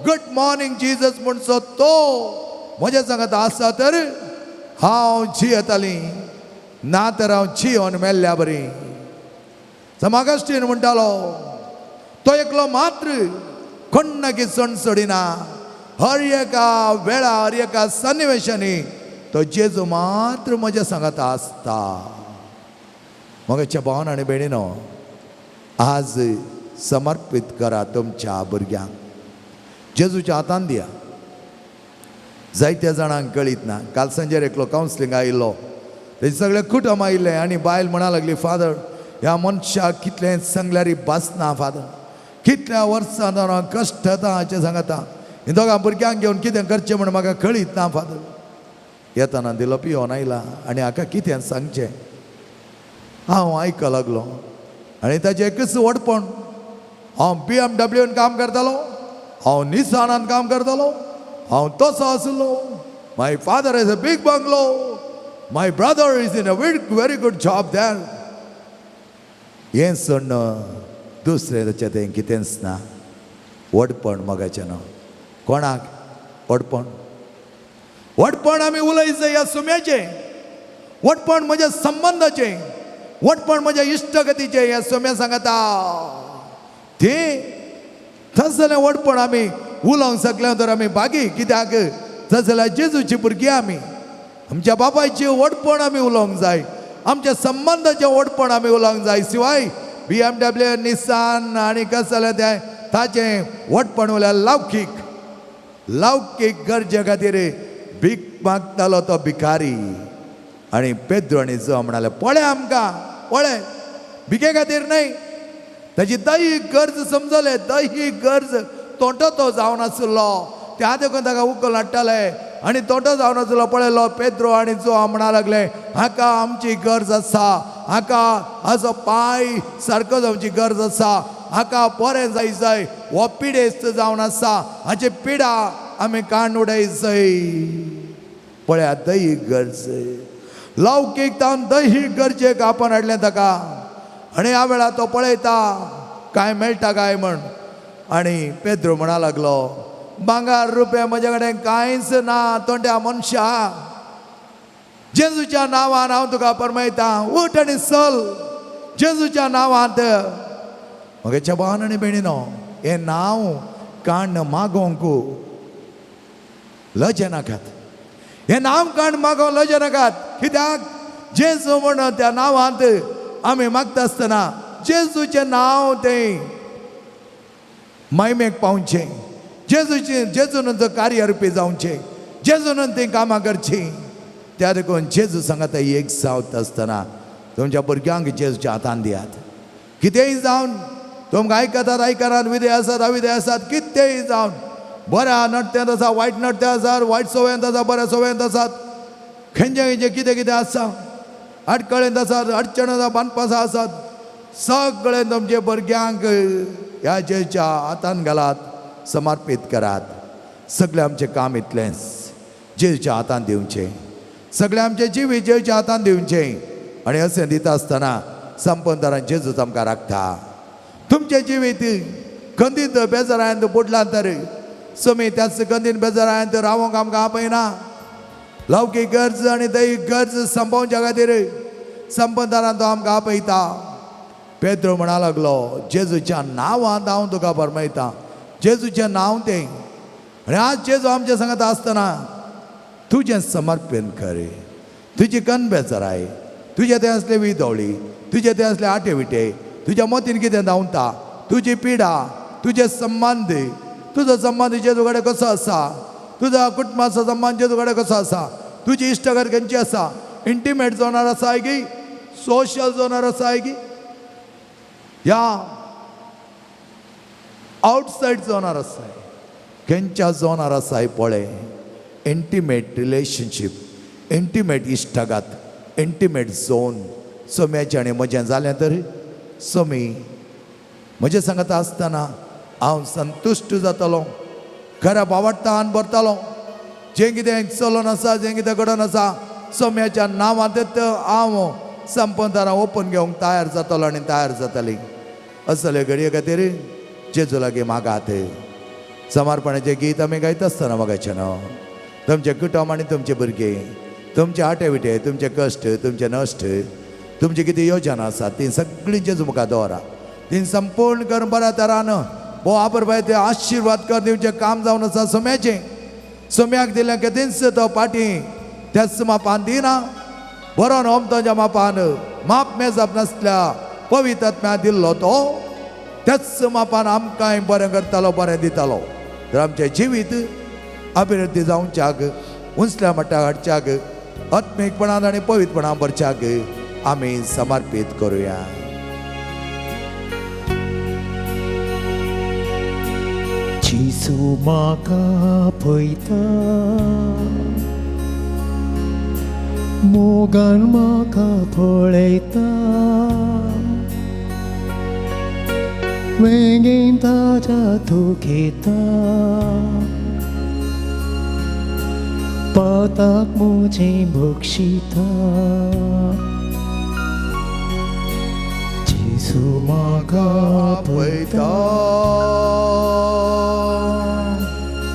गुड मॉर्निंग जिजस म्हणचो तो म्हज्या सांगात आसा तर हांव जियेताली, ना तर हांव जियोन मेल्ल्या बरी. समागस्टीन म्हणटालो, तो एकलो मात्र कोण्णाकी सणसडिना, हर एका वेळा हर एका सन्निवेशांनी तो जेजू मात्र म्हज्या सांगात आसता. म्हज्या भावन आनी भयणीनो, आज समर्पीत करा तुमच्या भुरग्यांक जेजूच्या हातान दिया. जायत्या जाणांक कळीत ना. काल सांजेर एकलो कावन्सिलींग आयिल्लो, तेजे सगळे कुटुंब आयिल्लें आनी बायल म्हणा लागली, फादर ह्या मनशाक कितलें सांगल्यार बसना फादर, कितल्या वर्सां जावन कश्ट येता हाचें सांगता, ही दोगां भुरग्यांक घेवन कितें करचें म्हूण म्हाका कळीत ना फादर. येताना दिलो पियोन आयला आनी हाका कितें सांगचें. हांव आयक लागलो आनी ताचें एकच व्हडपण, हांव BMW काम करतालो, हांव निसानान काम करतालो, हांव तसो आसलो, my father is a big bungalow, my brother is in a very good job there. हें सोडून दुसरें ताचें तें कितेंच ना. व्हडपण मोगाचें ना. कोणाक व्हडपण? व्हडपण आमी उलयचें ह्या सुम्याचें, व्हडपण म्हज्या संबंदाचें, व्हडपण म्हज्या इश्टगतीचें ह्या सुम्या सांगता. तें तसलें व्हडपण आमी उलोवंक शकले तर आमी बागी. कित्याक तसल्या जेजूची भुरगीं आमी, आमच्या बापायचें व्हडपण आमी उलोवंक जाय, आमच्या संबंदाचें व्हडपण आमी उलोवंक जाय. शिवाय BMW Nissan आनी कसलें तें ताचें व्हडपण उल्यार लौकीक लौकीक गरजे खातीर भीक मागतालो तो भिकारी. आनी पेद्रो आनी जो म्हणाले, पळय आमकां, पळय, भिके खातीर न्हय, ताची दैहीक गरज समजले, दैहीक गरज तोंटो तो जावन आसलो, त्या देखून ताका उकल हाडटाले आनी तोंटो जावन आसलो. पळयलो पेद्रो आनी जो म्हणा लागले, हाका आमची गरज आसा, हाका हाचो पांय सारको जावची गरज आसा, हाका बरें जाय जाय, हो पिडेस्त जावन आसा, हाची पिडा आमी काण उडय जाय. पळया दैहीक गरज, लौकीक तावन दैहीक गरजेक आपण हाडलें ताका. आनी ह्या वेळार तो पळयता कांय मेळटा काय म्हण. आनी पेद्रो म्हणा लागलो, भांगर रुपया म्हज्या कडेन कांयच ना तोंड्या मनशा, जेजूच्या नांवान हांव तुका परमयता, उठ आनी चल जेजूच्या नांवांत. म्हगेच्या भावान आनी भयणीनो, हें नांव काण मागोवंक लजेनाकात, हें नांव काण मागोवंक लजेनाकात. कित्याक जेजू म्हण त्या नांवांत आमी मागता आसतना जेजूचें नांव तें महिमेक पावचें, जेजूचें जेजून कार्य रुपी जावचें, जेजून तीं कामां करचीं. त्या देखून जेजू सांगता एक सावत आसतना तुमच्या भुरग्यांक जेजूच्या हातान दियात. कितेंय जावन तुमकां आयकतात आयकनात, विदय आसात अविदय आसात, कितेंय जावन बऱ्या नडत्यांत आसा, वायट नडते आसात, वायट सवयेंत आसा, बऱ्या सवयेंत आसात, खंयचे खंयचे कितें कितें आसा, आडकळेंत आसात, अडचण आसा, बांदपासां आसात, सगळें तुमचे भुरग्यांक ह्या जेच्या हातान घालात, समर्पीत करात. सगळें आमचें काम इतलेंच जेजूच्या हातान दिवचें, सगळें आमचें जिवीत जेजूच्या हातान दिवचें. आनी अशें दिता आसतना संपंदरान जेजूच आमकां राखता. तुमचें जिवीत खंदीत बेजारांत बुडलां तर समी त्याच खंदीन बेजारांत रावोंक आमकां आपयना. लौकीक गरज आनी दैवीक गरज संपोवच्या खातीर संपंदरान तो आमकां आपयता. पेद्रो म्हणा लागलो, जेजूच्या नांवान हांव तुका फरमायता, जेजूचें नांव तें. आनी आज जेजू आमच्या सांगता आसतना तुजें समर्पण कर, तुजी कन बेजाराय, तुजें तें आसलें विदोळी, तुजें तें आसलें आटे विटे, तुज्या मतीन कितें धांवता, तुजी पिडा, तुजे संबंद, तुजो संबंद जेजू कडेन कसो आसा, तुजो कुटुंबाचो संबंद जेजू कडेन कसो आसा, तुजी इश्टागत खंयची आसा, इंटिमेट जोनार आसा की सोशल जोनार आसा की या आवटसायड जोनार आसा, खंयच्या जोनार आसा पळय. इंटिमेट रिलेशनशीप, इंटिमेट इश्टागत, इंटिमेट झोन सोम्याचें आनी म्हजें जालें तर सोमी म्हजें सांगता आसतना हांव संतुश्ट जातलो, खऱ्या बावडटान भरतलो. जें कितें चलोन आसा, जें कितें घडोन आसा, सोम्याच्या नांवांत हांव संपंदारां ओपन घेवंक तयार जातलो आनी तयार जातली. असले घडये खातीर जेजू लागीं मागात. समर्पणाचें गीत आमी गायता आसतना मागाचें न्हू, तुमचें कुटुंब आनी तुमचे भुरगे, तुमचे आटे विटे, तुमचे कश्ट, तुमचे नश्ट, तुमची कितें योजना आसा ती सगळीं जेजू मुखार दवरा. ती संपूर्ण करून बऱ्या तरान भोव आबर बाय ते आशिर्वाद कर दिवचें काम जावन आसा सोम्याचें. सोम्याक दिलें केदींच तो पाटी त्याच मापान दिना, बरो ओमतोच्या मापान माप मेजप नासल्या पवित्र आत्म्या दिल्लो तो त्याच मापान आमकांय बरें करतालो, बरें दितालो. तर आमचें जिवीत अभिवृद्धी जावच्याक, उंचल्या मट्टाक हाडच्याक, आत्मीकपणान आनी पवित्रपणान भरच्याक आमी समर्पीत करुया. जेजू म्हाका पळयता, मोगान म्हाका पळयता, वेंगेन ताज्या दुखयता, पाताक म्हजें बक्षिता. जेजू म्हाका पळयता,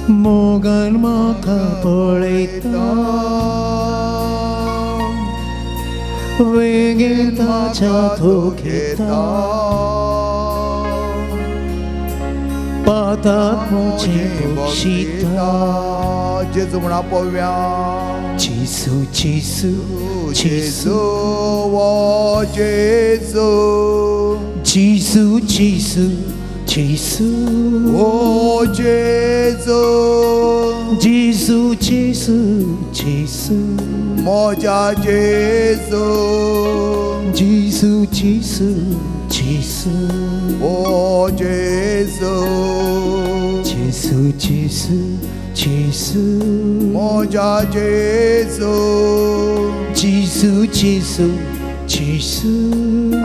मोगान म्हाका पळयता, वेंगेन ताज्या दुखयता, पाताक म्हजें बक्षिता. जेजू म्हणा पळोवया. जेजू जेजू जेजू ओ जेजू, जेजू जेजू जेजू ओ जेजू, जेजू जेजू जेजू म्हज्या जेजू, जेजू जेजू जेजू ओ जेजू, जेजू जेजू जेजू म्हज्या जेजू, जेजू जेजू जेजू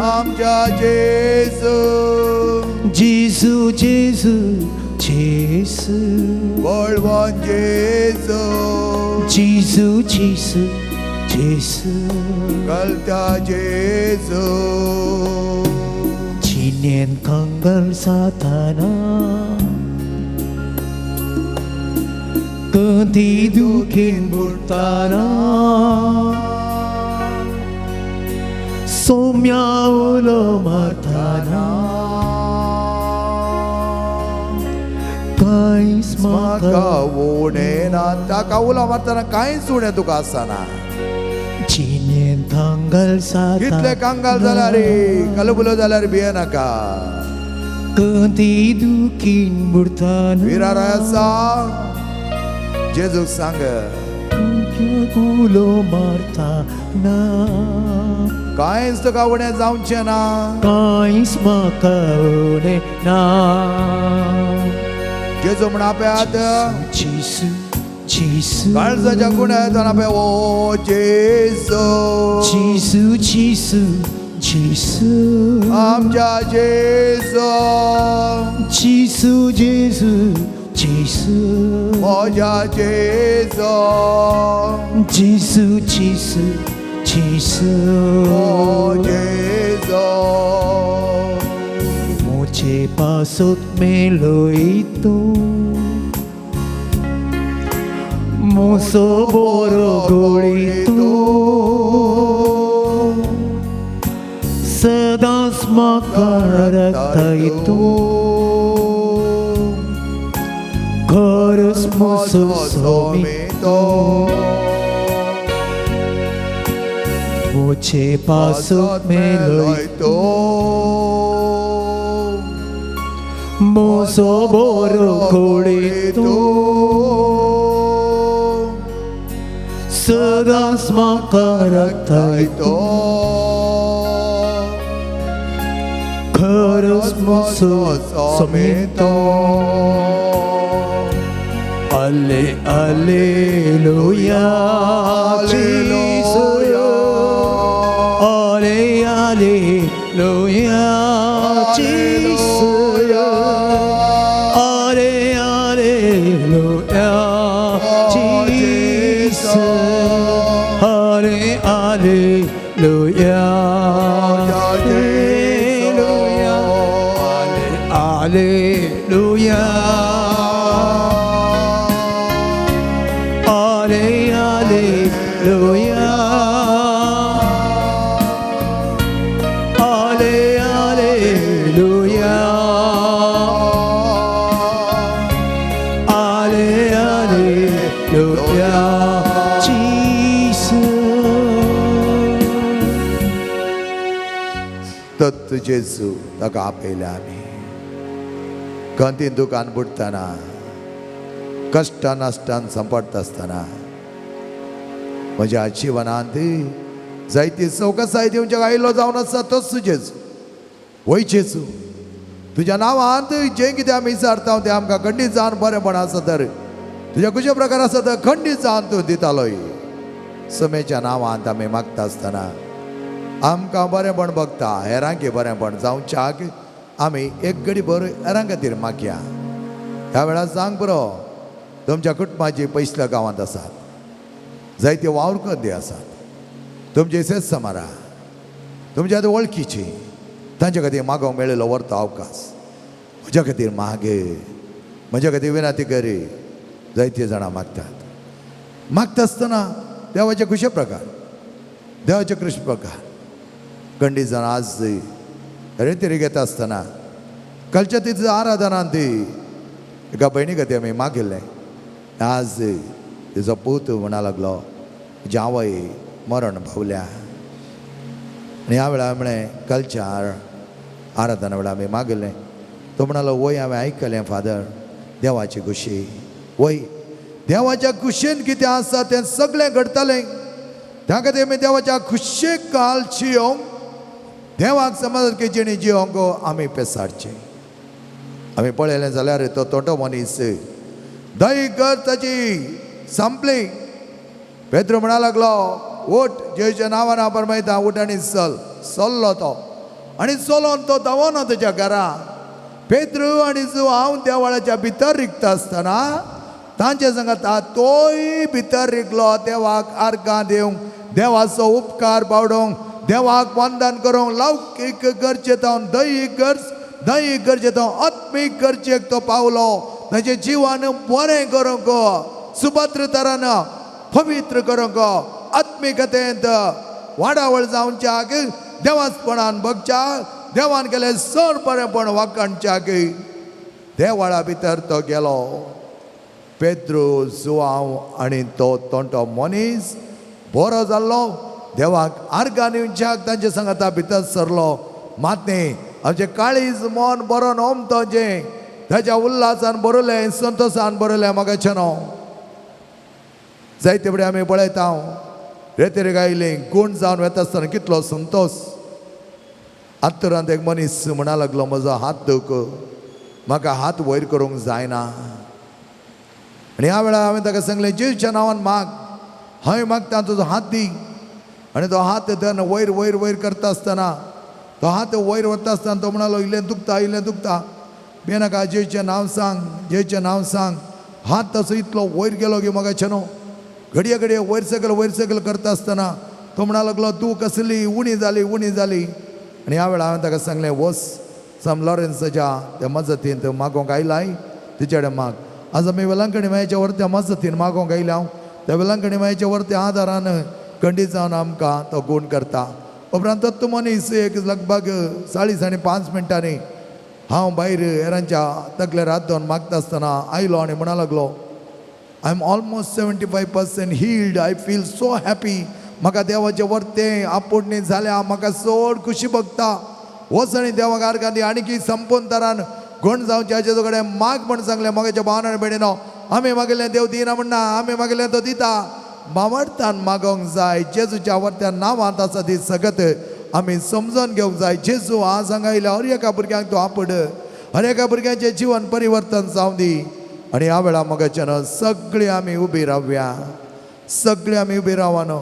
आमच्या जेजू, जेजू जेजू जेजू बळवंत जेजू, जेजू जेजू जेजू कलत्या जेजू. जिणेन कंगाल जाताना, कदी दुखीन बुडटाना, सोम्या उलो मारताना, कांयच म्हाका उणें ना. ताका उलो मारतना कांयच उणें तुका आसना. जिणेन कंगाल जाताना, कितले कंगाल जाल्यार कलबुलो जाल्यार भिये नाका. कदी दुखीन बुडटाना, विरार आसा जेजूक सांग, उलो मारताना, कांयच तुका उणें जावचें ना. कांयच म्हाका उणें ना. जेजू म्हण आपयात जेजू जेजू काळजाच्या गुण्यात आपया ओ जेजू जेजू जेजू जेजू आमच्या जेजू जेजू जेजू जेजू म्हज्या जेजू जेजू जेजू जेजू ओ जेजू म्हजे पासत मेलोय तूं म्हजो बरो गोळी तूं सदांच म्हाका राखताय तूं खरस म्हजो स्वामी म्हजे पासत मेलोय म्हजो बरो गोळी तूं सदांच म्हाका राखताय तूं खरस म्हजो समेतो अले alleluia Jesus Ale alleluia Jesus Ale alleluia Jesus Ale alleluia Alleluia Alleluia Ale alleluia Ale alleluia Ale alleluia Jesus तत्व जेजू ताका आपयले आमी खंतीन दुकान बुडटना कश्टान नाश्टान सांपडटा आसतना म्हज्या जिवनांत जायती चवकसाय दिवच्या आयलो जावन आसा तोच जेजू वय जेजू तुज्या नांवांत जें कितें आमी विचारता तें आमकां खंडीत जावन बरेंपण आसा तर तुज्या खुशे प्रकार आसा तर खंडीत जावन तूं दितालोय समेच्या नांवांत आमी मागता आसतना आमकां बरेंपण बघता हेरांकी बरेंपण जावच्याक आमी एक घडी भर हेरां खातीर मागया. ह्या वेळार सांग पुरो तुमच्या कुटुंबाची पयसल्या गांवांत आसात जायते वावर कदी आसात तुमचे सेच समारा तुमच्या आतां वळखीची तांच्या खातीर मागोवंक मेळिल्लो व्हरतो अवकाश म्हज्या खातीर मागे म्हज्या खातीर विनंती करी जायते जाणां मागतात मागता आसतना देवाचे खुशे प्रकार देवाचे कृष्ण प्रकार खंडीत जाणां आज रेतेरी घेता आसतना कालच्या तिच्या आराधनान ती एका भयणी खातीर आमी मागिल्लें आज तिचो पूत म्हणा लागलो जावय मरण पावल्या आनी ह्या वेळार म्हळें कालच्या आराधना वेळार आमी मागिल्लें तो म्हणालो वय हांवें आयकलें फादर देवाची खुशी वय देवाच्या खुशेन कितें आसा तें सगळें घडटलें त्या खातीर आमी देवाच्या खुशेक काल जियोंक देवाक समज की जेणी जियोंक आमी पेसाडचें आमी पळयलें जाल्यार तो तोंटो मनीस दही कर ताची संपली. पेद्रो म्हणा लागलो उठ जेजूच्या नांवान हांव फर्मायता उठ आनी चल. चल्लो तो आनी चलोन तो धांवना ताच्या घरा. पेद्रू आनी जुआंव देवळाच्या भितर रिगता आसतना तांचे सांगता तोय भितर रिगलो देवाक आर्गां दिवंक, देवाचो उपकार बावडोवंक, देवाक वंदन करूंक, लौकीक गरजे जावन दैहीक गरज, दैहीक गरजे जावन आत्मीक गरजेक तो पावलो. ताचें जिवन बरें करूंक, सुपात्र तरान पवित्र करूंक, आत्मिकतेंत वाडावळ जावच्याक, देवासपणान बगच्याक, देवान केलें चड बरेंपण वाखाणच्याक देवळा भितर तो गेलो. पेद्रू, जुआंव आनी तो तोंटो मनीस बरो जाल्लो. देवाक आर्गां दिवच्याक तांचे सांगाता भितर सरलो. मात न्ही आमचें काळीज मन बरो नोमतो जें ताच्या उल्हासान बरयलें, संतोशान बरयलें म्हाका न्हू. जायते फुडें आमी पळयता रेतेर गायली गूण जावन वेता आसतना कितलो संतोश. आत्तरांत एक मनीस म्हणा लागलो म्हजो हात दुख, म्हाका हात वयर करूंक जायना. आनी ह्या वेळार हांवें ताका सांगलें, जेजूच्या नांवान माग, हांवें मागता तुजो हात दी. आनी तो हात धरून वयर वयर वयर करता आसतना, तो हात वयर वता आसतना तो म्हणालो, इल्लें दुखता, इल्लें दुखता, बेनाका, जेजूचें नांव सांग, जेजूचें नांव सांग. हात तसो इतलो वयर गेलो की म्हाका न्हू घडये घडये वयर सकयल वयर सकयल करता आसतना तो म्हणा लागलो, तूं कसली उणी जाली, उणी जाली. आनी ह्या वेळार हांवें ताका सांगलें, वच सम लॉरेन्साच्या त्या मजतीन मागोवंक आयलाय तिचे कडेन माग. आज आमी वेलांकणी मायच्या वरत्या मजतीन मागोवंक आयल्या हांव, त्या वेलांकणी मायच्या वरत्या आदारान खंडीत जावन आमकां तो गूण करता. उपरांत तो मनीस एक लगभग 40 आनी 5 मिनटांनी हांव भायर हेरांच्या तकलेर हात दवरून मागता आसतना आयलो आनी म्हणा लागलो, I am almost 75% healed, I feel so happy. म्हाका देवाचें वर्तें आपोडणी जाल्या, म्हाका चड खुशी भोगता. वच आनी देवाक आर्गां दी आनी की संपूर्ण तरान गण जावचें हाचे कडेन माग म्हण सांगलें. म्हज्या भावान आनी भयणीनो, आमी मागिल्लें देव दिना म्हणना, आमी मागिल्लें तो दिता. मावडतान मागोवंक जाय, जेजूच्या वर्त्या नांवांत आसा ती सगत आमी समजून घेवंक जाय. जेजू आज हांगा आयल्या, हर एका भुरग्यांक तूं आपड, हर एका भुरग्यांचें जिवन परिवर्तन जावं दी. आनी ह्या वेळार मगाच्यान सगळीं आमी उबी रावया, सगळीं आमी उबी रावा न्हू.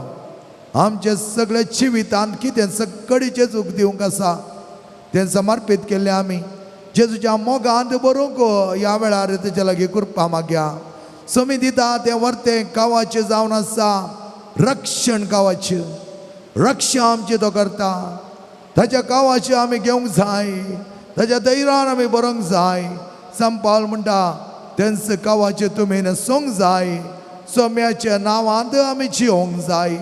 आमचे सगळे जिवितांत कितें सगळी जेजूक दिवंक आसा तें समर्पीत केल्लें आमी जेजूच्या मोगांत बरोवंक ह्या वेळार तेच्या लागीं कृपा मागया. समी दिता तें वर्तें कावाचें जावन आसा, रक्षण कावाचें, रक्षा आमची तो करता. ताच्या कावाचें आमी घेवंक जाय, ताच्या धैर्यान आमी बरोवंक जाय. संपाल म्हणटा तेंच कावाचें तुमी न्हेसूंक जाय, सोम्याच्या नांवांत आमी जिवंक जाय,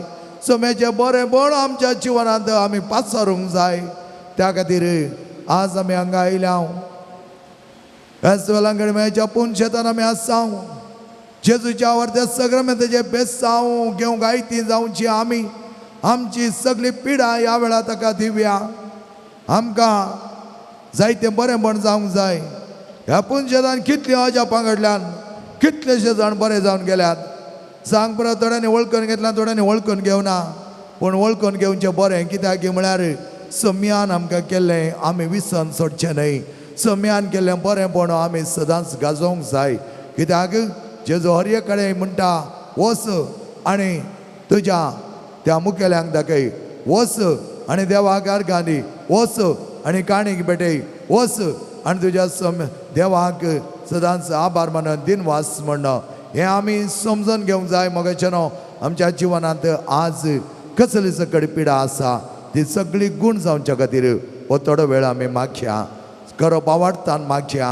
सोम्याचें बरें बळ आमच्या जिवनांत आमी पासारूंक जाय. त्या खातीर आज आमी हांगा आयल्या, ह्याच वेलांकणी मेळच्या पूण शेतान आमी आसा. जेजूच्या वर्त्या सगळ्या बेसांव घेवंक आयती जावची आमी, आमची सगळी पिडा ह्या वेळार ताका दिवया. आमकां जायतें बरेंपण जावंक जाय. ह्या पुनशेतान कितलीं अजापां घडल्यान, कितलेशे जाण बरे जावन गेल्यात. सांग परत थोड्यांनी वळखून घेतला, थोड्यांनी वळखून घेवना, पूण वळखून घेवचें बरें. कित्याक म्हळ्यार सम्यान आमकां केल्लें आमी विसन सोडचें न्हय. सम्यान केल्लें बरेंपण आमी सदांच गाजोवंक जाय. कित्याक जेजू हर एक कडेन म्हणटा, वच आनी तुज्या त्या मुखेल्यांक दाखय, वच आनी देवाक आर्गां दी, वच आनी काणीक भेटय, वच आनी तुज्या देवाक सदांच आभार मानून दिनवास म्हणणं. हें आमी समजून घेवंक जाय. मगाचें न्हू आमच्या जिवनांत आज कसली सगळी पिडा आसा ती सगळी गूण जावच्या खातीर हो थोडो वेळ आमी मागया. खरो बावाडतान मागया,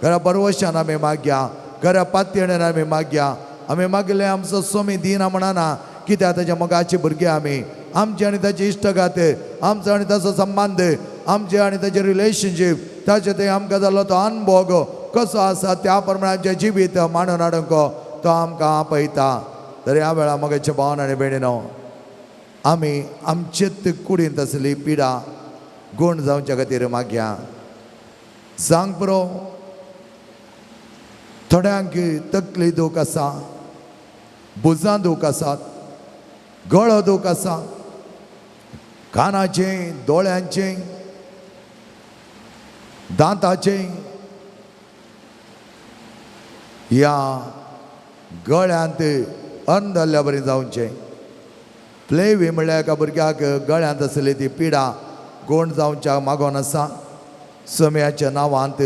खऱ्या बरवशान आमी मागया, खऱ्या पातयेन आमी मागया. आमी मागले आमचो स्वामी दिना म्हणना, कित्याक ताच्या मोगाचे भुरगे आमी. आमचे आनी ताचे इश्टगात, आमचो आनी ताचो संबंद, आमचे आनी ताचे रिलेशनशीप, ताचे ते आमकां जाल्लो तो अनभोग कसो आसा त्या प्रमाणे आमचें जिवीत मांडून हाडूंक तो आमकां आपयता. तर ह्या वेळार म्हज्या भावान आनी भयणीनो, आमी आमचेच कुडींत आसली पिडा गूण जावच्या खातीर मागया. सांग पुरो, थोड्यांक तकली दूख आसा, भुजां दूख आसात, गळो दूख आसा, कानाचें, दोळ्यांचें, दांताचें, ह्या गळ्यांत अंदल्ल्या बरी जावचें. प्लेवी म्हणल्यार एका भुरग्याक गळ्यांत आसली ती पिडा गूण जावच्या मागोन आसा. सम्याच्या नांवांत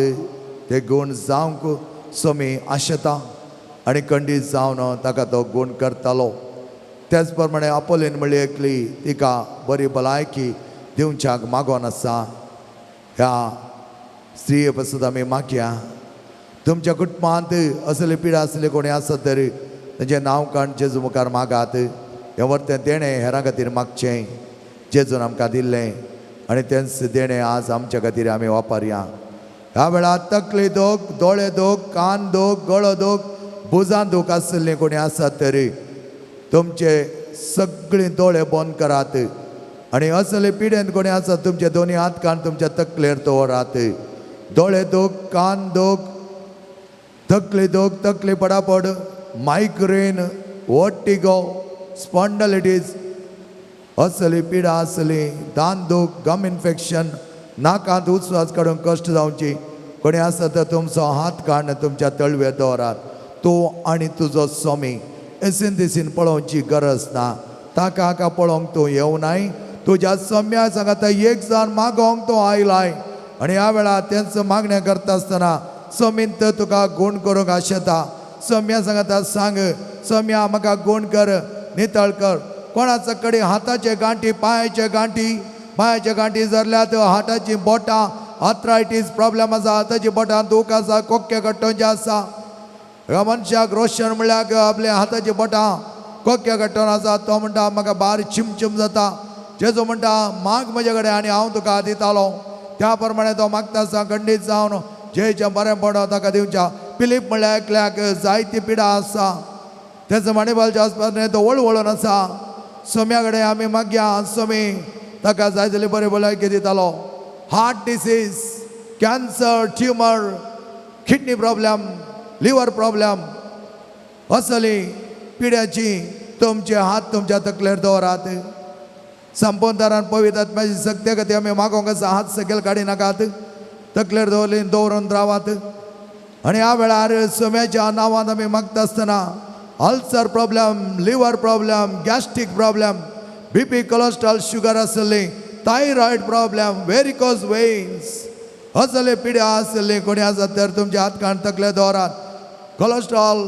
ते गूण जावंक स्वामी आशेता आनी खंडीत जावन ताका तो गूण करतालो. त्याच प्रमाणे आपोलीन म्हणली एकली तिका बरी भलायकी दिवच्याक मागोन आसा. ह्या स्त्रिये पसत आमी मागया. तुमच्या कुटुंबांत असली पिडा आसली कोणी आसत तर तेंचें नांव काण जेजू मुखार मागात. हें वर्तें देणें हेरां खातीर मागचें जेजून आमकां दिल्लें आनी तेंच देणें आज आमच्या खातीर आमी वापरया. ह्या वेळार तकली दूख, दोळे दूख, कान दूख, गळो दूख, भुजां दूख आसलें कोणी आसत तरी तुमचे सगळीं दोळे बंद करात आनी असले पिडेन कोणी आसत तुमचे दोनी हात कान तुमच्या तकलेर दवरात. दोळे दूख, कान दूख, तकली दूख, तकली पडापड, मायग्रेन, वर्टिगो, स्पॉन्डलिटीज असली पिडा आसली, दांत दूख, गम इन्फेक्शन, नाकांत उस्वास काडूंक कश्ट जावची कोणी आसा तर तुमचो हात काडून तुमच्या तळव्यार दवरात. तूं आनी तुजो स्वामी एसीन दिसीन पळोवची गरज ना. ताका हाका पळोवंक तूं येवनाय. तुज्या सम्या सांगाता एक जाण मागोवंक तूं आयलाय आनी ह्या वेळार तेंच मागणें करता आसतना समीन तर तुका गूण करूंक आशेता. सम्या सांगाता सांग सम्या म्हाका गूण कर, नितळ कर. कोणाचा कडेन हाताचे गांठी, पांयाचे गांठी, पांयाचे गांठी जरल्यात, हाताची बोटां, आर्थरायटीस प्रॉब्लेम आसा, हाताची बोटां दूख आसा, कोक्के कट्टोंचे आसा. ह्या मनशाक रोशन म्हणल्यार आपल्या हाताची बोटां कोक्के कट्टोन आसा. तो म्हणटा म्हाका बार चिमचिम जाता. जेजू म्हणटा माग म्हजे कडेन आनी हांव तुका दितालो. त्या प्रमाणे तो मागता आसा खंडीत जावन जेचें बरें पडो ताका दिवच्या. पिलीप म्हणल्यार एकल्याक जायती पिडा आसा. तेचो माणिबालच्या आसपास तो वळवळून आसा. सोम्या कडेन आमी मागया सोमी ताका जाय जाल्यार बरें भलायकी दितालो. Heart disease, cancer, tumour, kidney problem, liver problem असली पिड्याची तुमचे हात तुमच्या तकलेर दवरात. संपोंदारान पवित्र आत्म्याची सक्ते खातीर आमी मागोंक आसा. हात सकयल काडी नाकात, तकलेर दवरली दवरून रावात. आनी ह्या वेळार सोम्याच्या नांवान आमी मागता आसतना ulcer problem, liver problem, gastric problem, BP, cholesterol, sugar आसली, थायरॉयड प्रॉब्लेम, वेरिकोज वेन्स असले पिड्या आसली कोणी आसा तर तुमचे हात काण तकले दवरात. कोलेस्ट्रॉल,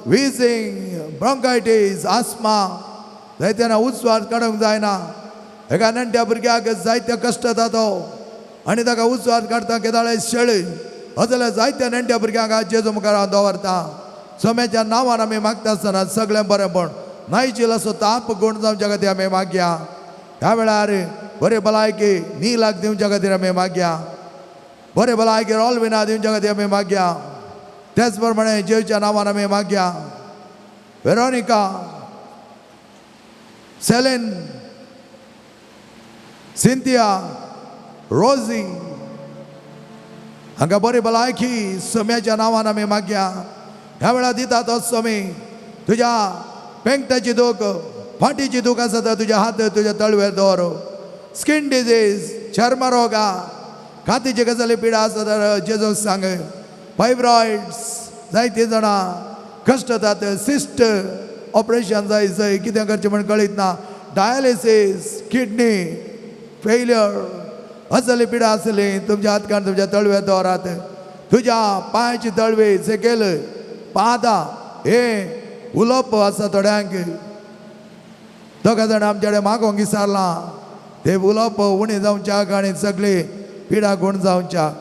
विझींग, ब्रोंकायटीस, आस्मा जायते उस्वास काडूंक जायना. एका नेणट्या भुरग्याक जायते कश्ट जाता आनी ताका उस्वास काडटा केदाळे शेळी असले जायत्या नेणट्या भुरग्यांक जेजू मुखार हांव दवरता. सोम्याच्या नांवान आमी मागता आसतना सगळें बरें पण नायचील असो ताप गूण जावच्या खातीर आमी मागया. ह्या वेळार बरे भलायकी नीलाक दिवच्या खातीर आमी मागया. बरे भलायकी रोलविना दिवच्या खातीर आमी मागया. त्याच प्रमाणे जेवच्या नांवान आमी मागया. वेरोनिका, सेलेन, सिंथिया, रोजी हांकां बरी भलायकी सोम्याच्या नांवान आमी मागया. ह्या वेळार दिता तो सोमी तुज्या पेंकटाची दूख, फाटीची दूख आसा तर तुज्या हात तुज्या तळवेर दवर. स्कीन डिजीज, चर्मरोगा, कातीची गजाली पिडा आसा तर जेजूक सांग. फायब्रॉइड्स जायतीं जाणां कश्ट जातात, सिस्ट ऑपरेशन जाय जंय कितें करचें म्हण कळीत ना. डायलिसीस, किडनी फेल्यर असली पिडा आसली तुमच्या हात काडून तुमच्या तळव्यार दवरात. तुज्या पांयाची तळवे सकयल पादा हे उलोवप आसा थोड्यांक. दोगा जाणां आमच्या कडेन मागोंक विसारलां ते उलोवप उणें जावच्याक आनी सगळी पिडा गूण जावच्याक.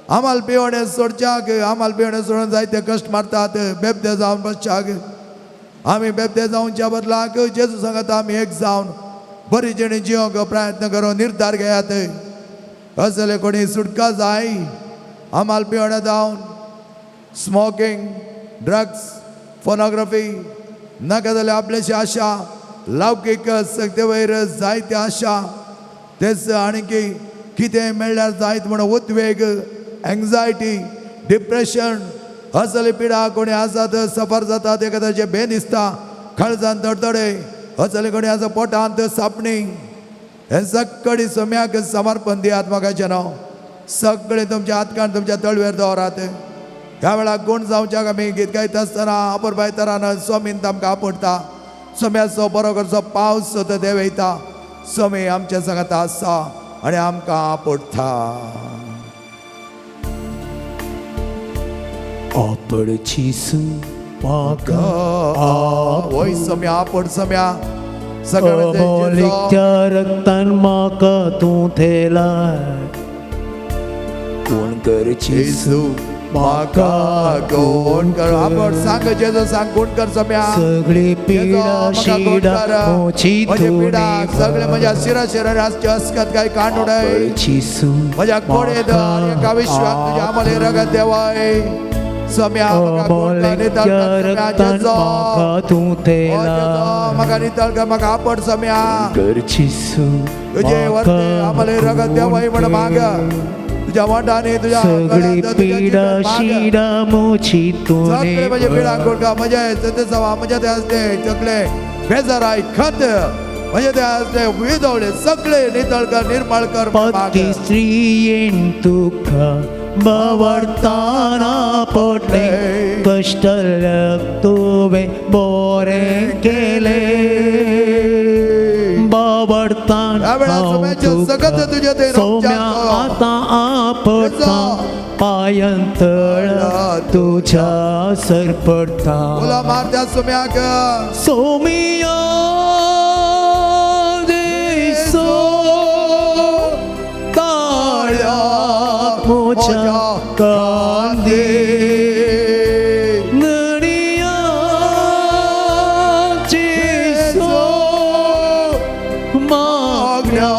आमाल पिवणें सोडच्याक, आमाल पिवणें सोडून जायते कश्ट मारतात बेबदे जावन बसच्याक. आमी बेबदे जावच्या बदलाक जेजू सांगता आमी एक जावन बरी जिणी जिवंक प्रयत्न करून निर्धार घेयात. असले कोणी सुटका जाय आमाल पिवणें जावन स्मोकींग, ड्रग्स, फोनोग्राफी नाका जाल्यार आपल्याशी आशा लौकीक सक्ते वयर जायते आशा तेच आनी कितें मेळ्ळ्यार जायत म्हणून उद्वेग, एंग्जायटी, डिप्रेशन असले पिडा कोणी आसात सफर जातात. एखाद्याचे भें दिसता, खळजान तडतडे असले कोणी आसा पोटांत सापणी. हे सगळी सोम्याक समर्पण दियात म्हाका नांव. सगळे तुमच्या हात काडून तुमच्या तळवेर दवरात. ह्या वेळार गूण जावच्याक आमी गीत गायता आसतना अपुरबाय तरान सोमीन आमकां आपडटा. सोम्याचो बरो करचो पावस तो देव येता. सोमी आमच्या सांगाता आसा आनी आमकां आपडटा. आपडची म्हाका वय सोम्या आपड सोम्या अमोलिकच्या रक्तान म्हाका तूं थेलाय. कोण करची जेजू म्हाका कोण कर आपड सांग जेजू सांग कोण कर सोम्या. सगळी पिडा शिडा मोची पिडा सगळे म्हज्या शिरा शिरा आसचे अस्कत काय कांड उडय म्हज्या कोडेत एका विश्वात तुज्या आमले रगत देवाय. सोम्या म्हाका नितळ कर म्हाका नितळ कर म्हाका आपड सोम्या. तुजे वरते आमले रगत देवाय म्हण माग. तुझ्या वाटाने तुझ्या सगळी पिडा शिडा मोची सगळे म्हजे पिडा कोणका म्हज्या सवा म्हज्या ते असले सगळे बेजाराय खत म्हजे ते असले विदवळे सगळे नितळ कर निर्मळ कर. पती स्त्रियेन तुका बावडताना पडले कश्टल्याक तुवें बरें केलें बावडतान हांव तुका सोम्या आतां आपडटा पांयां तळा तुज्या सरपडटा सोमिया जेजू ताळ्याक म्हज्या कांदी नडिया जेजू मागण्या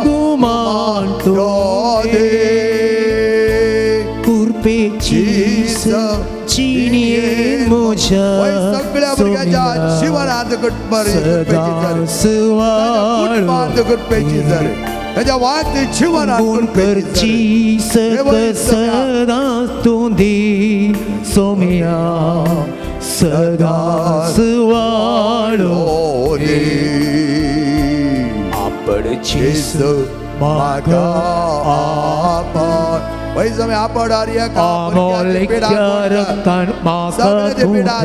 गुमान तूं कुरपेची जिणेन म्हज्या सगळ्या भुरग्यांच्या जिवनांत सदां सुवाळो ताच्या वाट जिवनात गुण करची सक सदां तूं दी सोमिया सदां सुवाळो आपडची म्हाका आपण वय आपण आमोलिकच्या रक्तान म्हाका तूं दिला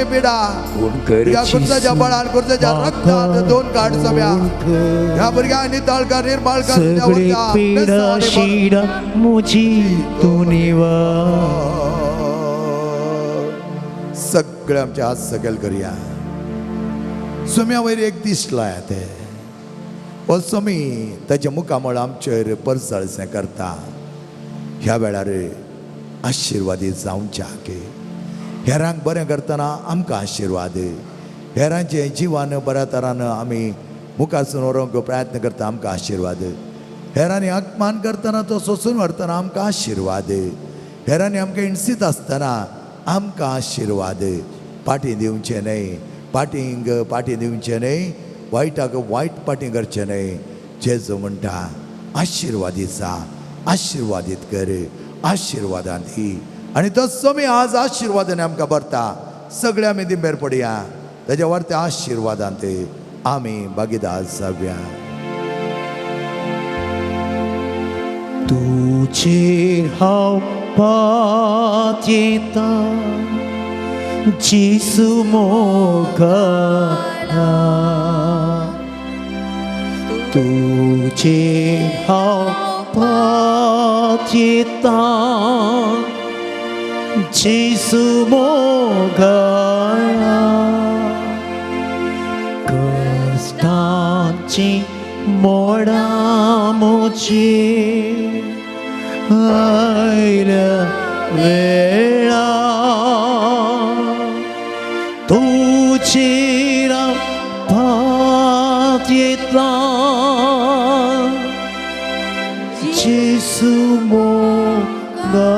पिडा गुण करची कुर्साच्या बळान कुर्साच्या रक्तान दोन काढ सम्या ह्या भुरग्यांक नितळ कर निर्मळ कर सगळी पिडा शिडा म्हजी तूं निवार. सगळे आमचे हात सकयल करया. सोम्या वयर एक दीस लाया ते हो सोमी ताच्या मुखामळ आमचेर परसळसें करता. ह्या वेळार आशिर्वादी जावच्या की हेरांक बरें करतना आमकां आशिर्वाद, हेरांचें जिवान बऱ्या तरान आमी मुखारसून व्हरूंक प्रयत्न करता आमकां आशिर्वाद, हेरांनी अपमान करतना तो सोसून व्हरतना आमकां आशिर्वाद, हेरांनी आमकां हिणसीत आसतना आमकां आशिर्वाद. पाटी दिवचें न्हय, पाटींग पाटी दिवचें न्हय, वायटाक वायट पाटी करचें न्हय. जेजू म्हणटा आशिर्वादीत जा, आशिर्वादीत कर, आशिर्वादान दी. आनी तसो मी आज आशिर्वादान आमकां भरता. सगळे आमी दिंबेर पडया, ताच्या वरत्या आशिर्वादान ते आमी भागीदार जावया. तुजेर हांव पातयेता जेजू मोगाळा, तुजेर हांव पातयेता जेजू मोगाळा, कश्टांची मोडां म्हजी आयल्या वेळा, तुजेर हांव पातयेता जेजू मोगाळा.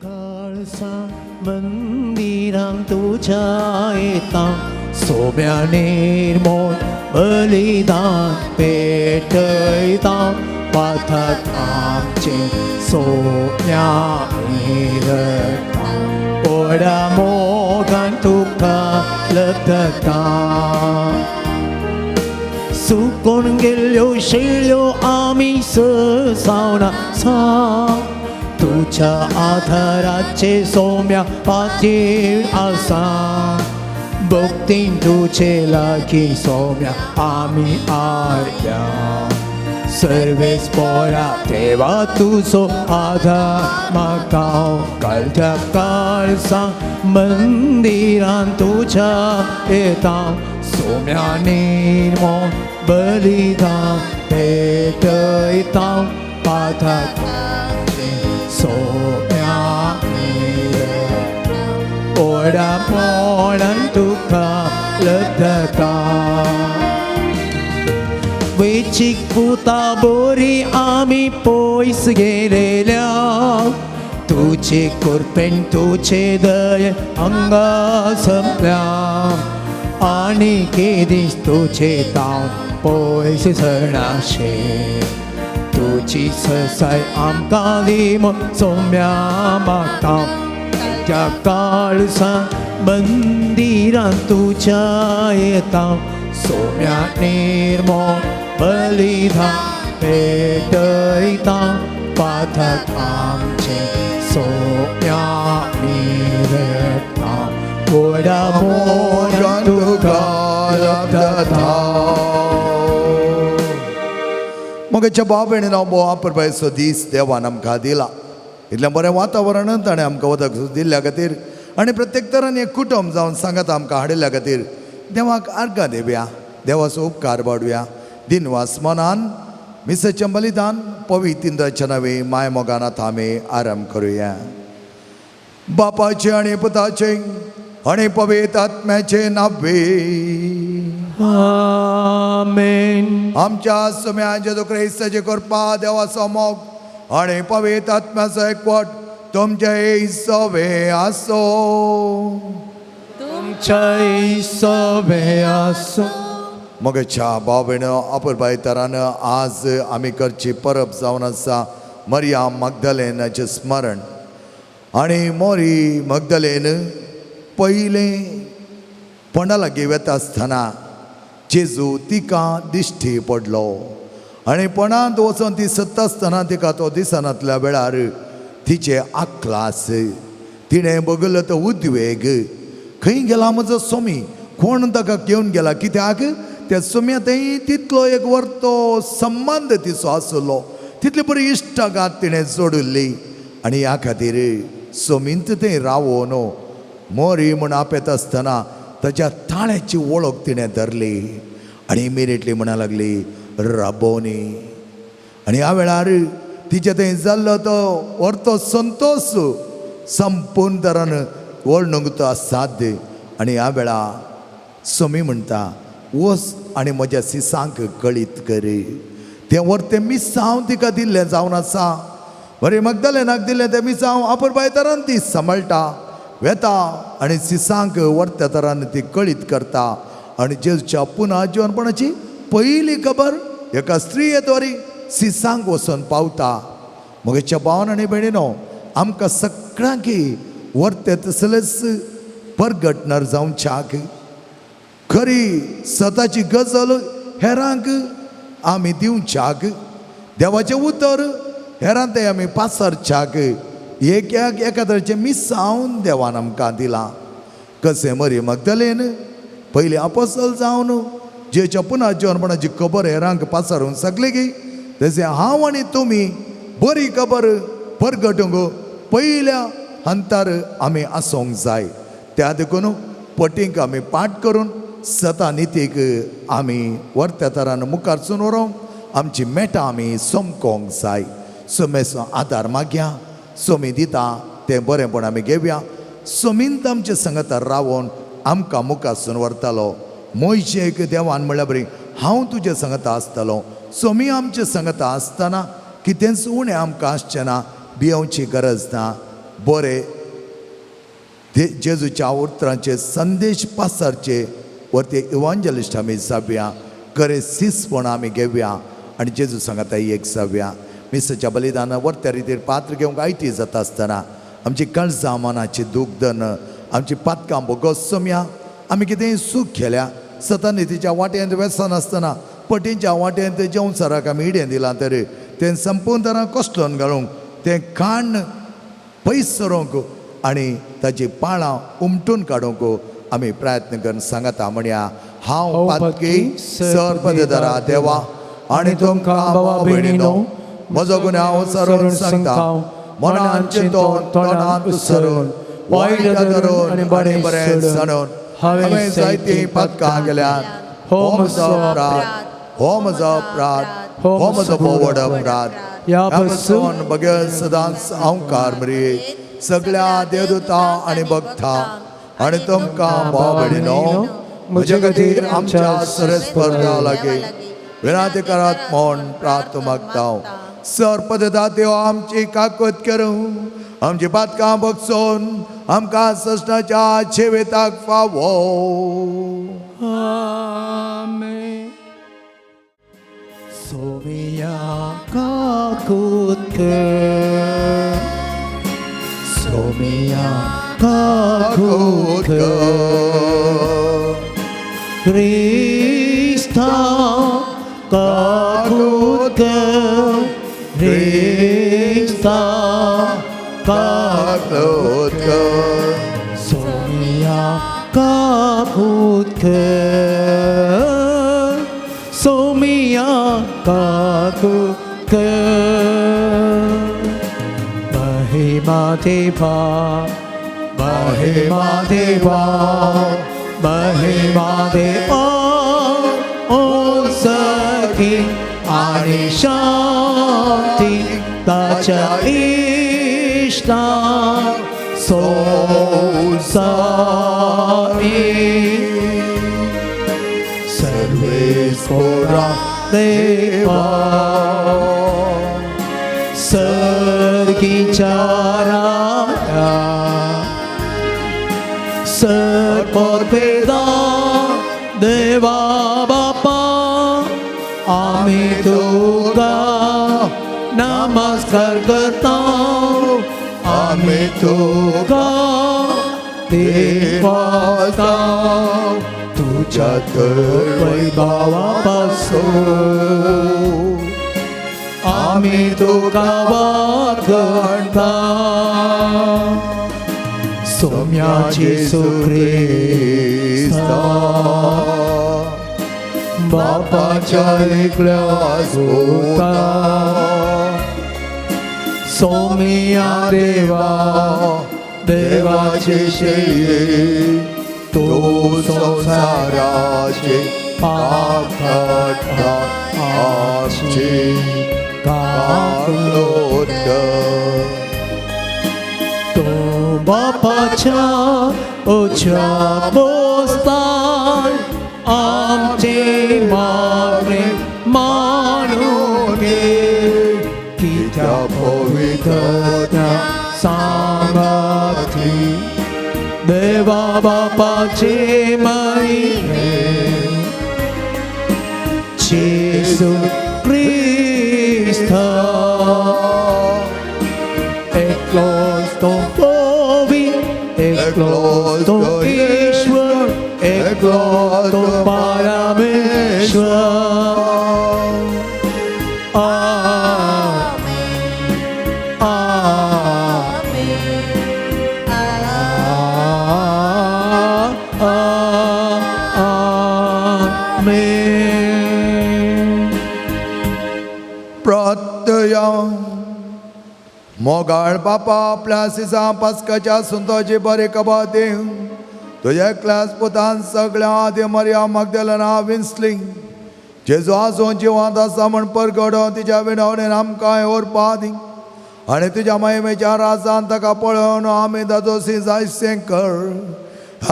काळसा मंदिरां तुज्या येता सोम्या निर्मोल बलिदान पेटयता, पाथक आमचें सोम्या निरता, व्हडा मोगान तुका लकता. सुकोन गेल्ल्यो शेळ्यो आमी ससावना सा, तुज्या आधाराचे सोम्या पातीर आसा, भक्तीन तुजे लागीं सोम्या आमी आयल्या, सर्वेस पोरा देवा तुजो आधार म्हाका कालच्या काळसा मंदिरान तुज्या येता सोम्या निर्मो बलिदान भेटयता पाथक सोम्या ओडा पोळन तुका लब्धता वेचीक पुता बोरी आमी पयस गेलेल्या तुजे कृपेन तुजे दये हांगा संपल्या आनी केदीस तुजे तावन पयस सरनाशे तुजी ससाय आमकां दी म्हूण सोम्या मागता त्या काळसा मंदिरान तुज्या येता सोम्या निर्मो बलिदान भेटयता पाथक आमचे सोम्या निरता व्हडा मोगान तुका लब्धता. मगेच्या भाव भयणीनो भोव अपुरबायेचो दीस देवान आमकां दिला. इतलें बरें वातावरण ताणें आमकां वदक दिल्ल्या खातीर आनी प्रत्येक तरान एक कुटुंब जावन सांगात आमकां हाडिल्ल्या खातीर देवाक आर्गां दिवया, देवाचो उपकार पाडुया. दिनवास मनान मिसाचें बलिदान पवित्र इंद्राच्या नांवे माय मोगान आतां आमी आराम करुया. बापाचे आनी पुताचे आनी पवित्र आत्म्याचे नावे आमेन. आमच्या सुम्या जेजू क्रिस्ताचे कृपा देवाचो मोग आनी पवित्र आत्म्याचो एकवट तुमचे सवे आसो. तुमच्या सवे आसो. मगेच्या भाव भयणो अपुरबाय तरान आज आमी करची परब जावन आसा मरिया मगदलेनाचें स्मरण. आनी मोरी मगदलेन पयलें फोंडा लागीं वेता आसतना जेजू तिका दिश्टी पडलो आनी फोंडांत वचून ती सत्ता आसतना तिका तो दिसनातल्या वेळार तिचे आकलास तिणें बगलो तो उद्वेग, खंय गेला म्हजो सोमी, कोण ताका घेवन गेला, कित्याक त्या सोम्या थंय तितलो एक वर्तो संबंद तिचो आसलो, तितली बरी इश्टागात तिणें जोडिल्ली आनी ह्या खातीर सोमींत थंय रावोन मोरी म्हूण आपयता आसतना ताच्या ताळ्याची वळख तिणें धरली आनी इमिडिएटली म्हणा लागली राबोनी. आनी ह्या वेळार तिचे थंय जाल्लो तो वर्तो संतोश संपूर्ण तरान वर्णूंक तो असाध्य. आनी ह्या वेळा सोमी म्हणटा वच आनी म्हज्या सिसांक कळीत करी तें वर्तें मिसांव तिका दिल्लें जावन आसा. बरें मगदलेनाक दिल्लें तें मिसांव अपुरबाय तरान ती सांबाळटा वेता आनी सिसांक वर्त्या तरान ती कळीत करता. आनी जेजूच्या पुना जिवनपणाची पयली खबर एका स्त्रीये द्वारी सिसांक वचून पावता. म्हगेच्या भावान आनी भयणीनो आमकां सगळ्यांकी वर्ते तसलेच परगटणार जावच्याक खरी सताची गजल हेरांक आमी दिवच्याक, देवाचें उतर हेरांक तें आमी पासरच्याक एक एका तरेचें मिसावन देवान आमकां दिलां. कशें मरी मगदलेन पयलीं आपोसल जावन जेच्या पुना जिवनपणाची खबर हेरांक पासारूंक सगली की तशें हांव आनी तुमी बरी खबर परगटूंक पयल्या हंतार आमी आसूंक जाय. त्या देखून पटींक आमी पाठ करून सता नितीक आमी वर्त्या तरान मुखार व्हरोंक आमची मेटां आमी समकोंक जाय. सोमेचो आदार मागया, सोमी दिता तें बरेंपण आमी घेवया. सोमींत आमचे संगता रावोन आमकां मुखारसून व्हरतालो. मोयशेक देवान म्हणल्यार बरी हांव तुजे संगता आसतलो. सोमी आमचे संगता आसतना कितेंच उणें आमकां आसचें ना, भियोवची गरज ना. बरें जेजूच्या उतरांचे संदेश पासारचे वर ते इवांजलिस्ट आमी जावया, खरें शिसपण आमी घेवया आनी जेजू सांगता एक जावया. मिसाच्या बलिदाना वर्त्या रितीर पात्र घेवंक आयती जाता आसतना आमची काळजां मनाची दुखदन आमची पातकां बोगस सोमया आमी कितेंय सूख केल्या सतानितीच्या वाटेंत वेसन आसतना पटींच्या वाटेंत जेवसाराक आमी इडें दिलां तर तें संपूर्ण तरां कोसळोन घालूंक तें खाण पयस सरोंक आनी ताची पाळां उमटून काडूंक आमी प्रयत्न करून सांगता. म्हणया हांव पातकी सर पदधरा देवा आनी तुमकां भावा भयणीनो म्हजो गुन्यांव सरून सांगता मनान चिंतून तोंडान उसरून वायट धरून आनी बरें बरें सणून हांवें जायतीं पातकां केल्यात. हो म्हजो अपराध, हो म्हजो अपराध, हो म्हजो भोव व्हड अपराध. ह्या पासून बगैर सदांच हांवकार मरिये सगळ्या देवदूतां आनी भक्तां आनी तुमकां भाव भयणीनो म्हजे खातीर आमच्या सरस्पर्धा लागीं विनंती करात म्हूण प्रार्थ मागता. सर्पदा देव आमची काकूत करूं आमची पातकां बगसून आमकां सस्नाच्या जिविताक फावो. आमेन. सोमिया काकूत कर, सोमिया काकूत कर, क्रिस्ता काकूत कर, क्रिस्ता काकूत कर, सोमिया काकूत कर, सोमिया काकूत कर. महिमा देवा, महिमा देवा, महिमा देवा, ओ सखी आणि शांती ताच्या इष्टा सोसावी. सर्वेस्पोरा देवा सर्गीच्या राया सर्वपेदा देवा बापा आम्ही तुका नमस्कार करता, आम्ही तुका देवाचा तुझ्या वैभवापासून आम्ही तुका वागणता. सोम्या जेसू क्रिस्ता बापाच्या एकल्या सुता सोमिया देवा देवाचे शेये तो संसाराचे पाप काडटा आमचे काकूत कर. तो बापाच्या उच्या पोस्तान आमचे मागणे मानून घे, कित्या पवित्रता सांगाती देवा बापाचे महिमे जेसू क्रिस्ता एकलोच तो पवी, एकलोच तो ईश्वर, एकलोच तो परमेश्वर. आमेन. प्रत्यय मोगाळ बापा आपल्या सिसा पास्काच्या सुंतोची बरी खबर दी तुज्या एकल्याच पुतान सगळ्या आदी मरिया मगदेलना विंसली जेजू आसून जिवांत आसा म्हण परगडोवन तिच्या विनवणेन आमकां ओरपा दी आनी तुज्या महिमेच्या राजान ताका पळोवन आमी दादोसी जायसें कर.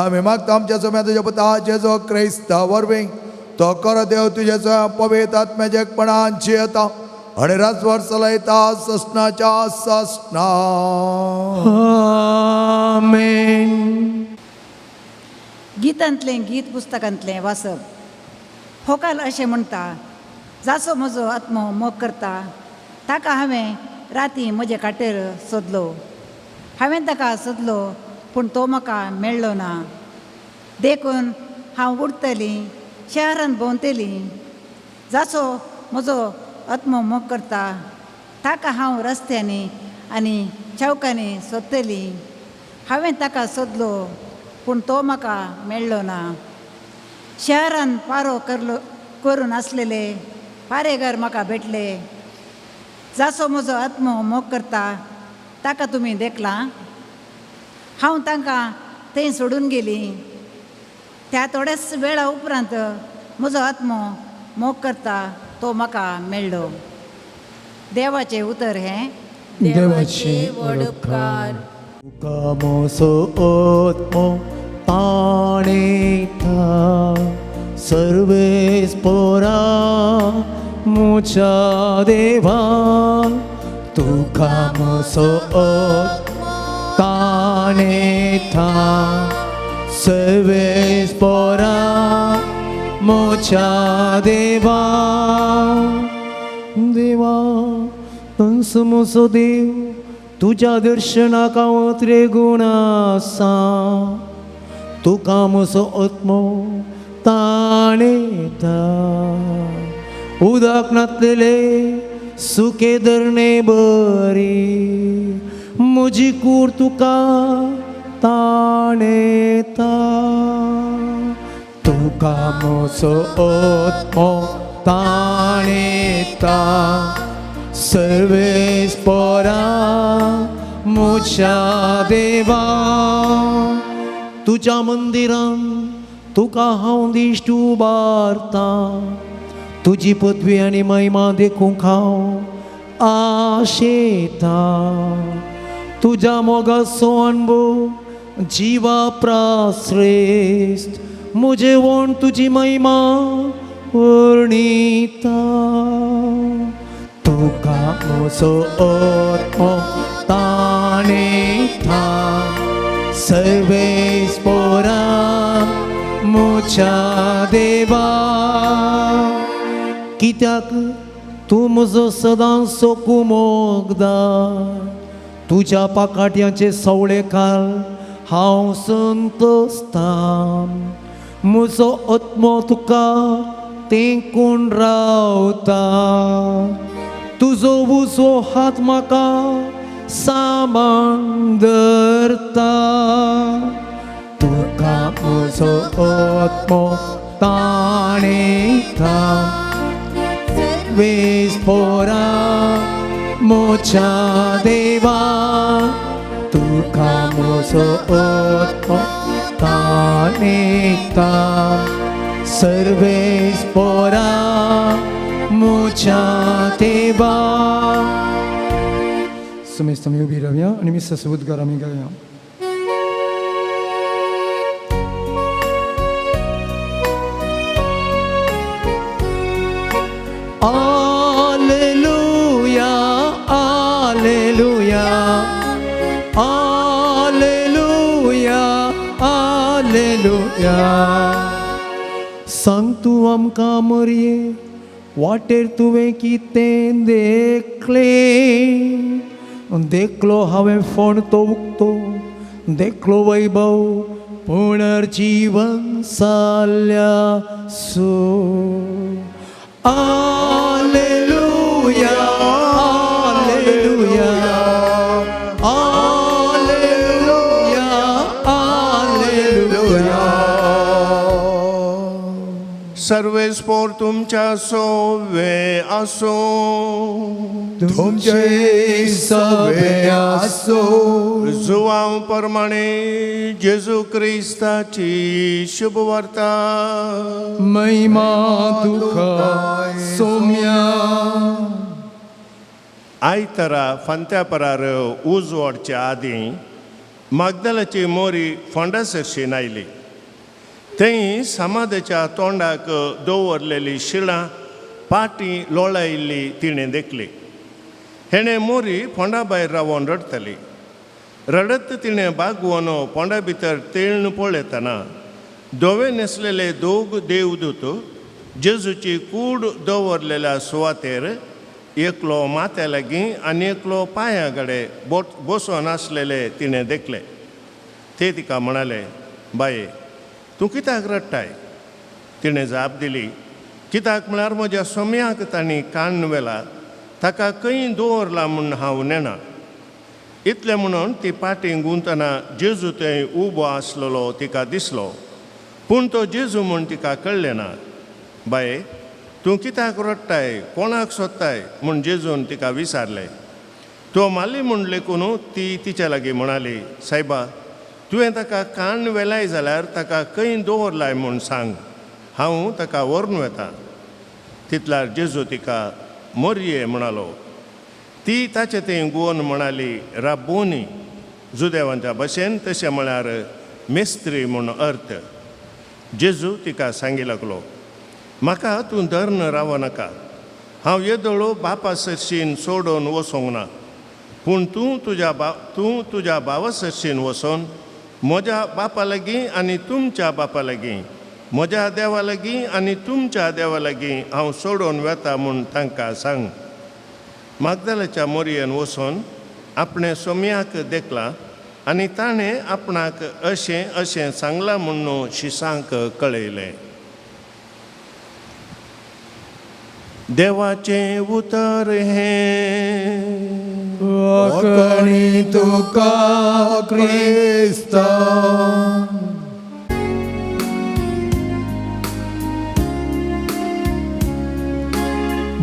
आमी मागता आमच्या सोम्या तुज्या पुता जेजू क्रिस्ता वरवीं तो कर देव तुज्या स्वयं पवित्र आत्म्याच्या एकपणान जियेता आनी राजवर चलयता ससनाच्या ससना. आमेन. गीतांतलें गीत पुस्तकांतलें वाचप. होकाल अशें म्हणटा, जाचो म्हजो आत्मो मोग करता ताका हांवें राती म्हजे खाटेर सोदलो, हांवें ताका सोदलो पूण तो म्हाका मेळ्ळो ना. देखून हांव उडटली शहरांत भोंवतली, जाचो म्हजो आत्मो मोग करता ताका हांव रस्त्यांनी आनी चौकांनी सोदतली. हांवें ताका सोदलो पूण तो म्हाका मेळ्ळो ना. शहरान पारो करलो करून आसलेले पारेघर म्हाका भेटले. जाचो म्हजो आत्मो मोग करता ताका तुमी देखलां. हांव तांकां थंय सोडून गेली. त्या थोड्याच वेळा उपरांत म्हजो आत्मो मोग करता तो म्हाका मेळ्ळो. देवाचें उतर हें. देवाचे व्हड उपकार. तुका म्हजो आत्मो ताणेता सर्वेस पोरा म्हज्या देवा. तुका म्हजो आत्मो ताणेता सर्वेस पोरा म्हज्या देवा. देवा तंस म्हजो देव तुज्या दर्शनाक हांव त्रेगुण आसा. तुका म्हजो आत्मो ताणेता उदक नातलेले सुके धरणे बरी म्हजी कूड तुका ताणेता. तुका म्हजो आत्मो ताणेता सर्वेस पोरा म्हज्या देवा. तुज्या मंदिरान तुका हांव दिश्ट उबारता. तुजी पदवी आनी महिमा देखूंक हांव आशेता. तुज्या मोगाचो अणभव जिवा प्राश्रेश्ट म्हजें वण तुजी महिमा वर्णिता. तुका म्हजो आत्मो ताणेता सर्वेस पोरा म्हज्या देवा. कित्याक तूं म्हजो सदांचो कुमोगदार. तुज्या पाकाट्यांचे सवळे काल हांव संतोसता. म्हजो आत्मो तुका तेंकून रावता. तुजो उजवो हात म्हाका सामान धरता. तुका म्हजो आत्मो ताणेता सर्वेस पोरा म्हज्या देवा. तुका म्हजो आत्मो ताणेता सर्वेस पोरा म्हज्या देवा. सुमेस्त आमी उबी रावया आनी मिसाचो उद्गार आमी गावया. Alleluia, Alleluia, Alleluia, Alleluia. सांग तूं आमकां मरये वाटेर तुवें कितें देखलें. देखलो हांवें फोण तो उक्तो देखलो वैभव पुनर्जीवन साल्या सो. Alleluia, Alleluia, Alleluia, Alleluia. सर्वेस पोर तुमच्या सोवे आसूं. तुमचे सवे आसो. जुवांव प्रमाणे जेजू क्रिस्ताची शुभवार्ता. महिमा तुका सोम्या. आयतारा फांत्यापरार उजवाडच्या आदीं मागदालाची मोरी फोंडा सरशीन आयली. थंय समाधाच्या तोंडाक दवरलेली शिळां पाटी लोळायिल्ली तिणें देखली. हेणें मोरी फोंडा भायर रावन रडटली. रडत तिणें बागवोन फोंडा भितर तेळण पळयतना धवे न्हेसलेले दोग देवदूत जेजूची कूड दवरलेल्या सुवातेर एकलो माथ्या लागीं आनी एकलो पांया कडेन बसोन आसलेले तिणें देखले. ते तिका म्हणाले, बाये तूं कित्याक रडटाय? तिणें जाप दिली, कित्याक म्हळ्यार म्हज्या सोम्याक तांणी कान्न व्हेला, ताका खंय दवरला म्हूण हांव नेणा. इतलें म्हणून ती पाटी गुंतना जेजू थंय उबो आसलेलो तिका दिसलो, पूण तो जेजू म्हूण तिका कळ्ळें ना. बाये तूं कित्याक रडटाय, कोणाक सोदताय म्हूण जेजून तिका विचारलें. तो माली म्हूण लेखून ती तिच्या लागीं म्हणाली, सायबा, तुवें ताका कान वेलाय जाल्यार ताका खंय दवरलाय म्हूण सांग, हांव ताका व्हरून वता. तितल्यार जेजू तिका मोरये म्हणालो. ती ताचे थंय गुवन म्हणाली, राब्बोनी, जुदेवांच्या भशेन तशें म्हळ्यार मेस्त्री म्हूण अर्थ. जेजू तिका सांगी लागलो, म्हाका तूं धरून रावो नाका, हांव येदोळो बापा सरशीन सोडून वचोंक ना, पूण तूं तुज्या भावा सरशीन वचोन म्हज्या बापा लागीं आनी तुमच्या बापा लागीं, म्हज्या देवा लागीं आनी तुमच्या देवा लागीं हांव सोडून वता म्हूण तांकां सांग. मागदालाच्या मोरयेन वचोन आपणें सोम्याक देखला आनी ताणें आपणाक अशें अशें सांगलां म्हूण शिसांक कळयलें. देवाचें उतर हें. वाकणी तुका क्रिस्ता.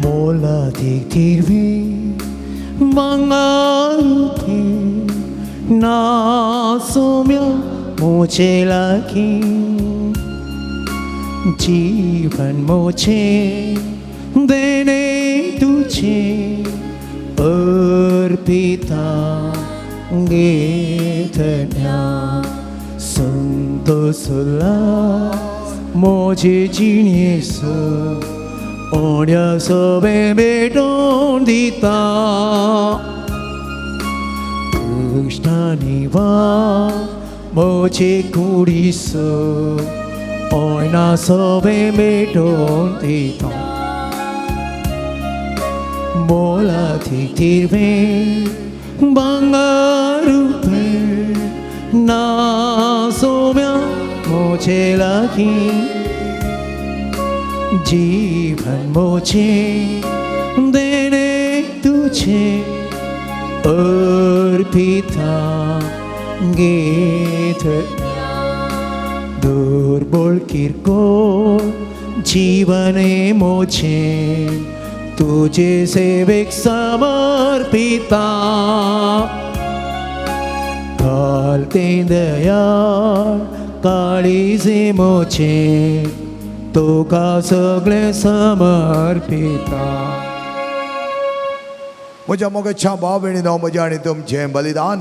मोलादीक तिरवी मंगारुपी नासोम्या मोचे लागीं जीवन मोचे देणे तुझे अर्पिता घेतन्या संतोसला मोजे जिणेस ओण्या सवे भेटोवन दिता. कृष्णानी वा मोजे कुडीस ओण्या सवे भेटोवन दिता. मोलादीक तिरवे भांगारुपे नासोम्या मोजे लागीं जीवन मोजे देणे तुझे अर्पिता घेत दुर्बळ किरकोळ जीवने मोजे तुझे सेवेक समर्पिता. घालते दयाळ काळीजे मोजे तुका सगळें समर्पिता. म्हज्या मोगाच्या भाव भयणीनो, म्हजें आनी तुमचें बलिदान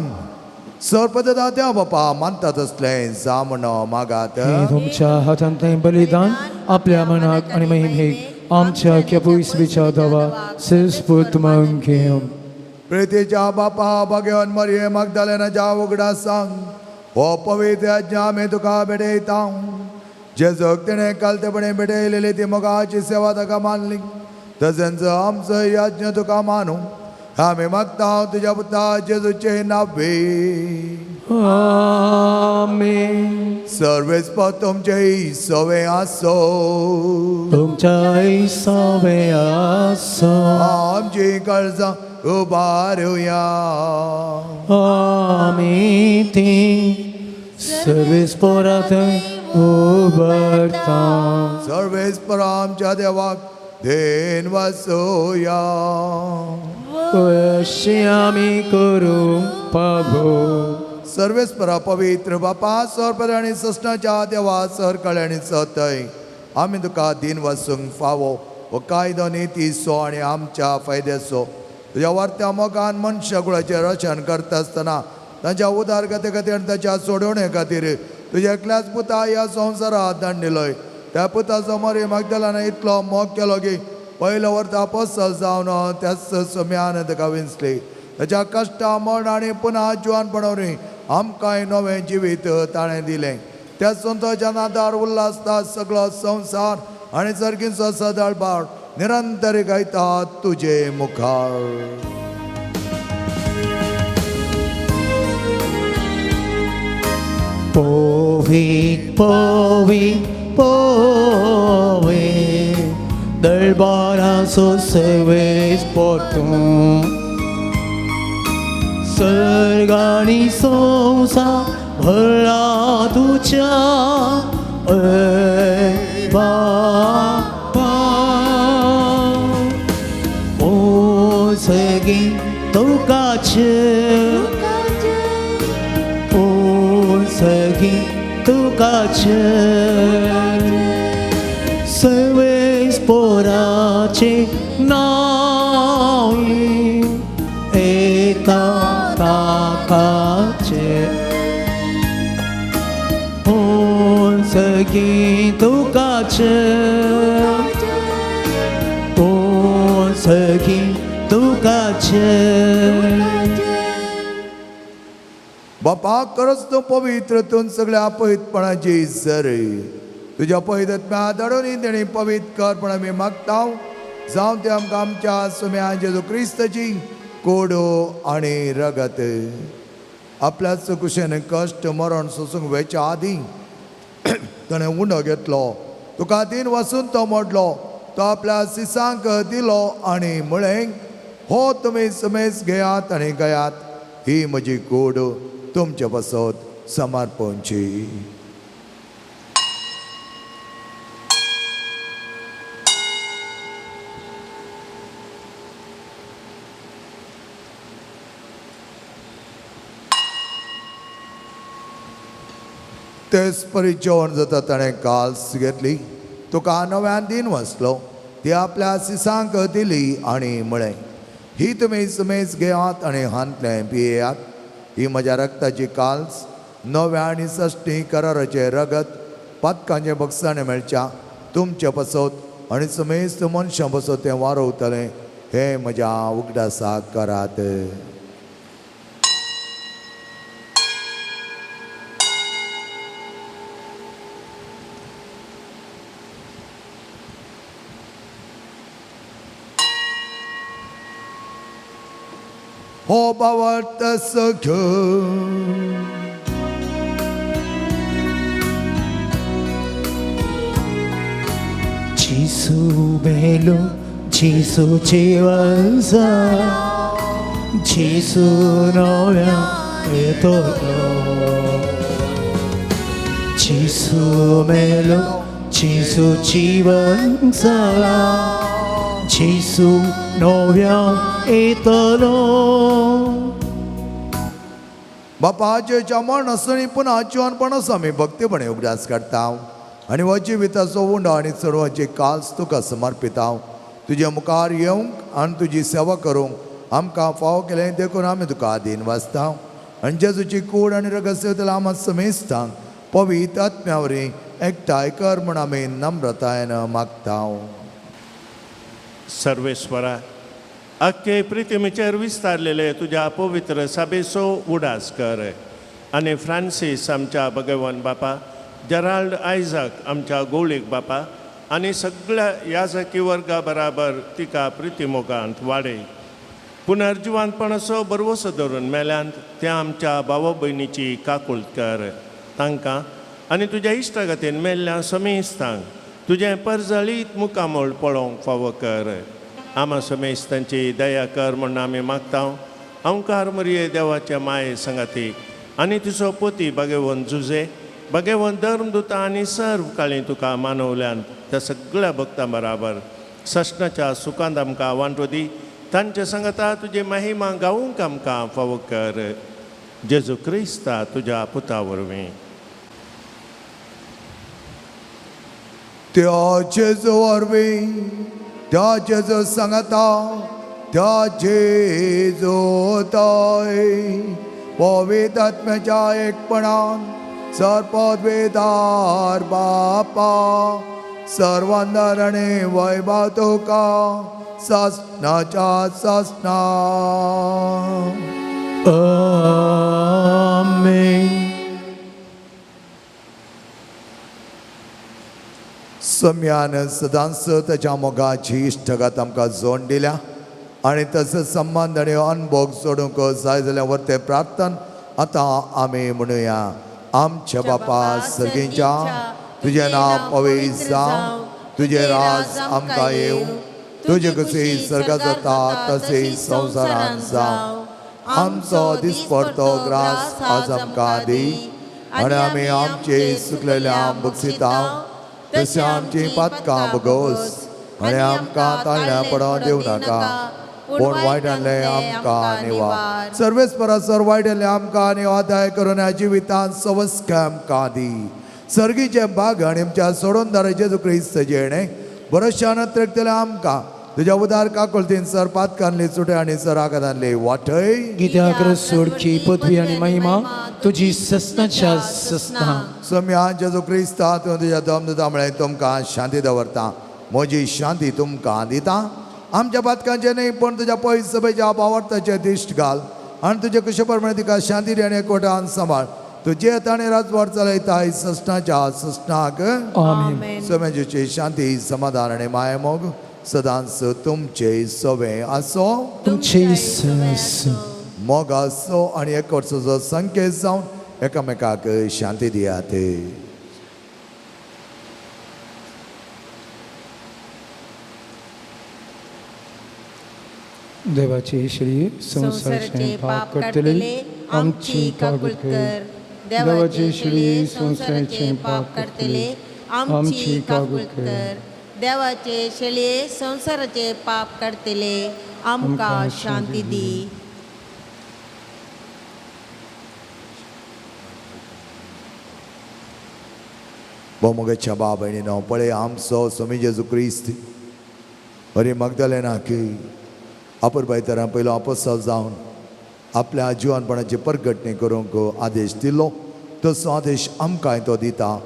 सर्पदा त्या बापा मानता तसलें जावं मागात. तुमच्या हातांतलें बलिदान आपल्या मनाक आनी महिमेक आमच्या केपूस विचार सिस्पूत घेवन. प्रितीच्या बापा भाग्यवान मरये मागदालेनाच्या उगडा सांग हो पवित्र आज्ञा आमी तुका भेटयता. जेजूक तिणें कालतेपणी भेटयलेली ती मोगाची सेवा ताका मानली, तशेंच आमचो यज्ञ तुका मानू आमी मागता तुज्या पुता जेजूचे नावे. आमेन. सर्वेस्पर तुमचे सवे आसो, तुमच्या सवे आसो. आमची काळजां उबारुया. आमी ती सर्वेस्परात उबारता. सर्वेस्पर आमच्या देवाक then वासोया. अशें आमी करूंक पावो. सर्वेस्परा पवित्र बापा सर्पद आनी सस्नाच्या देवा सरकळे आनी सतय आमी तुका दिन वासूंक फावो हो कायदो नितीचो आनी आमच्या फायद्याचो. तुज्या वाडत्या मोगान मनशाकुळाचें रचन करता आसतना तांच्या उदारगते खातीर आनी ताच्या सोडवणे खातीर तुज्या एकल्याच पुता ह्या संवसारांत दांडिलोय. त्या पुताचो मरे मागदलान इतलो मोग केलो की पयलो वर्ता पसल जावन त्याच सम्यान ताका विंचली. ताच्या कश्टा मरण आनी पुनः जिवानपणावरी आमकांय नवें जिवीत ताणें दिलें. त्या संतोच्या नादार उल्हासता सगळो संवसार आनी सर्गींचो सदळबाळ निरंतर गायता तुजे मुखार. पोवी पोवी पोवी दरबाराचो सर्वेस्पर तूं. सर्ग आनी संवसार भरला तुज्या बापा. सगीं तुकाचे ओ सगीं तुकाचे सवेस पोराचे नांव एका ताकाचे ओ सगीं तुकाचे ओ सगीं तुकाचे. बापा खरोच तूं पवित्र तूं सगळ्या अपवित्रपणाची सर तुज्या पवित्र धाडून तेणी पवित्र कर पण आमी मागता जावं ते आमकां आमच्या सुम्या जेजू क्रिस्ताची कोडो आनी रगत. आपल्याच कुशेन कश्ट मरण सोसूंक वेच्या आदीं ताणें उंडो घेतलो, तुका दिन वसून तो मोडलो, तो आपल्या सिसांक दिलो आनी म्हळें हो तुमी सुमेस घेयात आनी गयात, ही म्हजी कूड तुमचे पासत समर्पणची. तेच परी जेवण जाता ताणें काल्स घेतली, तुका नव्यान दिन वाचलो, ती आपल्या सिसांक दिली आनी म्हळें ही तुमी सुमेज घेयात आनी हांतलें पियेयात, ही म्हज्या रक्ताची काल्स नव्या आनी सश्टी कराराचें रगत पातकांचें बक्षाणें मेळच्या तुमचे पासत आनी समेस्त मनशां पासत तें वारोवतलें, हें म्हज्या उगडासाक करात. हो बावट सख्यो जेसू मेलो जेसू जिवन जाला जेसू नव्या येतलो जेसू मेलो जेसू जिवन जाला जेसू नव्या येतलो. बापाच्या मरण आसतना पुन्हा जिवनपण आसा आमी भक्तीपणे उगडास काडटा आनी हो जिविताचो उंडो आनी चडवाची काल्स तुका समर्पिता. तुज्या मुखार येवंक आनी तुजी सेवा करूंक आमकां फावो केलें देखून आमी तुका आदीन वाचता आनी जेजूची कूड आनी रगत सेवतल्या आमकां समेस्तांक पवित्र आत्म्या वरवीं एकठांय कर म्हूण आमी नम्रतायेन मागता. सर्वेश्वरा आख्खे प्रितिमेचेर विस्तारलेले तुज्या पवित्र सभेचो उडास कर आनी फ्रांसीस आमच्या भगवान बापा, जेराल्ड आयझाक आमच्या गोळीक बापा आनी सगळ्या याजकी वर्गा बराबर तिका प्रितिमोगांत वाडय. पुनर्जिवानपणाचो बरवसो धरून मेल्यांत त्या आमच्या भावा भयणीची काकूळट कर तांकां आनी तुज्या इश्टागतीन मेल्ल्या समेस्तांक तुजें परजळीत मुखामळ पळोवंक फावो कर. आमा समेस्तांची दया कर म्हूण आमी मागता. अंकार मरिये देवाच्या माये संगाती आनी तुजो पोती भगवंत जुजे भगवंत धर्मदुता आनी सर्व काळी तुका मानवल्यान त्या सगळ्या भक्तां बराबर सश्णाच्या सुखांत आमकां वांटो दी. तांच्या सांगता तुजी महिमा गावूंक आमकां फावो कर. जेजू क्रिस्ता तुज्या पुता वरवीं. त्या जेजू वरवीं, त्या जेजू सांगता, त्या जेजू ताय पवित्र आत्म्याच्या एकपणान सर्वपदवीदार बापा सर्वांदर आनी वैभव तुका सासणाच्या सासणा. आमेन. सम्यान सदांच ताच्या मोगाची इश्टगात आमकां जोड दिल्या आनी तसो संबंद आनी अनभोग सोडूंक जाय जाल्यार वरतें प्रार्थन आतां आमी म्हणुया. आमच्या बापा सर्गींच्या, तुजें नांव पवित्र जावं, तुजें राज आमकां येवं, तुजें कशी सर्गात जाता तशें संवसारांत जावं. आमचो दिसपडतो ग्रास आज आमकां दी आनी आमी आमचे सुकलेल्या बक्षिता तशें आमची पातकां बगोस आनी आमकां ताळण्या पडोवंक दिवं नाका, पूण वायटांतले आमकां निवार. सर्वेस्परा सर वायटांतले आमकां निवार दया करून ह्या जिवितांत सवस्काय आमकां दी. सर्गीचे बाग आनी आमच्या सोडून जेजू क्रिस्त जेणे बरोशान त्रेकतले आमकां तुज्या उदार काकुळतीन सर पातकांतली सुटे आनी सर आघातांतली वाटय. कित्याक सोडची पदवी आनी महिमा तुजी ससनाच्या ससना. सम्या जेजू क्रिस्ता तूं तुज्या दम दिता म्हळें तुमकां शांती दवरता, म्हजी शांती तुमकां दिता. आमच्या पातकांचे न्ही पूण तुज्या पयस सभेच्या बावडताचे दिश्ट घाल आनी तुजे कुशे प्रमाणे तिका शांती दी आनी एकवटान सांबाळ. तुजे ताणें राजवाड चलयता ससनाच्या ससनाक. आमेन. सम्याची शांती समाधान आनी मायामोग सदांच तुमचे सवे आसो. तुमचे सस. मोग आसो आनी एकवटाचो संकेत जावन एकामेकाक शांती दियात. देवाची श्री संवसाराचे पाप काडटले आमची काकूळ कर. देवाचे श्री संवसाराचे पाप काडटले आमची काकूळ कर. देवाचे शेळये संवसाराचे पाप काडटले आमकां शांती दी. भोमोगेच्या बाब भयणीनो पळय आमचो स्वामी जेजू क्रिस्त हरी मगदलेना की अपुरबाय तरां पयलो अपोस्तल जावन आपल्या जिवनपणाची परगटणी करूंक आदेश दिलो, तसो आदेश आमकांय तो दिता.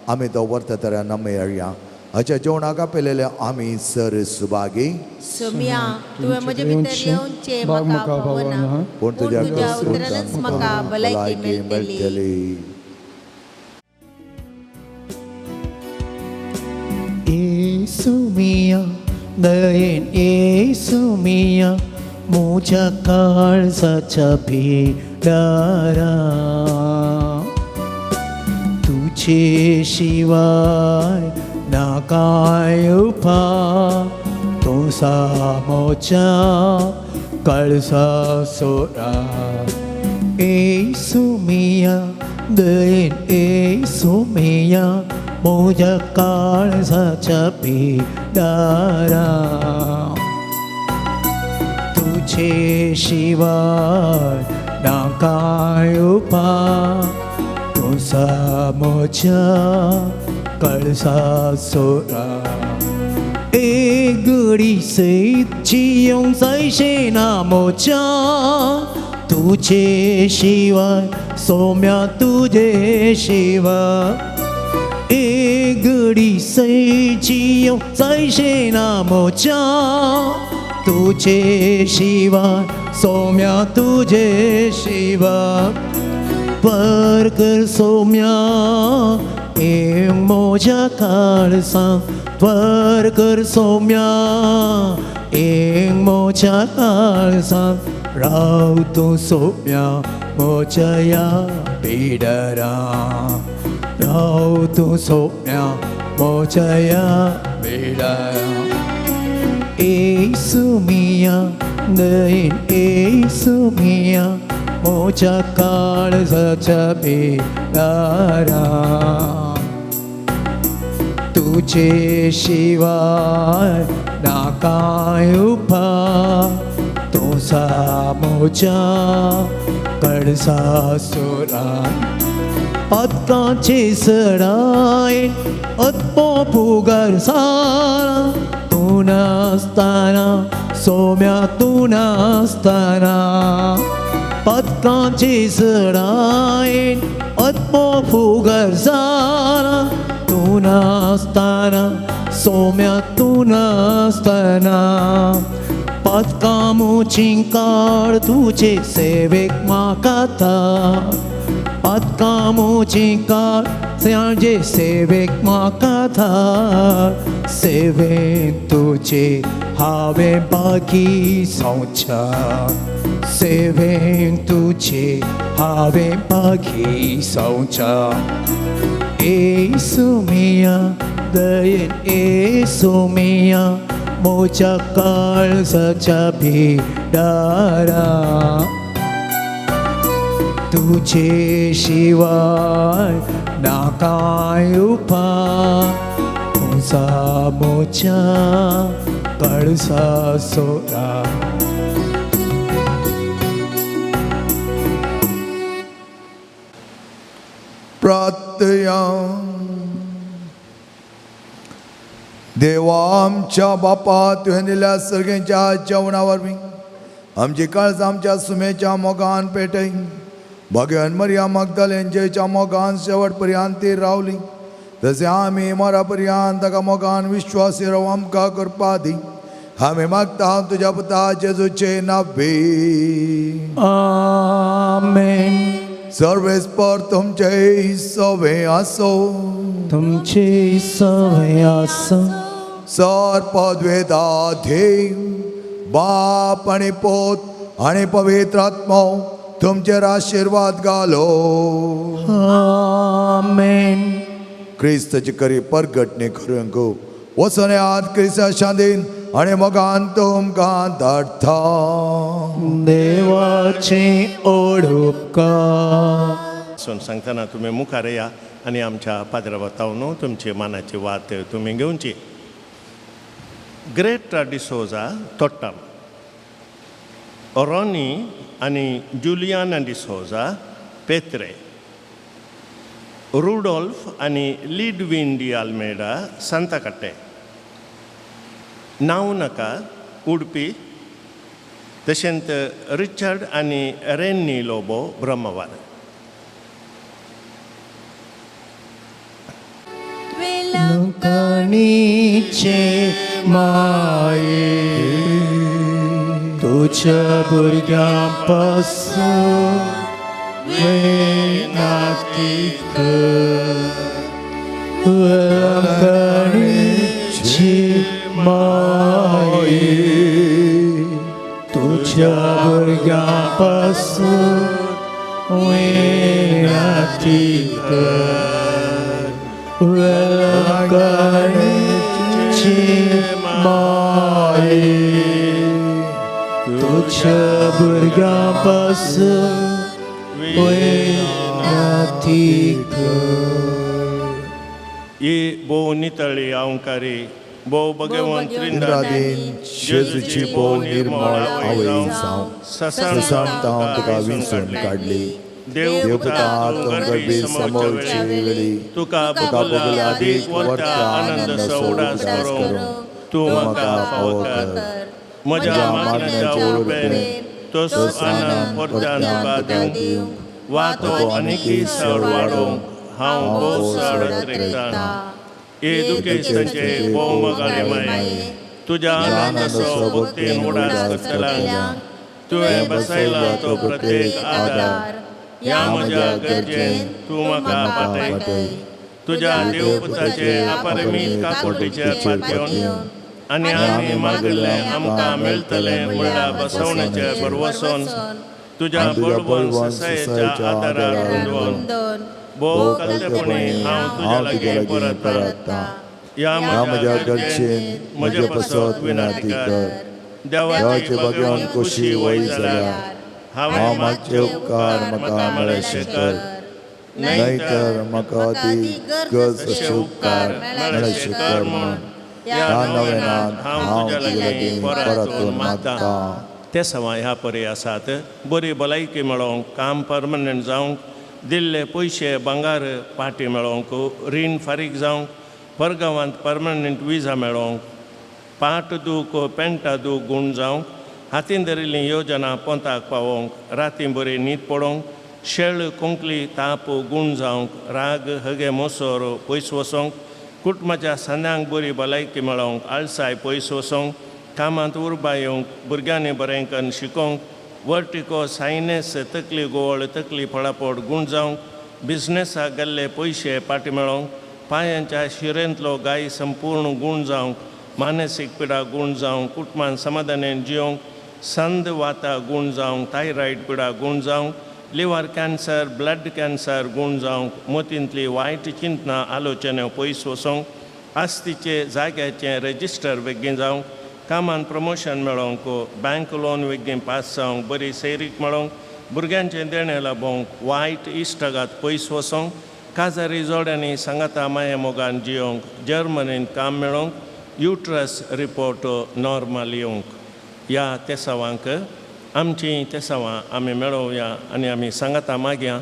आमी तो व्हरता तरा नमेळया. हाच्या जेवणाक आपयलेले आमी सर सुभागी. सोम्या तुवें म्हजे भितर येवचें म्हाका पावना, पूण तुज्या उतरानच म्हाका भलायकी मेळटली. येसू मिया दयेन येसू मिया म्हज्या काळजाच्या भिडारा, तुजे शिवाय ना कांय उपाय, तूं म्हज्या काळजा सोरा. येसू मिया दयेन येसू मिया म्हज्या काळजाच्या भिडारा, तुजे शिवाय ना कांय उपाय, तूं म्हज्या काळजा सोरा. एक घडी सयत जियोंक जायशें ना म्हज्या, तुजे शिवाय सोम्या तुजे शिवाय. एक घडी सयत जियोंक जायशें ना म्हज्या, तुजे शिवाय सोम्या तुजे शिवाय. पर कर सोम्या एक म्हज्या काळजांत, त्वर कर सोम्या एक म्हज्या काळजांत, राव तूं सोम्या म्हज्या ह्या बिडरा, राव तूं सोम्या म्हज्या ह्या बिडरा. येसू मिया दयेन येसू मिया म्हज्या काळजाच्या भिडारा, तुजे शिवाय ना कांय उपाय, तूं म्हज्या काळजा सोरा. पातकांचे सडाय अत्मो फुगार सारा, तूं नासतना सोम्या तूं नासतना. पातकांचे सडाय अत्मो फुगार सारा, तूं नासतना सोम्या तूं नासतना. पातकां म्हजीं काड तुजे सेवेक म्हाका धाड, पातकां म्हजीं काड तुजे सेवेक म्हाका धाड. सेवेन तुजे हांवें बागी जावच्या, सेवेन तुजे हांवें बागी जावच्या. येसू मिया दयेन येसू मिया म्हज्या काळजाच्या भिडारा, तुजे शिवाय ना कांय उपाय, तूं म्हज्या काळजा सोरा. प्रार्थया. देवा आमच्या बापा, तुवें दिल्या सर्गेच्या जेवणा वरवीं आमची काळजां आमच्या सुमेच्या मोगान पेटय. भगवान मरिया मगदलेंच्या मोगान शेवट पर्यंत ती रावली, तशें आमी मरा पर्यंत ताका मोगान विश्वासी राव आमकां करपा दी. आमी मागता तुज्या पुता जेजूचे नावे. आमेन. सर्वेस्पर तुमचे सवे आसो. तुमचे सवय आसो. सर पदवेदा देव बाप आनी पोत आनी पवित्र आत्मो तुमचेर आशिर्वाद घालो. आमेन. क्रिस्ताची करी परगटणी करूंक वचून याद क्रिस्ता शांतीन आनी मोगान तुमकां धाडटा. देवाचे ओडुपकार. सून सांगतना तुमी मुखार या आनी आमच्या पाद्रा न्हू तुमची मानाची वात तुमी घेवची. ग्रेटा डिसोजा तोट्टाम, रॉनी आनी जुलियाना डिसोजा पेत्रे, रुडोल्फ आनी लिडविन डी आल्मेडा सांताकाटे, नांव नाका उडपी, तशेंच रिचर्ड आनी रेन्नी लोबो ब्रह्मवार. वेलंकणीचे माये तुझ्या भुरग्यां पासून वेनाती कर. वेलंकणीची माये तुझ्या भुरग्यां पासून वेनाती कर. वेलंकणीची माये तुझ्या भुरग्यां पासून वेनाती कर. ही भोव नितळी अहंकारी भोव भगवंत इंद्रादीन जेजूची भोव निर्मळ आवय जावं, ससाण हांव तुका विंचून काडली. देवपुता तूं गर्भी समोरची वेळी तुका तुका बगुला अदीक वर्ता आनंद उडास करूंक तूं तूं म्हाका म्हाका फावो फावो कर. कर. म्हज्या म्हज्या मागण्याच्या मागण्याच्या उर्बेन तसो आनंद परत्यान तुका दिवंक वा तो आनीकय चड वाडोवंक हांव भोव चड अत्रेकतां. हे दुखेस्तांचे भोव मोगाळे माये, तुज्या आनंदाचो भक्तीन उडास करतल्यांक तुवें बसयला तो प्रत्येक आदार ह्या म्हज्या गरजेन तूं म्हाका पाटय. तुज्या देवपुताचे अपरिमीत काकुळटीचेर पातयेवन आनी आमी मागिल्लें आमकां मेळटलें म्हणल्यार बसवण्याचें भरवसून तुज्या बळवंत ससायेच्या आदारार गुंदोवन भोव कल्तेपणी हांव तुज्या लागीं परत. ह्या म्हज्या गरजेन म्हजे पासत विनंती कर. देवाची भगवान खोशी वय जाल्यार हांव मागचे उपकार म्हाका मेळशे कर, न्हय तर म्हाका ती गरज अशे उपकार मेळशे कर म्हूण ह्या नवेनांत हांव तुज्या लागीं परतून मागतां. ते सवां ह्या परी आसात बरी भलायकी मेळोवंक, काम परमनंट जावंक, दिल्ले पयशे भांगार पाटी मेळोवंक, रीण फारीक जावंक, परगांवांत परमनंट विजा मेळोवंक, पाट दूख पेंटा दूख गूण जावंक, हातीन धरिल्ली योजना पोंताक पावोवंक, राती बरी न्हीद पडोवंक, शेळ कोंकली ताप गूण जावंक, राग हगे मोसोर पयस वचोंक, कुटुंबाच्या सांद्यांक बरी भलायकी मेळोवंक, आळसाय पयस वचोंक, कामांत उर्बा येवंक, भुरग्यांनी बरें करून शिकोवंक, वर्टिको सायनस तकली गोळ तकली फळापड गूण जावंक, बिजनेसाक गेल्ले पयशे पाटी मेळोवंक, पांयांच्या शिरेंतलो गाय संपूर्ण गूण जावंक, मानसीक पिडा गूण जावंक, कुटुंबान समाधानान जियोवंक, संद वाता गूण जावंक, थायरॉयड पिडा गूण जावंक, लिवर कॅन्सर ब्लड कॅन्सर गूण जावंक, मोतींतली वायट चिंतना आलोचना पयस वचोंक, आस्तीचे जाग्याचें रजिस्टर बेगीन जावंक, कामान प्रमोशन मेळोवंक, बँक लोन बेगीन पास जावंक, बरी सैरीक मेळोवंक, भुरग्यांचें देणें लाबोवंक, वायट इश्टागात पयस वचोंक, काजारी जोड्यांनी सांगाता माया मोगान जियोवंक, जर्मनीन काम मेळोवंक, युट्रस रिपोर्ट नॉर्मल येवंक. ह्या तेसावांक आमचीं तेसावां आमी मेळोवया आनी आमी सांगाता मागया.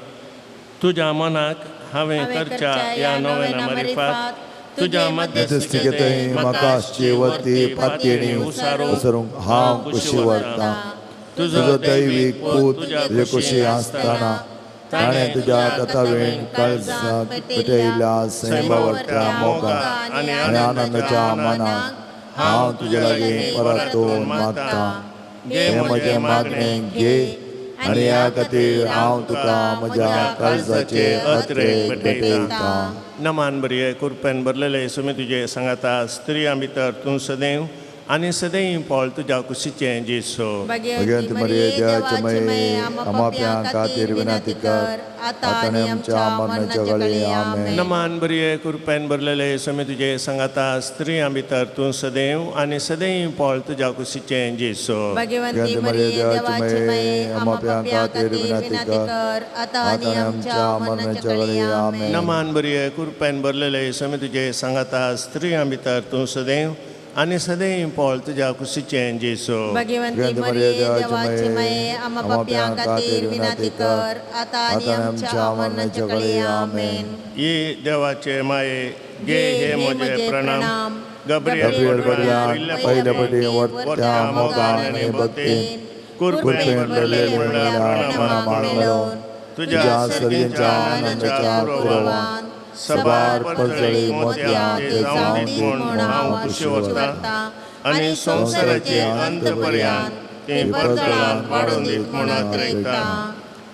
तुज्या मनाक हांवें करच्या ह्या नोवेना मारिफात तुज्या मध्यस्थिकेंतय म्हाका आसची वर्ती पातयेणी उसरूंक हांव कुशी व्हरतां. तुजो दैवीक पूत तुजे कुशी आसतना ताणें तुज्या कथावेण काळजाक पेटयल्या सैमावरत्या मोगान आनी आनंदाच्या मनाक हांव तुजे लागीं परतून मागतां. हें म्हजें मागणें घे आनी ह्या खातीर हांव तुका म्हज्या काळजाचे अत्रेक भेटयतां. नमान बरये कुरपेन भरलेले सुमी तुजे सांगाता स्त्रियां भितर तूं सदैव आनी सदैव फळ तुज्या कुशीचें जेसू. भगवंत मरिये देवाचे मये आमा खातीर विनंती कर आतां आनी आमच्या मरणाच्या वेळी. आमेन. नमान बरये कुरपेन भरलेले सुमी तुजे सांगाता स्त्रियां भितर तूं सदैव आनी सदैव फळ तुज्या कुशीचें जेसू. भगवंती मरिये देवाचे मये आमा खातीर विनंती कर आतां आनी आमच्या मरणाच्या वेळी. आमेन. नमान बरये कुरपेन भरलेले सुमी तुजे सांगाता स्त्रियां भितर तूं सदैव आनी सदैव फळ तुज्या कुशीचें जेसू. भगवंती मरिये देवाचे मये आमा पापयां खातीर विनंती कर आतां आनी आमच्या मरणाच्या वेळी. आमेन. ये देवाचे माये गे हे म्हजे प्रणाम गब्रियल बडव्यान पयले पटी वर्त्या मोगान आनी भक्तीन कृपेन भरलेले म्हणल्या प्रणामान मेळोवन तुज्या सर्गींच्या आनंदाच्या पुरवान सबार परजळी मोतयां ते जावन दी म्हूण हांव खुशी व्हरतां आनी संवसाराचे अंत पर्यंत ते परजळान वाडून दीत म्हूण आग्रयता.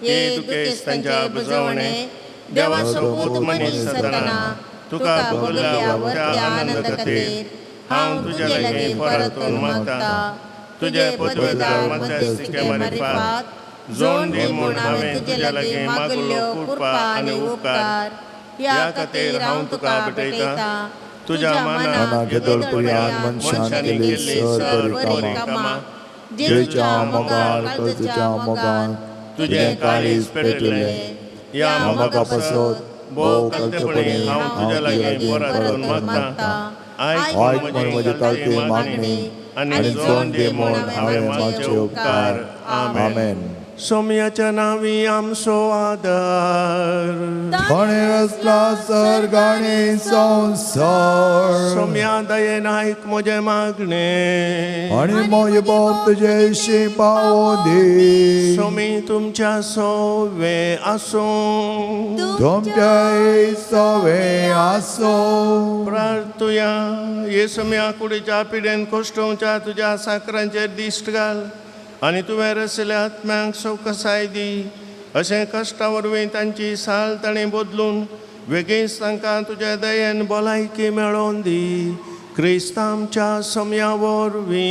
हे दुखेस्तांच्या बुजवणे देवाचो पूत मनीस जातना तुका भोगल्या त्या आनंद खातीर हांव तुज्या लागीं परतून मागता. तुजे पदवेदार मध्यस्थिके मारिफात जोड दी म्हूण हांवें तुज्या लागीं मागल्यो कृपा आनी उपकार ह्या खातीर हांव तुका भेटयतां. तुज्या मनाक येदोळपर्यान मनशान केल्ली सर बरी कामां जेजूच्या मोगान काळजाच्या मोगान तुजें काळीज पेटलें ह्या मोगा पासत भोव कल्पणे हांव तुज्या लागीं परतून मागतां. आयक म्हूण म्हजी काळजी मागणी आनी जोड दी म्हूण हांवें मागचे उपकार. आमेन. सोम्याच्या नांवी आमचो आदार कोणे रचला सर्ग आनी संवसार सोम्या दयेन आयक म्हजें मागणें आनी म्हजें बाप तुजेशी पावों दी. सोमी तुमच्या सोवे आसूं तुमच्याय सोवे आसूं. प्रार्थुया. हे सोम्या कुडीच्या पिडेन कोश्टोवच्या तुज्या साकरांचेर दिश्ट घाल आनी तुवें रसल्या आत्म्यांक सवकसाय दी. अशें कश्टा वरवीं तांची साल ताणें बदलून वेगींच तांकां तुज्या दयेन भलायकी मेळोवन दी. क्रिस्त आमच्या सोम्या वरवीं.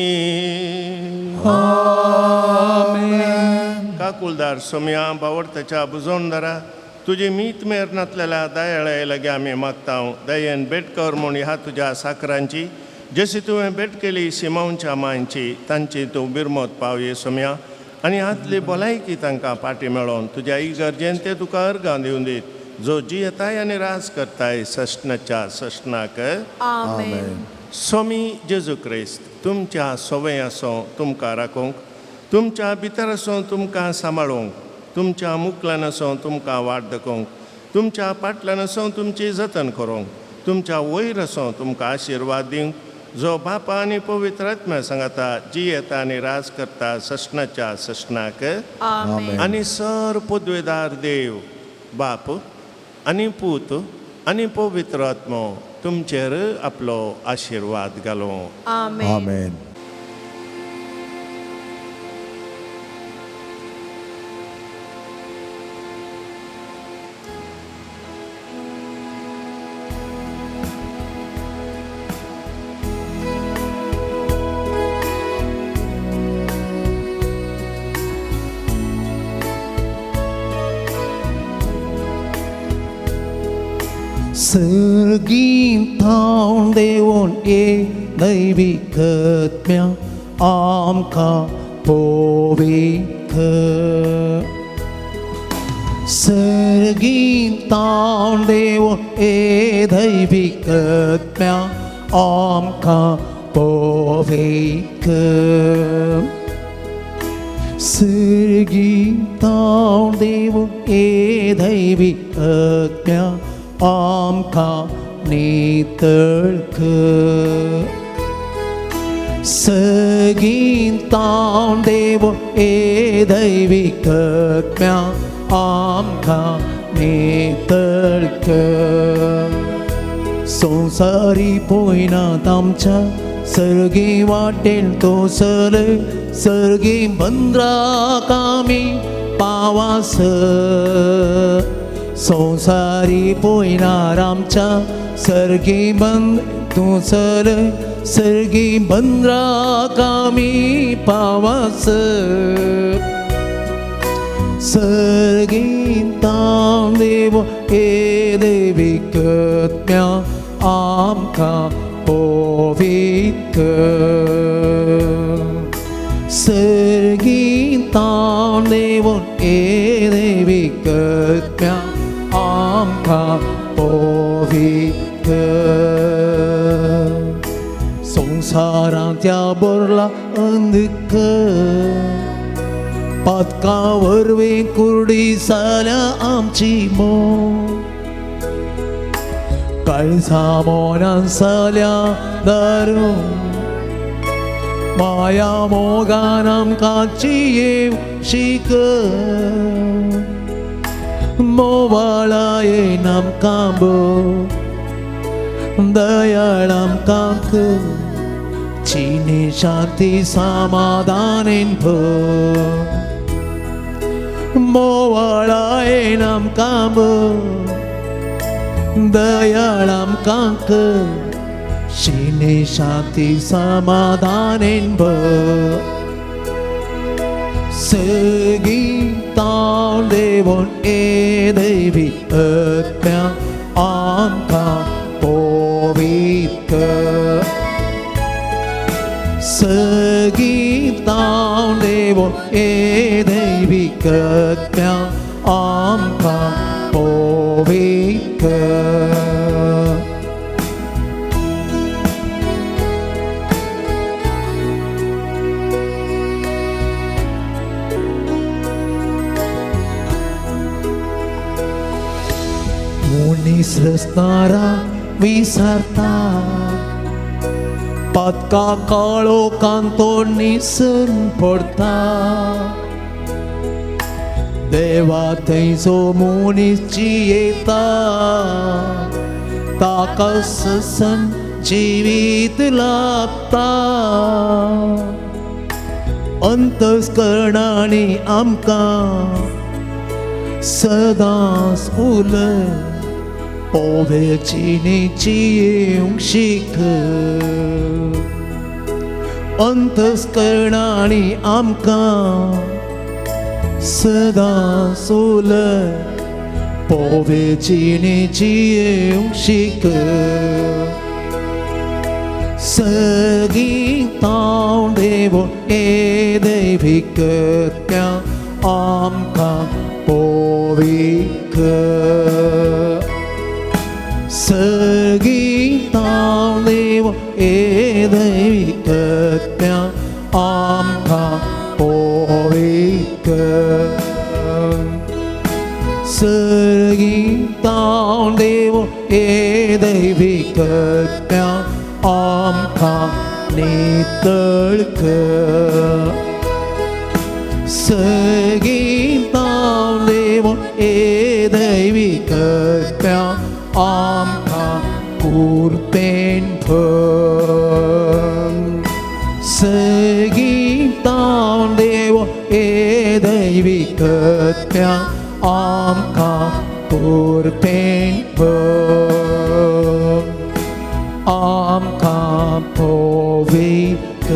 आमेन. काकुलदार सोम्या बावडताच्या बुजवणदारा तुजी मीत मेर नातलेल्या दयाळे लागीं आमी मागता. दयेन भेट कर म्हूण ह्या तुज्या साकरांची जशी तुवें भेट केली सिमांवच्या मांयची तांची तूं बिरमत पावये सोम्या आनी हातली भलायकी तांकां पाटी मेळोवन तुज्या इगर्जेन ते तुका अर्गां दिवन दीत जो जियेताय आनी राज करताय सश्णाच्या सश्णाक. आमेन. स्वामी जेजू क्रिस्त तुमच्या सोवे आसो तुमकां राखूंक तुमच्या भितर आसो तुमकां सांबाळूंक तुमच्या मुकल्यान आसो तुमकां वाट दाखोवंक तुमच्या पाटल्यान आसो तुमची जतन करूंक तुमच्या वयर आसो तुमकां आशिर्वाद दिवंक जो बापा आनी पवित्र आत्म्या सांगाता जियेता आनी राज करता सश्णाच्या सश्णाक. आमेन. आनी सर पदवेदार देव बाप आनी पूत आनी पवित्र आत्मो तुमचेर आपलो आशिर्वाद घालूं. आमेन. आमेन. सर्गीं थावन देवून ये दैविकत्म्या आमकां पोवीक. सर्गीं थावन देवून ये दैविकत्म्या आमकां पोवीक. सर्गीतां देव ए दैवी आज्ञा आमकां नितळ कर. सगीतां देव ए दैवी आज्ञा आमकां नितळ कर. संवसारी पळयनात आमच्या सर्गी वाटेन तो सर सर्गी बंद्राक आमी पावास. संवसारी पळयनार आमच्या सर्गी बंद तूं सर सर्गी बंद्राक आमी पावास. सर्गीतां देव ए देवीक आत्म्या आमकां पवित्र. सर्गीतां देव ए देवीक आत्म्या आमकां पवित्र. संवसारांत भरला अंधकार पातका वरवीं कुर्डी जाल्या आमची मोग. काळजा मोनान जाल्या दारू माया मोगान आमकां जियेवंक शीक. मोवाळायेन आमकां दयाळ आमकां कर जिणे शांती समाधानेन भर. मोवाळायेन आमकां दयाळ आमकां कर जिणे शांती समाधानेन भर. सगीतां देवून ए दैवी आत्म्या आमकां पवित्र. सगीतां देवून ए दैवी आत्म्या आमकां पवित्र. मनीस रचणारा विसरता पातका काळो कांतो निसून पडता. देवा थंयचो मनीस जियेता ताका ससन जिवीत लाभता. अंतस्करणांनी आमकां सदांच उलय पोवेचीनी जियेवंक शीक. अंतस्करणांनी आमकां सदांच उलय पोवेचीनी जियेवंक शीक. सगीतां देव ए दैवीक आत्म्या आमकां पवित्र. सगीतां देव ए दैवीक आत्म्या आमकां पवित्र. सगीतां देव ए दैवीक आत्म्या आमकां नितळ कर. सगीतां देव ए दैवीक आत्म्या आमकां कुर्पेन भर. सगीतां देव ए दैवीक आत्म्या आमकां कुर्पेन भर. आमकां पवित्र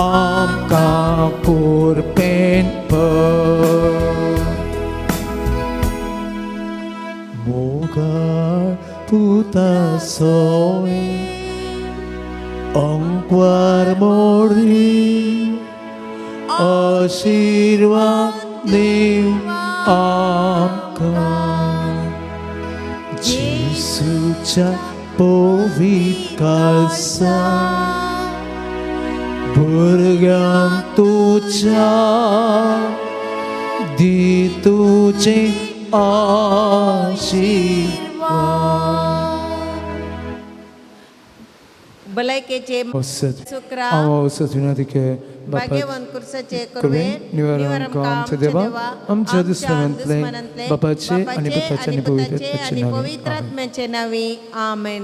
आमकां कुर्पेन भर. मोगाळ पुता सोय अंकवार मोरी आशीर्वाद देव आमकां जेसूच्या पवित्र काळसा भुरग्यांक तुज्या दी तुजे आशिर्वाद. भलायकेचे औसत सुक्रा हांव औसत विनंती के बापा भाग्यवंत कुर्साचे करुणेन निवारण आमच्या देवा आमच्या दुस्मनांतले बापाचे आनी पुताचे आनी पवित्र आनी आत्म्याचे पवित्र नांवान. आत्म्याचे नांवी आमेन.